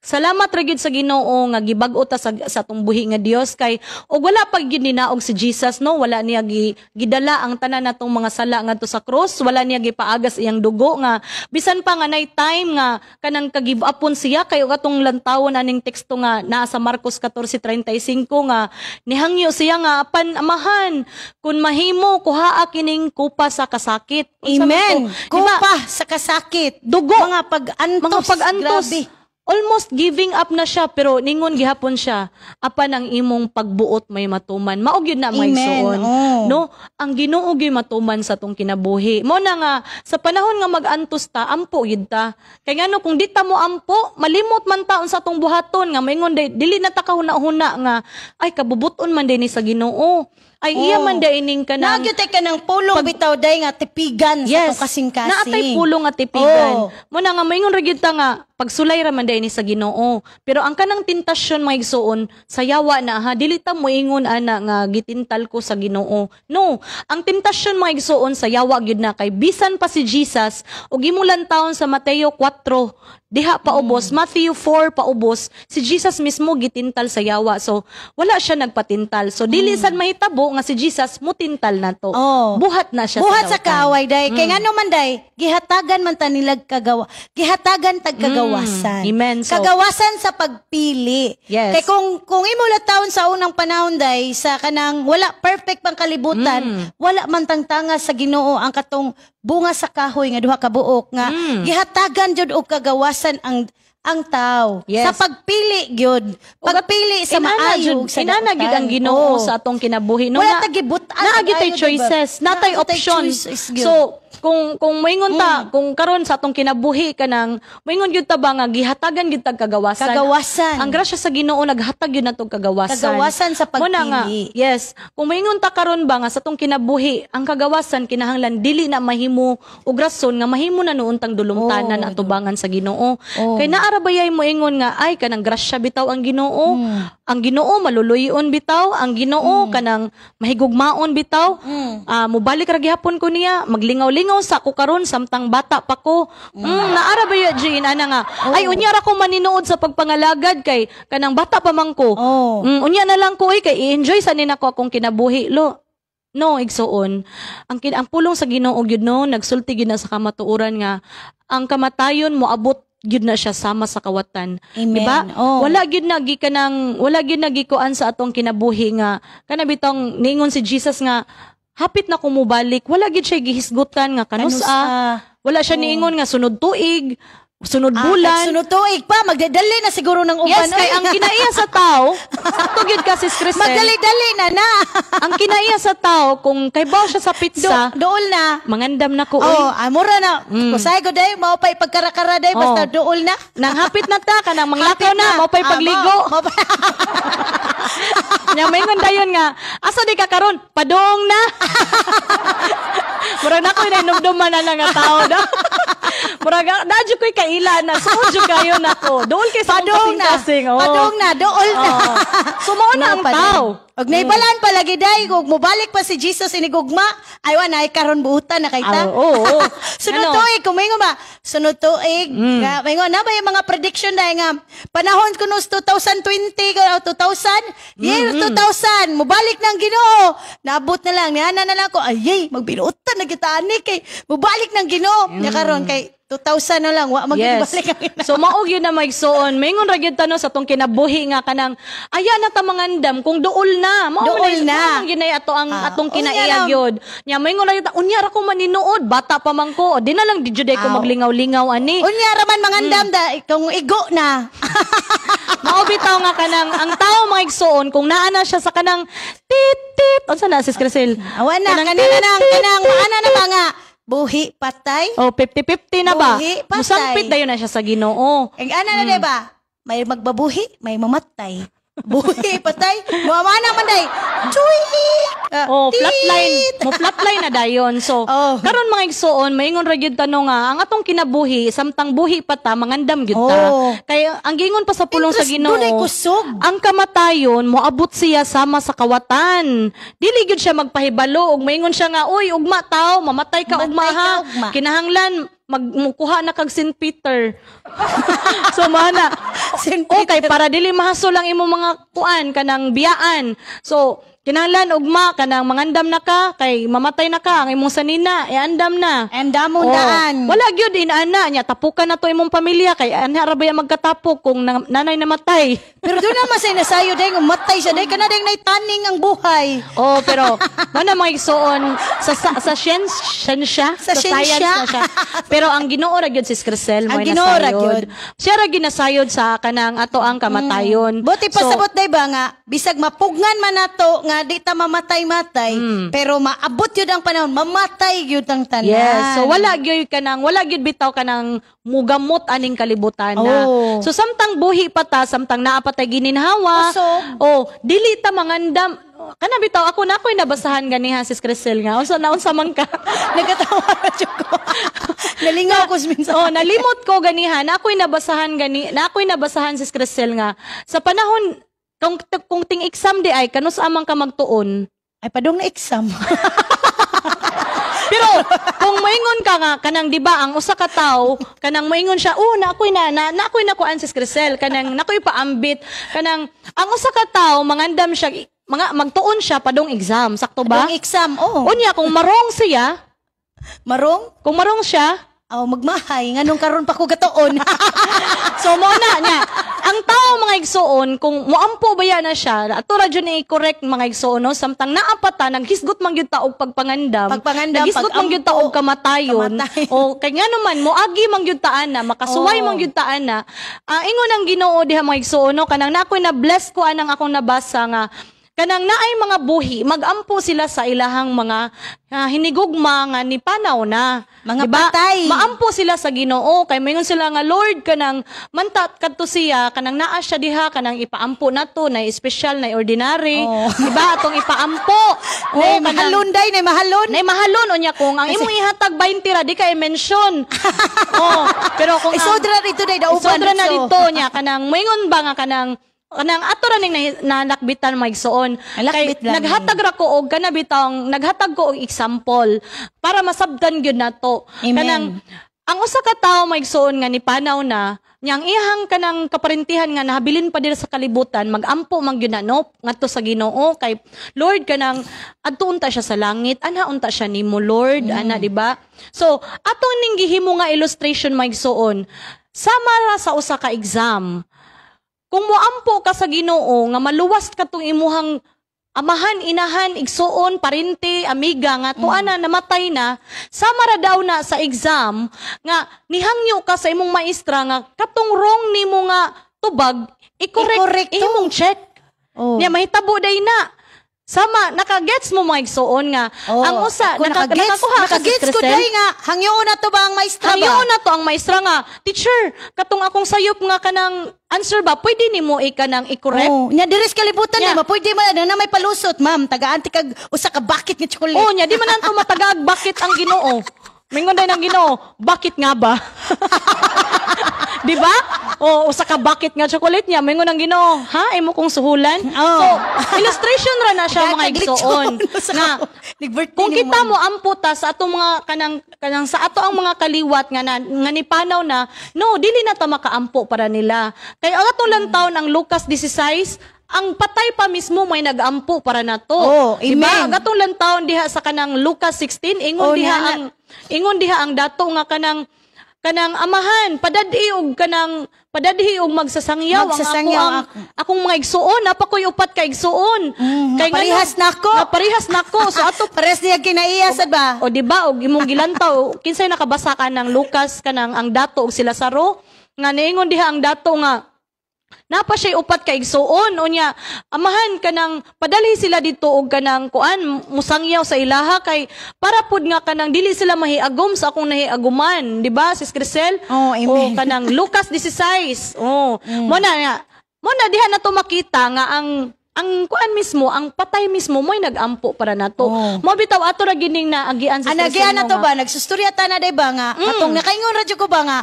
salamat ra gyud sa Ginoo nga gibag-o ta sa atong buhi nga Dios kay og wala pa gyud ninaog si Jesus, no, wala niya gidala ang tanan natong mga sala ngadto sa cross, wala niya gipaagas iyang dugo nga bisan pa nga nay time nga kanang ka-give upon siya kay og atong lantawon aning teksto nga naa sa Marcos 14:35 nga nihangyo siya nga, "Apan Amahan, kun mahimo, kuhaa kining kupa sa kasakit." Unsa man Amen. to? Diba? Kupa sa kasakit. Dugo. Mga pag-antos. Mga pag-antos. Grabe. Almost giving up na siya pero ningon gihapon siya, apan ang imong pagbuot may matuman. Mao gyud na, may Amen. suon. No, ang Ginoo gyud matuman sa atong kinabuhi. Mo na nga sa panahon nga mag-antos ta, ampo gyud ta. Kay ngano kung di ta mo ampo, malimot man ta unsa atong buhaton nga maingon day, dili na ta kahuna-huna nga ay kabubuton man din ni sa Ginoo. Ay iya man day ining kanang Naa gyud tay kanang pulong bitaw, day, nga tipigan sa atong kasing-kasing. Naatay pulong nga tipigan. Mo na nga maingon ra gyud ta nga pagsulay ra man day ni sa Ginoo. Pero ang kanang tentasyon, mga igsuon, sa yawa na ha, dili ta moingon ana nga gitintal ko sa Ginoo. No, ang tentasyon, mga igsuon, sa yawa gyud na kay bisan pa si Jesus ug imong taon sa Mateo 4 diha paubos, Matthew 4 paubos, si Jesus mismo gitintal sa yawa. So wala siya nagpatintal. So dili sad mahitabo nga si Jesus mutintal na to. Buhat na siya. Buhat sa dautan. kaaway, day. Kay ngano man, day, gihatagan man ta nilag kagawa. Gihatagan tag kagawasan. Amen. Kagawasan sa pagpili. Yes. Kay kung imo taon sa unang panahon, day, sa kanang wala perfect pang kalibutan, wala man tangtanga sa Ginoo ang katong bunga sa kahoy nga duha ka buok nga gihatagan jud og kagawasan ang tao sa pagpili gyud, pagpili sa Inana maayo jud, ug sa inana gyud ang dautan. Ginoo sa atong kinabuhi, no? Wala ta gibut-an Naa gyud tay tayo, diba? choices, natay Naa tay options. choices gyud. So kung moingon ta, kung karon sa atong kinabuhi kanang moingon gyud ta ba nga gihatagan gyud tag kagawasan. Kagawasan. Ang grasya sa Ginoo naghatag gyud natong kagawasan. Kagawasan sa Mo na nga, pagpili. yes. Kung moingon ta karon ba nga sa atong kinabuhi, ang kagawasan kinahanglan dili na mahimo og rason nga mahimo na noon tang dulumtanan atubangan sa Ginoo. Kay naa Naara bayay moingon nga, "Ay, kanang grasya bitaw ang Ginoo. Ang Ginoo maluluyon bitaw, ang Ginoo kanang mahigugmaon bitaw. Ah, mobalik ra gihapon ko niya, maglingaw-lingaw sa ko karon samtang bata pa ko." Naara baya, Jean, ana nga, "Ay, unya ra ko maninuod sa pagpangalagad kay kanang bata pa man ko. Unya na lang ko, eh, kay i-enjoy sa nako akong kinabuhi lo." No, igsuon. Ang pulong sa Ginoo gyud, no, nagsulti gyud na sa kamatuoran nga ang kamatayon moabot gyud na siya sama sa kawatan. Amen. Diba? Oh. Wala gyud na gikuan sa atong kinabuhi nga kana bitong niingon si Jesus nga hapit na ko mobalik, wala gyud siya gihisgutan nga kanus-a. Kanus-a. Wala siya niingon nga sunod tuig, sunod Ah, bulan. sunod tuig pa, magdadali na siguro ng uban. Yes, kay ang kinaiya sa tao, sakto gyud ka, Sis Crisel. Magdali-dali na na. Ang kinaiya sa tao, kung kaybaw siya sa pizza, Dool na. "Mangandam na ko, uy." Oh, amura na. Kusay ko day, mao pa'y pagkarakara day, basta dool na. Nang hapit na ta, kanang manglakaw Hapit na, mao pa'y Ah, pagligo. mao. Nya maingon dayon nga, "Asa di ka karon? Padong na." Murag na ko'y nainumduman na nga tao da. Murag na jud ko'y kaila na. Suod jud kayo nako. Dool kay sa akong Padong na. kasing-kasing. Oh. Padong na, dool na. Oo. So mao na ang pa din. tao. Og naibalan pa lagi day, kung mobalik pa si Jesus inigugma, ay wa na karon buutan na kay ta. Ah, oo. Sunod Ano? tuig, kung maingon ba, sunod tuig, nga, maingon na ba yung mga prediction dahil nga, panahon kuno sa 2020, o 2000, year 2000, mobalik ng Ginoo. Naabot na lang, niana na lang ako, ay, yay, magbinuutan na kita ani kay, mobalik ng Ginoo. Nya karon kay 2000 na lang, wa magbalik ang Ginoo. So mao gyud na, maigsoon. Maingon ra gyud ta, no, sa tong kinabuhi nga kanang aya na ta mangandam kung duol na. Mao Duol na. Mao man gyud na ato ang atong unya kinaiya na. gyud. Nya maingon ra gyud ta, "Unya ra ko maninuod, bata pa man ko. Di na lang di jud ko maglingaw-lingaw ani." Unya raman mangandam da, kung igo na. Mao bitaw nga kanang ang tao, mga igsoon, kung naa na siya sa kanang tit tit, unsa na, Sis Crisel? Awa na, Kanang kanina tit, nang, tit, kanang, tit, maana na ba nga, buhi patay? Oh, 50-50 na ba? Buhi, patay. Musampit dayon na siya sa Ginoo. Ang ana na, diba? May magbabuhi, may mamatay. Buhi, patay. Mamana man day. Chuy! Ah, Oh, tit! flatline. Mo flatline na dayon. So, karon, mga igsoon, maingon ra gyud tanong nga ang atong kinabuhi samtang buhi pa ta, mangandam gyud ta. Kay ang giingon pa sa pulong sa Interest Ginoo, dunay kusog. ang kamatayon moabot siya sama sa kawatan. Dili gyud siya magpahibalo ug maingon siya nga, "Uy, ugma tao, mamatay ka ugma Mamatay ka ha." ugma. Kinahanglan magmukuha na kag St. Peter. So mana. St. Okay, para dili mahasol ang imong mga kuan kanang biyaan. So, kinahanglan ugma kanang mangandam na ka kay mamatay na ka, ang imong sanina e andam na. Andamon Oh, daan. wala gyud inana nya tapukan na to imong pamilya kay anha ra ba ya magkatapok kung nanay namatay. Pero doon naman sa nasayo day, umatay siya day, kana day naitaning ang buhay. Oh, pero mana, mga igsoon, sa siyensya, Sa sa science siyensya. na siya. Pero ang Ginoo ra gyud, Sis Crisel, Ang mo Ginoo ra nasayod. gyud. Siya ra gyud nasayod sa kanang ato ang kamatayon. Buti So, pasabot day ba nga bisag mapugnan man nato nga di ta mamatay-matay, pero maabot yun ang panahon mamatay yun ang tanan. Yes. So wala gyud bitaw kanang mugamot aning kalibutan na. So samtang buhi pa ta, samtang naa pa tay gininhawa, Kusog. oh, dili ta mangandam. Kana bitaw ako na ako'y nabasahan ganiha, Sis Crisel, nga unsa na unsa man ka? Nagatawa na jud ko. Nalingaw ko minsan. Oh, nalimot ko ganiha na ako'y nabasahan gani na ako'y nabasahan, Sis Crisel, nga sa panahon kung ting exam di ay kanus amang ka magtuon. Ay, padong na exam. Pero kung moingon ka nga kanang, di ba, ang usa ka tawo kanang moingon siya, "Oh, na ako'y na na, na ako'y nakuan, Sis Crisel, kanang na ako'y paambit kanang ang usa ka tawo mangandam siya mga magtuon siya padong exam, sakto ba?" Padong exam, oh. Unya kung marong siya, Marong? Kung marong siya, Oh, magmahay nganong karon pa ko gatuon. So mo na niya. Ang tao, mga igsoon, kung moampo ba yan na siya, ato ra jud ni correct, mga igsoon, no, samtang naa pa ta naghisgot man gyud ta og pagpangandam. Pagpangandam, naghisgot man gyud ta og kamatayon. Kamatayon. O kay ngano man moagi man gyud ta ana, makasuway man gyud ta ana. Ah, ingon ang Ginoo diha, mga igsoon, no, kanang nakoy na bless ko anang akong nabasa nga Kanang naay mga buhi, magampo sila sa ilahang mga hinigugma nga ni panaw na. Mga Diba? patay. Maampo sila sa Ginoo kay moingon sila nga, "Lord, kanang mantat kadto siya, kanang naa siya diha, kanang ipaampo nato na espesyal na ordinary." Diba? Atong ipaampo. Nay Oh, kanang- mahalon day, nay mahalon. Nay mahalon unya kung ang imong ihatag 20 ra, di ka i-mention. Oh, pero kung ang- Isodra dito day dauban. Isodra na dito. dito niya, kanang moingon ba nga kanang kanang ato ra ning nalakbitan, maigsoon. Nalakbit Kay lang. Naghatag ra ko og kana bitong naghatag ko og example para masabtan gyud nato. Amen. Kanang ang usa ka tawo, maigsoon, nga nipanaw na niyang iyahang kanang kaparentihan nga nahabilin pa dira sa kalibutan, magampo man gyud na, no, ngadto sa Ginoo kay, "Lord, kanang adto unta siya sa langit, ana unta siya nimo, Lord," ana, di ba? So ato ning gihimo nga illustration, maigsoon, sama ra sa usa ka exam. Kung moampo ka sa Ginoo nga maluwas ka tong imuhang amahan, inahan, igsuon, parente, amiga nga tuwa na namatay na, sama ra daw na sa exam nga nihangyo ka sa imong maestra nga katong wrong nimo nga tubag, i-correct, I-correct to. imong check. Nya mahitabo day na. Sama, nakagets mo, mga igsuon, nga ang usa Ako nakagets, nakakuha ka sa nakagets ko Crisel? day nga hangyoon na to ba ang maestra ba? Hangyoon na to ang maestra nga, "Teacher, katong akong sayop nga kanang answer ba, pwede nimo i kanang i-correct?" Oh, nya diri sa kalibutan Nya. di ba pwede man na may palusot, ma'am, tagaan ti kag usa ka bucket nga chocolate. Oh, nya di man nanto matagaag bakit ang Ginoo. Mingon day ng Ginoo, "Bakit nga ba?" Di ba? O usa ka bucket nga chocolate niya, mingon ang Ginoo, "Ha, imo kong suhulan?" So, illustration ra na siya, mga igsoon. Nga kung kita mo ampo ta sa atong mga kanang kanang sa ato ang mga kaliwat nga na, nga nipanaw na, no, dili na ta makaampo para nila. Kay ang atong lantaw ang Lucas 16, ang patay pa mismo may nagampo para nato. Oh, Diba? amen. Ang atong lantawon diha sa kanang Lucas 16, ingon Oh, diha niya na. ang ingon diha ang dato nga kanang kanang amahan, padadhi og kanang padadhi og magsasangyaw, Magsasangyaw ang ako, ang akong mga igsuon, napa ko'y upat ka igsuon. Nga parehas nako. Nga parehas nako. So ato Pares niya kinaiya sad ba? O di ba og imong gilantaw, kinsay nakabasa ka ng Lucas kanang ang dato og sila Saro nga niingon diha ang dato nga napa siya upat ka igsuon, unya, "Amahan, kanang padalhi sila dito og kanang kuan musangyaw sa ilaha kay para pud nga kanang dili sila mahiagom sa akong nahiaguman," di ba, Sis Crisel? Oh, amen. O kanang Lucas 16. Oh, mo na nga mo na diha na to makita nga ang kuan mismo, ang patay mismo mo'y nagampo para nato. Mo bitaw ato ra gining naagian sa Anagian na to ba, nagsustorya ta na day ba nga katong nakaingon ra jud ko ba nga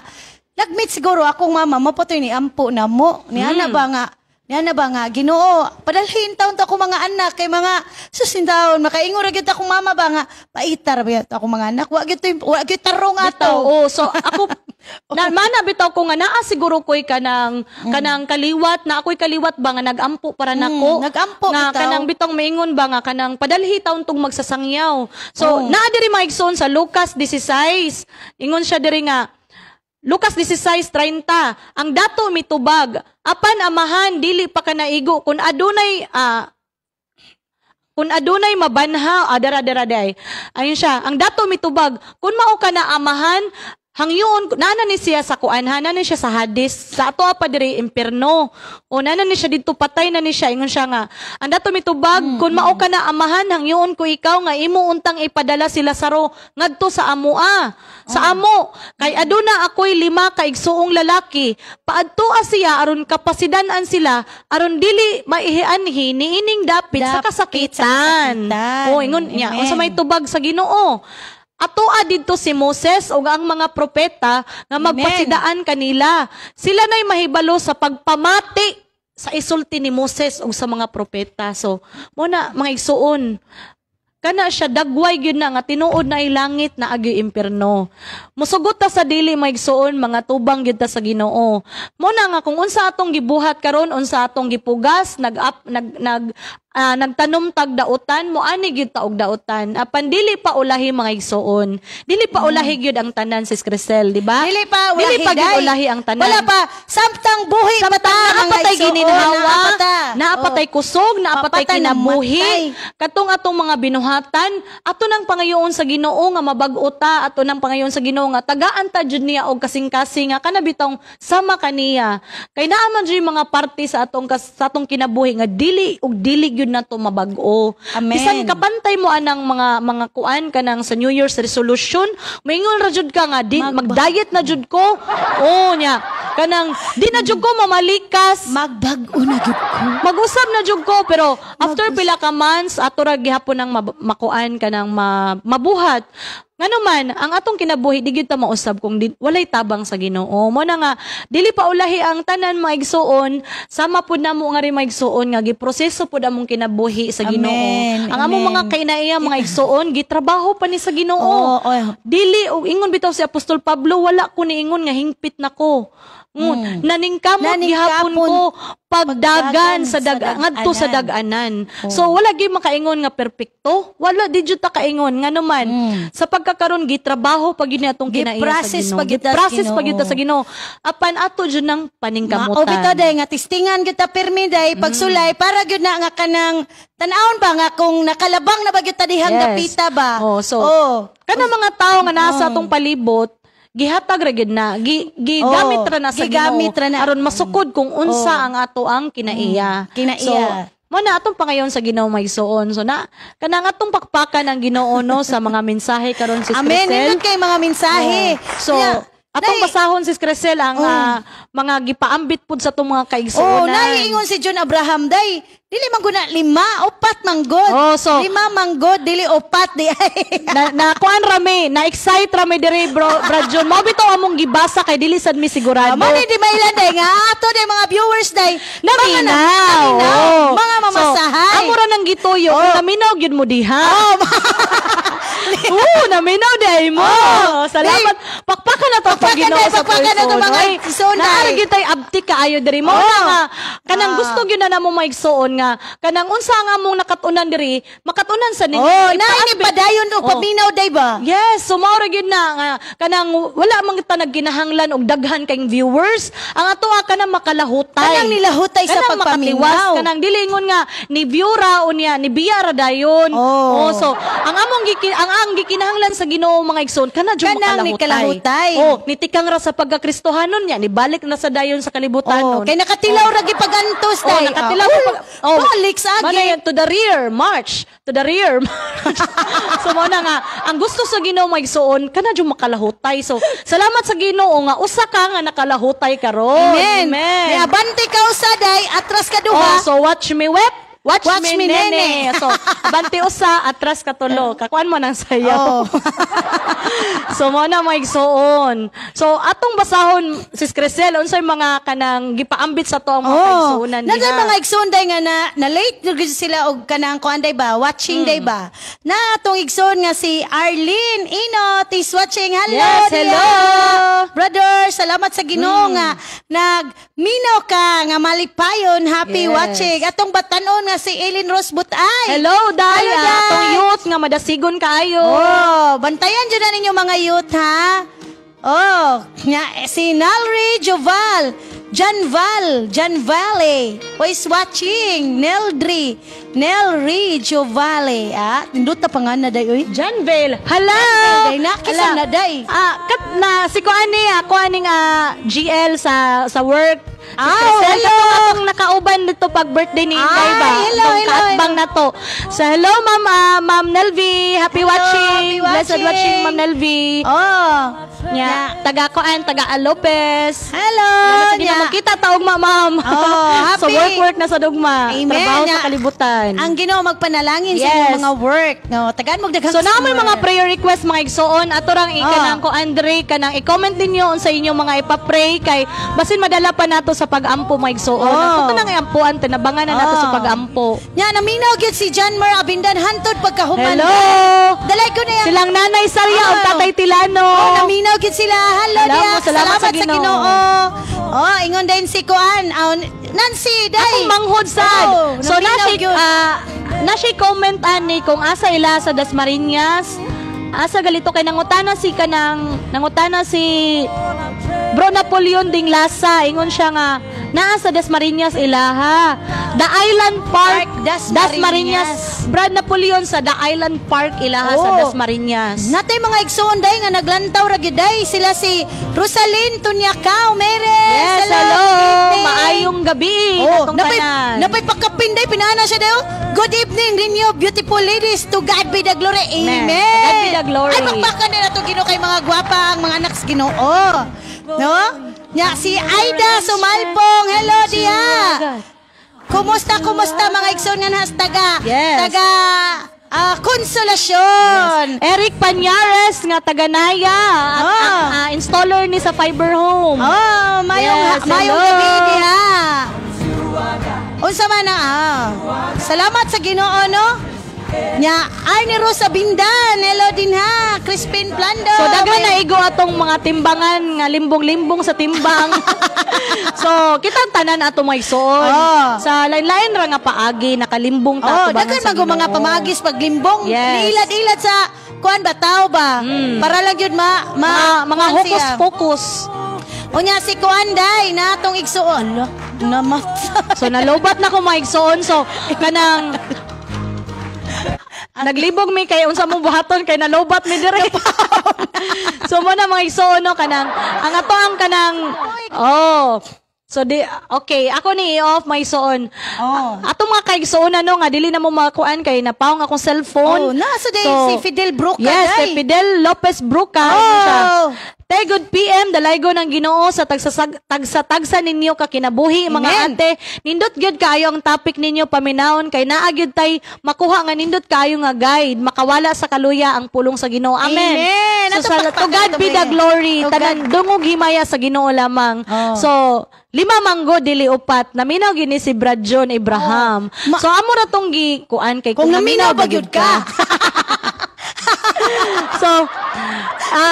nagmeet siguro akong mama mo po ni ampo na mo ni ana ba nga ni ana ba nga, "Ginoo, padalhin taon to ako mga anak kay mga susin taon makaingon ra gyud akong mama ba nga paita ra ba akong mga anak, wa gyud to, wa gyud tarong ato." Bitaw, oh, so ako na mana bitaw ko nga naa siguro ko'y kanang kanang kaliwat na ako'y kaliwat ba nga nagampo para nako. Nagampo nga bitaw. Kanang bitong maingon ba nga kanang padalhi taon tong magsasangyaw. So naa diri, mga igsoon, sa Lucas 16. Ingon siya diri nga Lucas 16:30, ang dato mitubag, "Apan amahan, dili pa ka naigo kung adunay mabanha," dara dara day. Ayun siya, ang dato mitubag, "Kung mao ka na, amahan, hangyoon," nana ni siya sa kuan, hana ni siya sa Hades, sa ato pa diri impierno. O nana ni siya didto, patay na ni siya, ingon siya nga, ang dato mitubag, "Kung mao ka na, amahan, hangyoon ko ikaw nga imo untang ipadala si Lazaro ngadto sa amoa, sa amo, kay aduna ako'y lima ka igsuong lalaki. Paadtoa siya aron kapasidan-an sila aron dili maihianhi niining dapit sa Dapit sa kasakitan." kasakitan. O ingon niya, Amen. unsa may tubag sa Ginoo? "Atoa didto si Moses ug ang mga propeta nga Amen. magpasidaan kanila. Sila na'y mahibalo sa pagpamati sa isulti ni Moses ug sa mga propeta." So, mo na, mga igsuon, kana siya dagway gyud na nga tinuod na langit na agyo impierno. Musugot ta sa dili, mga igsuon, mga tubang gyud ta sa Ginoo. Mo na nga kung unsa atong gibuhat karon, unsa atong gipugas, nag up, nag nag nagtanom tag dautan, mo ani gyud ta og dautan. Apan dili pa ulahi, mga igsuon. Dili pa ulahi gyud ang tanan, Sis Crisel, di ba? Dili pa ulahi, Dili pa gyud day. ulahi ang tanan. Wala pa samtang buhi pa ta, Samtang mga naapatay igsuon, gininhawa, naa pa ta. naapatay kusog, naapatay Papatay kinabuhi. namatay. Katong atong mga binuhatan, ato nang pangayoon sa Ginoo nga mabag-o ta, ato nang pangayoon sa Ginoo nga tagaan ta jud niya og kasing-kasing nga kana bitong sama kaniya. Kay naa man jud yung mga parte sa atong kinabuhi nga dili og dili gyud. gyud nato mabag-o. Amen. Bisan kapantay mo anang mga kuan kanang sa New Year's resolution, maingon ra jud ka nga di mag-diet na jud ko. Oh nya, kanang di na jud ko mamalikas. Magbag-o na gyud ko. Mag-usab na jud ko, pero after pila ka months ato ra gihapon ang makuan kanang mabuhat. Ngano man ang atong kinabuhi di gyud ta mausab kung di, walay tabang sa Ginoo. Mo na nga dili pa ulahi ang tanan, mga igsuon, sama pud namo nga rin, mga igsuon, nga giproseso pud among kinabuhi sa Ginoo. Amen. Ang among Amen. mga kainaiya, mga igsuon, gitrabaho pa ni sa Ginoo. Oo. Dili og ingon bitaw si Apostol Pablo, wala ko niingon nga hingpit nako. Naningkamot Naningkamot gihapon ko pagdagan pagdagan sa sa ngadto sa dag-anan. So wala gyud makaingon nga perpekto. Wala di jud ta kaingon, ngano man sa pagkakaron gitrabaho pag yun atong kinaiya sa Gi-process Ginoo. pa gyud ta sa Gi-process pa gyud ta Ginoo. sa Ginoo. Apan ato jud nang paningkamutan. Mao bitaw day nga testingan gyud ta pirmi day pagsulay para gyud na nga kanang tan-awon ba nga kung nakalabang na ba gyud ta dihang dapita ba. Oh, so kana mga tao nga nasa atong palibot, gihatag ra gyud na, gigamit ra na sa Gigamit Ginoo ra na. aron masukod kung unsa ang ato ang kinaiya. Kinaiya. So mo na atong pangayon sa Ginoo, maigsoon. So na kanang atong pakpakan ang Ginoo no sa mga mensahe karon, Sis Amen. Crisel. Nindot kay mga mensahe. Oh. So Nya, atong basahon, Sis Crisel, ang mga gipaambit pud sa atong mga kaigsuonan. Oh, naiingon si John Abraham day. Dili man guna lima, upat manggod. Oh, so- lima manggod, dili upat di ay. Na na kuan rami, na excite rami dire, bro, Brad John. Mao bitaw among gibasa kay dili sad mi sigurado. Mo ni di mailan day nga ato day mga viewers day. Naminaw. Naminaw. Oo. Mga mamasahay. So, amo ra nang gituyo. Kung naminaw gyud mo diha. Oh, Oo, naminaw day mo. Oh. Salamat. Pakpakan na to Pakpakan pag Ginoo day, sa pakpakan na to, tuig-on. mga Oy, igsoon day. Naa ra gyud tay abtik kaayo diri mo na nga kanang gusto gyud na namo maigsoon nga kanang unsa nga among nakat-unan diri, makat-unan sa ninyo. Oh, na ini Ipaambit. padayon og paminaw day ba? Yes, so mao ra gyud na nga kanang wala man kita nagkinahanglan og daghan kayong viewers. Ang ato kanang makalahutay. Kanang nilahutay sa Kanang pagpaminaw. makatiwas, kanang dili ingon nga ni view ra o niya ni biya ra dayon. Oh. Oh, so ang among ang gikinahanglan sa Ginoo, mga igsoon, kana jud Kanang makalahutay. nikalahutay. Oh, nitikang ra sa pagkakristohanon niya, nibalik na sa dayon sa kalibutan Oh, nun. kay nakatilaw ra gipagantos Oh, day. nakatilaw Oh, pag oh, balik sa agi. Mana yan, to the rear, march. To the rear, march. So mo na nga, ang gusto sa Ginoo, maigsoon, kana jud makalahutay. So, salamat sa Ginoo nga usa ka nga nakalahutay karon. Amen. Amen. May abante ka usa day, atras ka Oh, duha. so watch me wep. Watch, Watch me, me, nene. nene. So, abante usa, atras ka tulo. Kakuan mo nang sayaw. Oh. So mo na maigsoon. So atong basahon, Sis Crisel, unsay mga kanang gipaambit sa to ang mga kaigsuonan Naa diha? mga igsoon day nga na late na gyud sila og kanang kuan day ba, watching day ba. Na atong igsoon nga si Arlene Inot is watching. Hello. Yes, diha. hello. Brother, salamat sa Ginoo nga nagminaw ka nga malipayon, happy watching. Atong batanon nga si Eileen Rose Butay. Hello, Day. Hello, Day. Atong youth nga madasigon kaayo. Oh, bantayan dyan na ninyo mga youth ha. Oh, nga, si Nalri Joval, Janval, Jan Valley, who is watching, Neldri, Nelri Jovale. Ah, nindot na pa nga na day, uy. Janville. Hello. Day, nakisam Hala. na day. Ah, kat na si kuani kuaning GL sa work. Si Ah, Crisel, hello. katong atong nakauban dito pag birthday ni Inday Ay, ba? hello, Atong hello, kaatbang na to. So hello Ma'am Ma'am Nelvi, happy Hello, watching. happy Blessed watching watching. Ma'am Nelvi. Oh. Nya, taga kuan, taga Lopez. Hello. Salamat sa Nya. Ginoo. Magkita ta ugma, ma'am. Oh, Sa happy. work work na sa dugma. Amen. Trabaho sa Nya. kalibutan. Ang Ginoo magpanalangin sa Yes. inyong mga work. No, tagaan mo daghang So na may customer. mga prayer request, mga igsoon, ato rang ikanang ko Andre kanang i-comment ninyo unsa inyong mga ipapray kay basin madala pa nato sa pag-ampo, mga igsoon. Oh. Ato nang iampuan tinabangan na nato Oh. sa pag-ampo. Nya naminaw gyud si John Mer Abindan hantod pagkahuman. Hello. Dalay ko na yan. Silang Nanay Sarya ug Oh. Tatay Tilano. Oh, naminaw gyud sila. Hello, Salamat, diya. salamat sa sa Ginoo. Ginoo. Oh, ingon din si Kuan. Oh, Nancy, day. Akong manghod sad. Oh, So na naminaw siya gyud. na siya comment ani kung asa ila sa Dasmariñas. Asa galito kay nangutana si kanang nangutana si Bro Napoleon ding Lasa, ingon siya nga Naa sa Dasmariñas ilaha. The Island Park, Park, Dasmariñas. Dasmariñas. Brad Napoleon sa The Island Park ilaha sa Oh. Dasmariñas. Natay mga igsoon day nga naglantaw ra gyud day sila si Rosalyn Tunyakaw Meres. Yes, hello. Good evening. Maayong gabi. Oh, Katong napay, tanan. napay pagkapin day pinana siya daw. Good evening ninyo, beautiful ladies. To God be the glory. Amen. Amen. To God be the glory. Ay, pakpakan nila to Ginoo kay mga gwapa ang mga anak sa Ginoo. No? Nya si Aida Sumalpong. Hello diha. Kumusta, kumusta mga igsoon nga has taga taga Konsolasyon. Eric Panyares nga taga-Naya at ang installer ni sa Fiber Home. Oh, mayong Yes, mayong hello. gabi diha. Unsa man na. Salamat sa Ginoo, no? Nya Arnie Rosa Bindan, hello din ha. Crispin Plando. So daghan na igo atong mga timbangan nga limbong-limbong sa timbang. So kita ang tanan ato may suon. Sa lain-lain ra nga paagi nakalimbong ta Oh, atubangan daghan sa man go mga Ginoo. pamagis paglimbong. Niilad-ilad sa kuan ba tao ba? Para lang yun ma, ma Mga kuan hocus siya. pocus. Unya si kuan day na atong igsuon. Lo, namat. So nalobat na ko mga igsoon. So kanang naglibog mi kay unsa mo buhaton kay nalobat mi dire. So mo na mga igsoon, no, kanang ang ato ang kanang oh. So di okay, ako ni i-off my igsoon. Ato mga kaigsoon ano nga dili na mo makuan kay napawong akong cellphone. Oh, nasa day si Fidel Bruca Yes, day. si Fidel Lopez Bruca. Ano siya? Te, good PM, dalaygo ng Ginoo sa tagsa-tagsa ninyo kakinabuhi mga Amen. ate. Nindot gyud kaayo ang topic ninyo paminawon kay naa gyud tay makuha nga nindot kaayo nga guide, makawala sa kaluya ang pulong sa Ginoo. Amen. Amen. So, Ato sa, to pakpakan God ato be the ba? glory. To Tanan dungog himaya sa Ginoo lamang. So, lima manggo dili upat. Naminaw gini si Brad John Abraham. So amo ra tong gi kuan kay Kung naminaw ba gyud ka? So,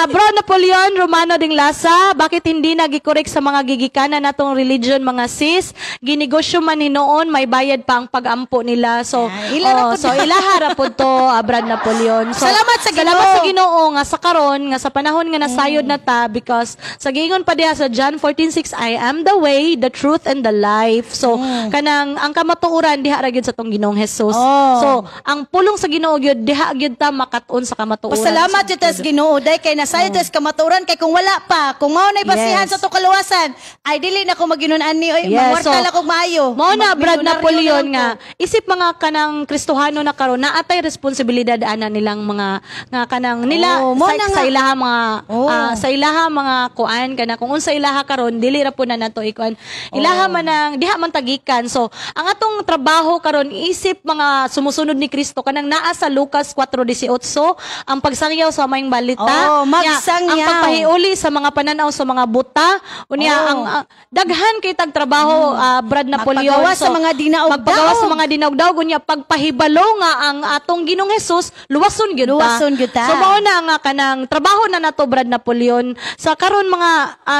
Bro Napoleon Romano ding Lasa, bakit hindi nagikorek sa mga gigikanan natong religion mga sis? Ginegosyo man hinuon, may bayad pa ang pag-ampo nila. So, Ila ra oh, pud so ilaha ra pud to, Brad Napoleon. So, Salamat sa Ginoo. Salamat sa Ginoo nga sa karon nga sa panahon nga nasayod na ta because sa giingon pa diha sa John 14:6, "I am the way, the truth and the life." So, kanang ang kamatuoran diha ra gyud sa tong Ginoong Jesus. Oh. So, ang pulong sa Ginoo gyud diha gyud ta makat-on sa kamatuoran. Pasalamat jud tas Ginoo day kay nasayod tas kamatuoran kay kung wala pa, kung mao nay basihan Yes. sa to kaluwasan, ay dili na ko maginunan ni oy, Yes, mangwarta so, lang kog maayo. Mao na Brad Magmilyonaryo Napoleon na lang nga ko. isip mga kanang Kristohano na karon naa tay responsibilidad ana nilang mga nga kanang nila Oh, mao sa, na nga. sa ilaha mga Oh. sa ilaha mga kuan kana kung unsa ilaha karon dili ra po na nato ikuan ilaha man ang diha man tagikan. So ang atong trabaho karon isip mga sumusunod ni Kristo kanang naa sa Lucas 4:18 ang pagsangyaw sa maayong balita. Oh, Nya, magsangyaw. ang pagpahiuli sa mga pananaw sa mga buta unya ang daghan kay tag trabaho, Brad Napoleon. Magpagawa sa mga dinaog-daog. Magpagawa sa mga dinaog-daog unya pagpahibalo nga ang atong Ginoong Hesus luwason gyud ta. Luwason gyud ta. So mao na nga kanang trabaho na nato, Brad Napoleon, sa karon mga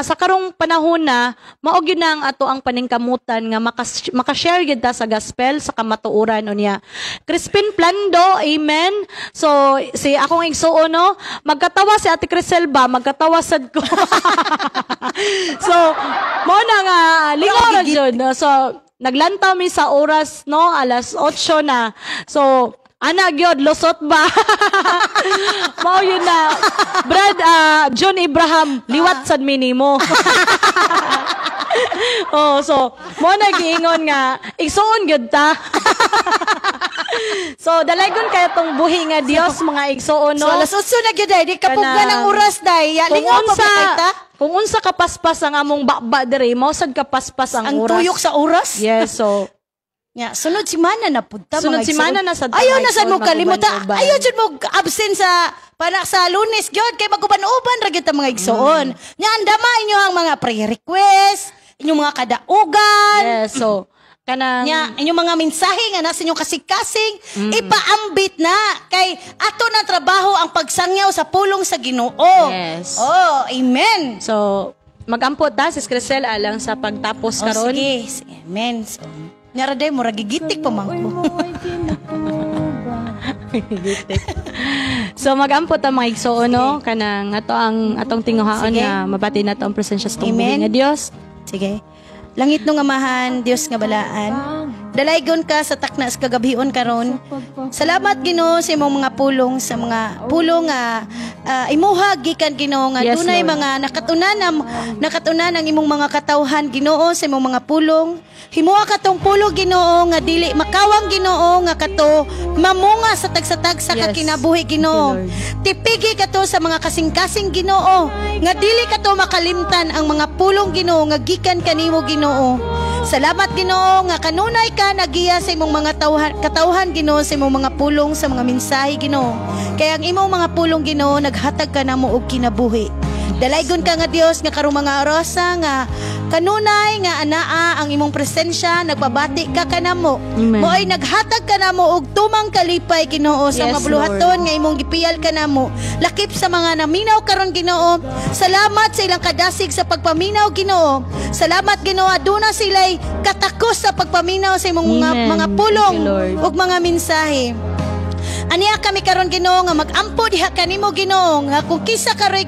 sa karong panahon na mao gyud na ang ato ang paningkamutan nga makashare gyud ta sa gospel sa kamatuoran unya. Crispin Plando, amen. So si akong igsuon no, magkatawa si Ate Crisel ba, magkatawa sad ko. So mao na nga lingaw ra jud. So naglantaw mi sa oras no alas 8 na. So ana gyud lusot ba? Mao yun na. Brad John Abraham liwat sad mi nimo. Oh, so mo na giingon nga igsuon gyud ta. So dalaygon kay tong buhi nga Dios mga igsuon no. So alas 8 na gyud day, di kapuglan ang Kanang- oras day. Ya, Kung lingaw pa unsa ba kay ta? Kung unsa kapaspas ang among bakba diri, mao sad kapaspas ang Ang oras. tuyok sa oras? Yes, so Ya, sunod simana na pud ta Sunod mga simana igsoon. na sad ta, Ayaw mga na sad mo igsoon, kalimot. mag-uban-uban. Ayaw jud mo absent sa para sa Lunes gyud kay maguban-uban ra gyud ta mga igsoon. Nya andama inyo ang mga prayer request, inyong mga kadaugan. Yes, so kanang Nya inyong mga mensahe nga nasa inyong kasing-kasing, ipaambit na kay ato na trabaho ang pagsangyaw sa pulong sa Ginoo. Yes. Oh, amen. So magampo ta sis Crisel alang sa pagtapos Oh, karon. sige. Amen. So, nya ra day murag gigitik pa man ko. So magampo ta mga igsoon no kanang ato ang atong tinguhaon Sige. nga mabati nato ang presensya sa tong Amen. buhi nga Dios. Sige. Langit nung Amahan, Dios nga balaan. Dalaygon ka sa takna sa kagabhion karon. Salamat, Ginoo, sa imong mga pulong, sa mga pulong nga imuha gikan, Ginoo, nga dunay Lord. Mga nakatunan ang imong mga katawhan, Ginoo, sa imong mga pulong. Himuha katong pulong, Ginoo, nga dili makawang, Ginoo, nga kato mamunga sa tagsa-tagsa ka kinabuhi, Ginoo. Thank you, Lord. Tipigi kato sa mga kasing-kasing, Ginoo, nga dili kato makalimtan ang mga pulong, Ginoo, nga gikan kanimo, Ginoo. Salamat, Ginoo, nga kanunay ka nagiya sa imong mga tawhan, katawhan, Ginoo, sa imong mga pulong, sa mga mensahe, Ginoo. Kaya ang imong mga pulong, Ginoo, naghatag ka namo og kinabuhi. Dalaygon ka nga Dios nga karong mga orasa nga kanunay nga anaa ang imong presensya, nagpabati ka kanamo. Amen. Mo'y naghatag ka namo og tumang kalipay, Ginoo, sa mga buluhaton nga imong gipiyal kanamo. Lakip sa mga naminaw karon, Ginoo. Salamat sa ilang kadasig sa pagpaminaw, Ginoo. Salamat, Ginoo, aduna sila'y katakos sa pagpaminaw sa imong mga Amen. mga pulong Thank you, Lord. ug mga mensahe. Aniya kami karon, Ginoo, nga magampo diha kanimo, Ginoo, nga kung kisa karoy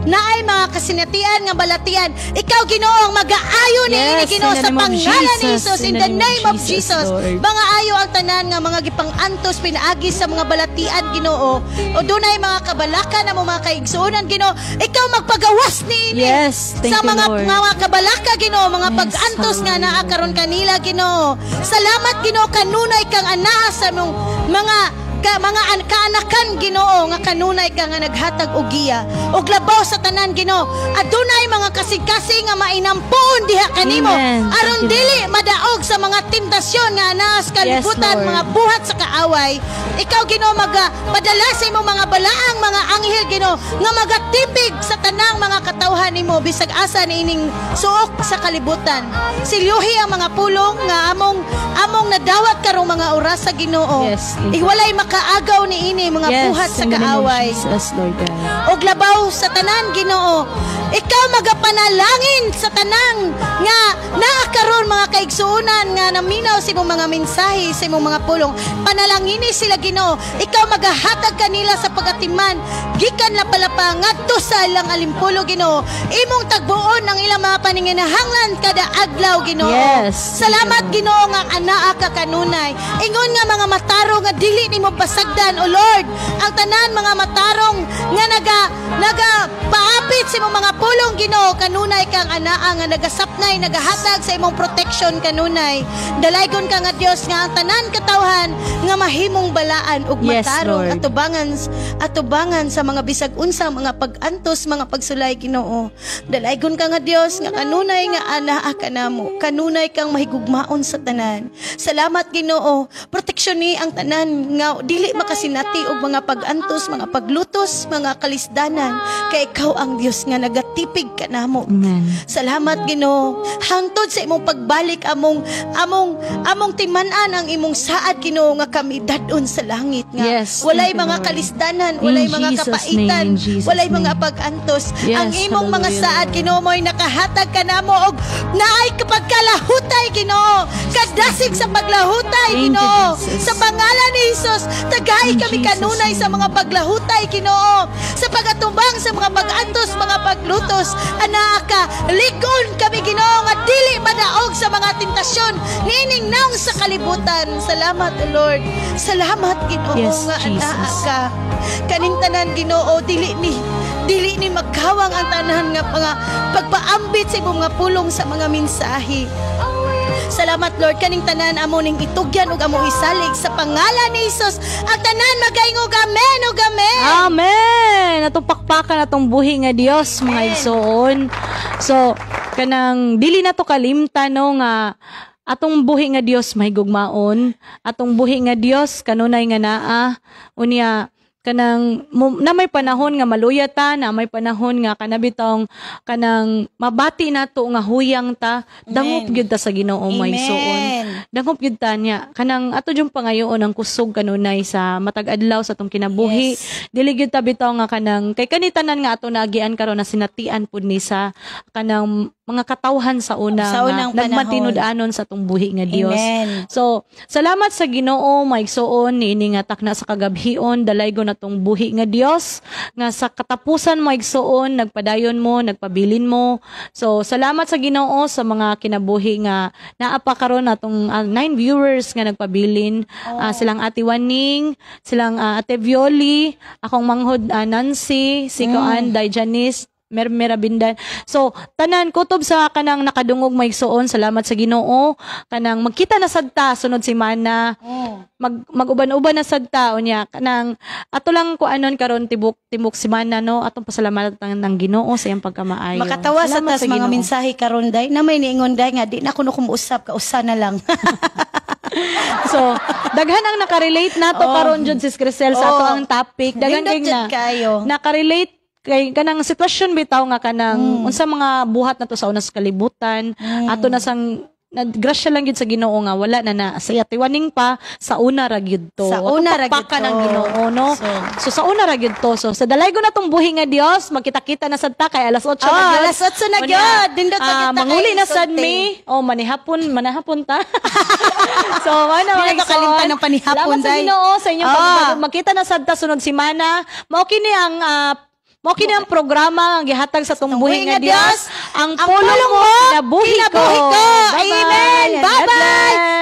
naay mga kasinatian nga balatian, ikaw, Ginoo, ang magaayo niini, Ginoo, in the sa name of pangalan ni Jesus, Jesus, in the name of Jesus. Lord. Mga ayo ang tanan nga mga gipang-antos pinaagi sa mga balatian, Ginoo, o dunay mga kabalaka na mo mga kaigsuonan, Ginoo, ikaw magpagawas niini Yes, thank sa you, mga Lord. mga kabalaka, Ginoo, mga pag-antos nga naa karon kanila, Ginoo. Salamat, Ginoo, kanunay kang anaa sa mong mga ka, mga kaanakan, Ginoo, nga kanunay ka nga naghatag og giya. Og labaw sa tanan, Ginoo, adunay mga kasing-kasing nga mainampuon diha kanimo Amen. aron Thank you, dili madaog sa mga tentasyon nga naa sa kalibutan, Yes, Lord. mga buhat sa kaaway. Ikaw, Ginoo, maga padala sa imong mga balaang mga anghel, Ginoo, nga magatipig sa tanang mga katawhan nimo bisag asa niining suok sa kalibutan. Silyuhi ang mga pulong nga among nadawat karong mga oras sa Ginoo. Yes, thank you. Iwalay makaagaw niini mga buhat sa in the name of kaaway. Jesus, Lord God. Og labaw sa tanan, Ginoo, ikaw magapanalangin sa tanang nga naa karon mga kaigsuonan nga naminaw sa imong mga mensahe, sa imong mga pulong. Panalangini sila, Ginoo. Ikaw magahatag kanila sa pagatiman gikan lapalapa ngadto sa ilang alimpulo, Ginoo. Imong tagbuon ang ilang mga paninginahanglan kada adlaw, Ginoo. Salamat, Ginoo, nga anaa ka kanunay. Ingon nga mga matarong nga dili nimo pasagdan, O Lord, ang tanan mga matarong nga naga naga paapit sa imong mga pulong, Ginoo, kanunay kang anaa nga nagasapnay, nagahatag sa imong protection kanunay. Dalaygon ka nga Dios nga ang tanan katawhan nga mahimong balaan ug matarong Lord. atubangan atubangan sa mga bisag unsa mga pag-antos, mga pagsulay, Ginoo. Dalaygon ka nga Dios nga kanunay nga anaa ka namo. Kanunay kang mahigugmaon sa tanan. Salamat, Ginoo. Proteksyon ni ang tanan nga dili makasinati og mga pag-antos, mga paglutos, mga kalisdanan, kay ikaw ang Dios nga nagatipig kanamo. Amen. Salamat, Ginoo. Hangtod sa imong pagbalik, among among among timan-an ang imong saad, Ginoo, nga kami dad-on sa langit nga walay Thank you, mga Lord. kalisdanan, In walay mga Jesus' kapaitan, name, in Jesus' walay mga name. pag-antos. Ang imong mga hallelujah, saad, Lord. Ginoo, mo'y nakahatag kanamo og naay pagkalahutay, Ginoo. Kadasig sa paglahutay, Thank you, Ginoo. Jesus. Sa pangalan ni Jesus, tagay In kami Jesus' kanunay sa name. mga paglahutay, Ginoo. Sa pag-atubang sa mga pag-antos, mga paglutos, anaa ka, ligon kami, Ginoo, nga dili madaog sa mga tentasyon niining naong sa kalibutan. Salamat, O Lord. Salamat, Ginoo, nga Jesus. anaa ka. Kaning tanan, Ginoo, dili ni magkawang ang tanan nga mga pagpaambit sa imong mga pulong, sa mga mensahe. Salamat, Lord, kaning tanan amo ning itugyan ug among isalig sa pangalan ni Jesus. Ang tanan magaingog amen ug amen. Amen! Atong pakpakan atong buhi nga Dios, mga igsoon. So, kanang dili na to kalimtan, no, nga atong buhi nga Dios mahigugmaon, atong buhi nga Dios kanunay nga naa. Unya kanang na may panahon nga maluya ta, na may panahon nga kanabitong kanang mabati nato nga huyang ta, dangop gyud ta sa Ginoo, mga igsoon. Amen. Dangop gyud ta niya, kanang ato jung pangayoon ang kusog kanunay sa matag adlaw sa atong kinabuhi. Dili gyud ta bitaw nga kanang kay kani tanan nga ato naagian karon na sinatian pud ni sa kanang mga katawhan sa una Sa unang nga panahon. nagmatinud-anon sa atong buhi nga Dios. Amen. So, salamat sa Ginoo, maigsoon niini nga takna sa kagabhion, dalaygon atong buhi nga Dios nga sa katapusan, maigsoon, nagpadayon mo, nagpabilin mo. So, salamat sa Ginoo sa mga kinabuhi nga naa pa karon atong nine viewers nga nagpabilin. Silang Ate Waning, silang Ate Violi, akong manghod Nancy, si Koan, Day Janice, Mermera Bindan. So, tanan kutob sa kanang nakadungog, maigsoon, salamat sa Ginoo. Kanang magkita na sad ta sunod semana. Mag-uban-uban na sad ta unya kanang ato lang kuanon karon tibok tibok semana, no, atong pasalamatan ng Ginoo sa iyang pagkamaayo. Makatawa sa Salamat tas mga Ginoo. Mensahe karon, day. Na may niingon, day, nga di na kuno kumuusap ka usa na lang. So, daghan ang nakarelate nato karon jud, Sis Crisel, sa ato ang topic. Daghan Nindot kay jud na kaayo. Nakarelate kay kanang sitwasyon bitaw nga kanang unsa mga buhat nato sa una sa kalibutan. Ato na sang na, grasya lang gyud sa Ginoo nga wala na na sa atiwaning pa, sa una ra gyud to. Sa una ra gyud Pakpakan to. ang Ginoo, no. So, sa una ra gyud to. So sa dalaygon natong buhi nga Dios, magkita-kita na sad ta kay alas 8 Oh, na gyud. alas 8 na Unya, gyud. Nindot pa kita manguli kay na sad isulti. mi. Oh, manihapon, manahapon ta. So, ano, Di na to mga kalimtan igsoon, ng panihapon, salamat sa day. Ginoo sa inyong magkita na sad ta sunod semana. Mao kini ang programa ang gihatag sa atong buhi nga Dios. Ang Ang pulong mo, kinabuhi ko. Kinabuhi ko. Bye-bye. Amen. And God Bye-bye. bless.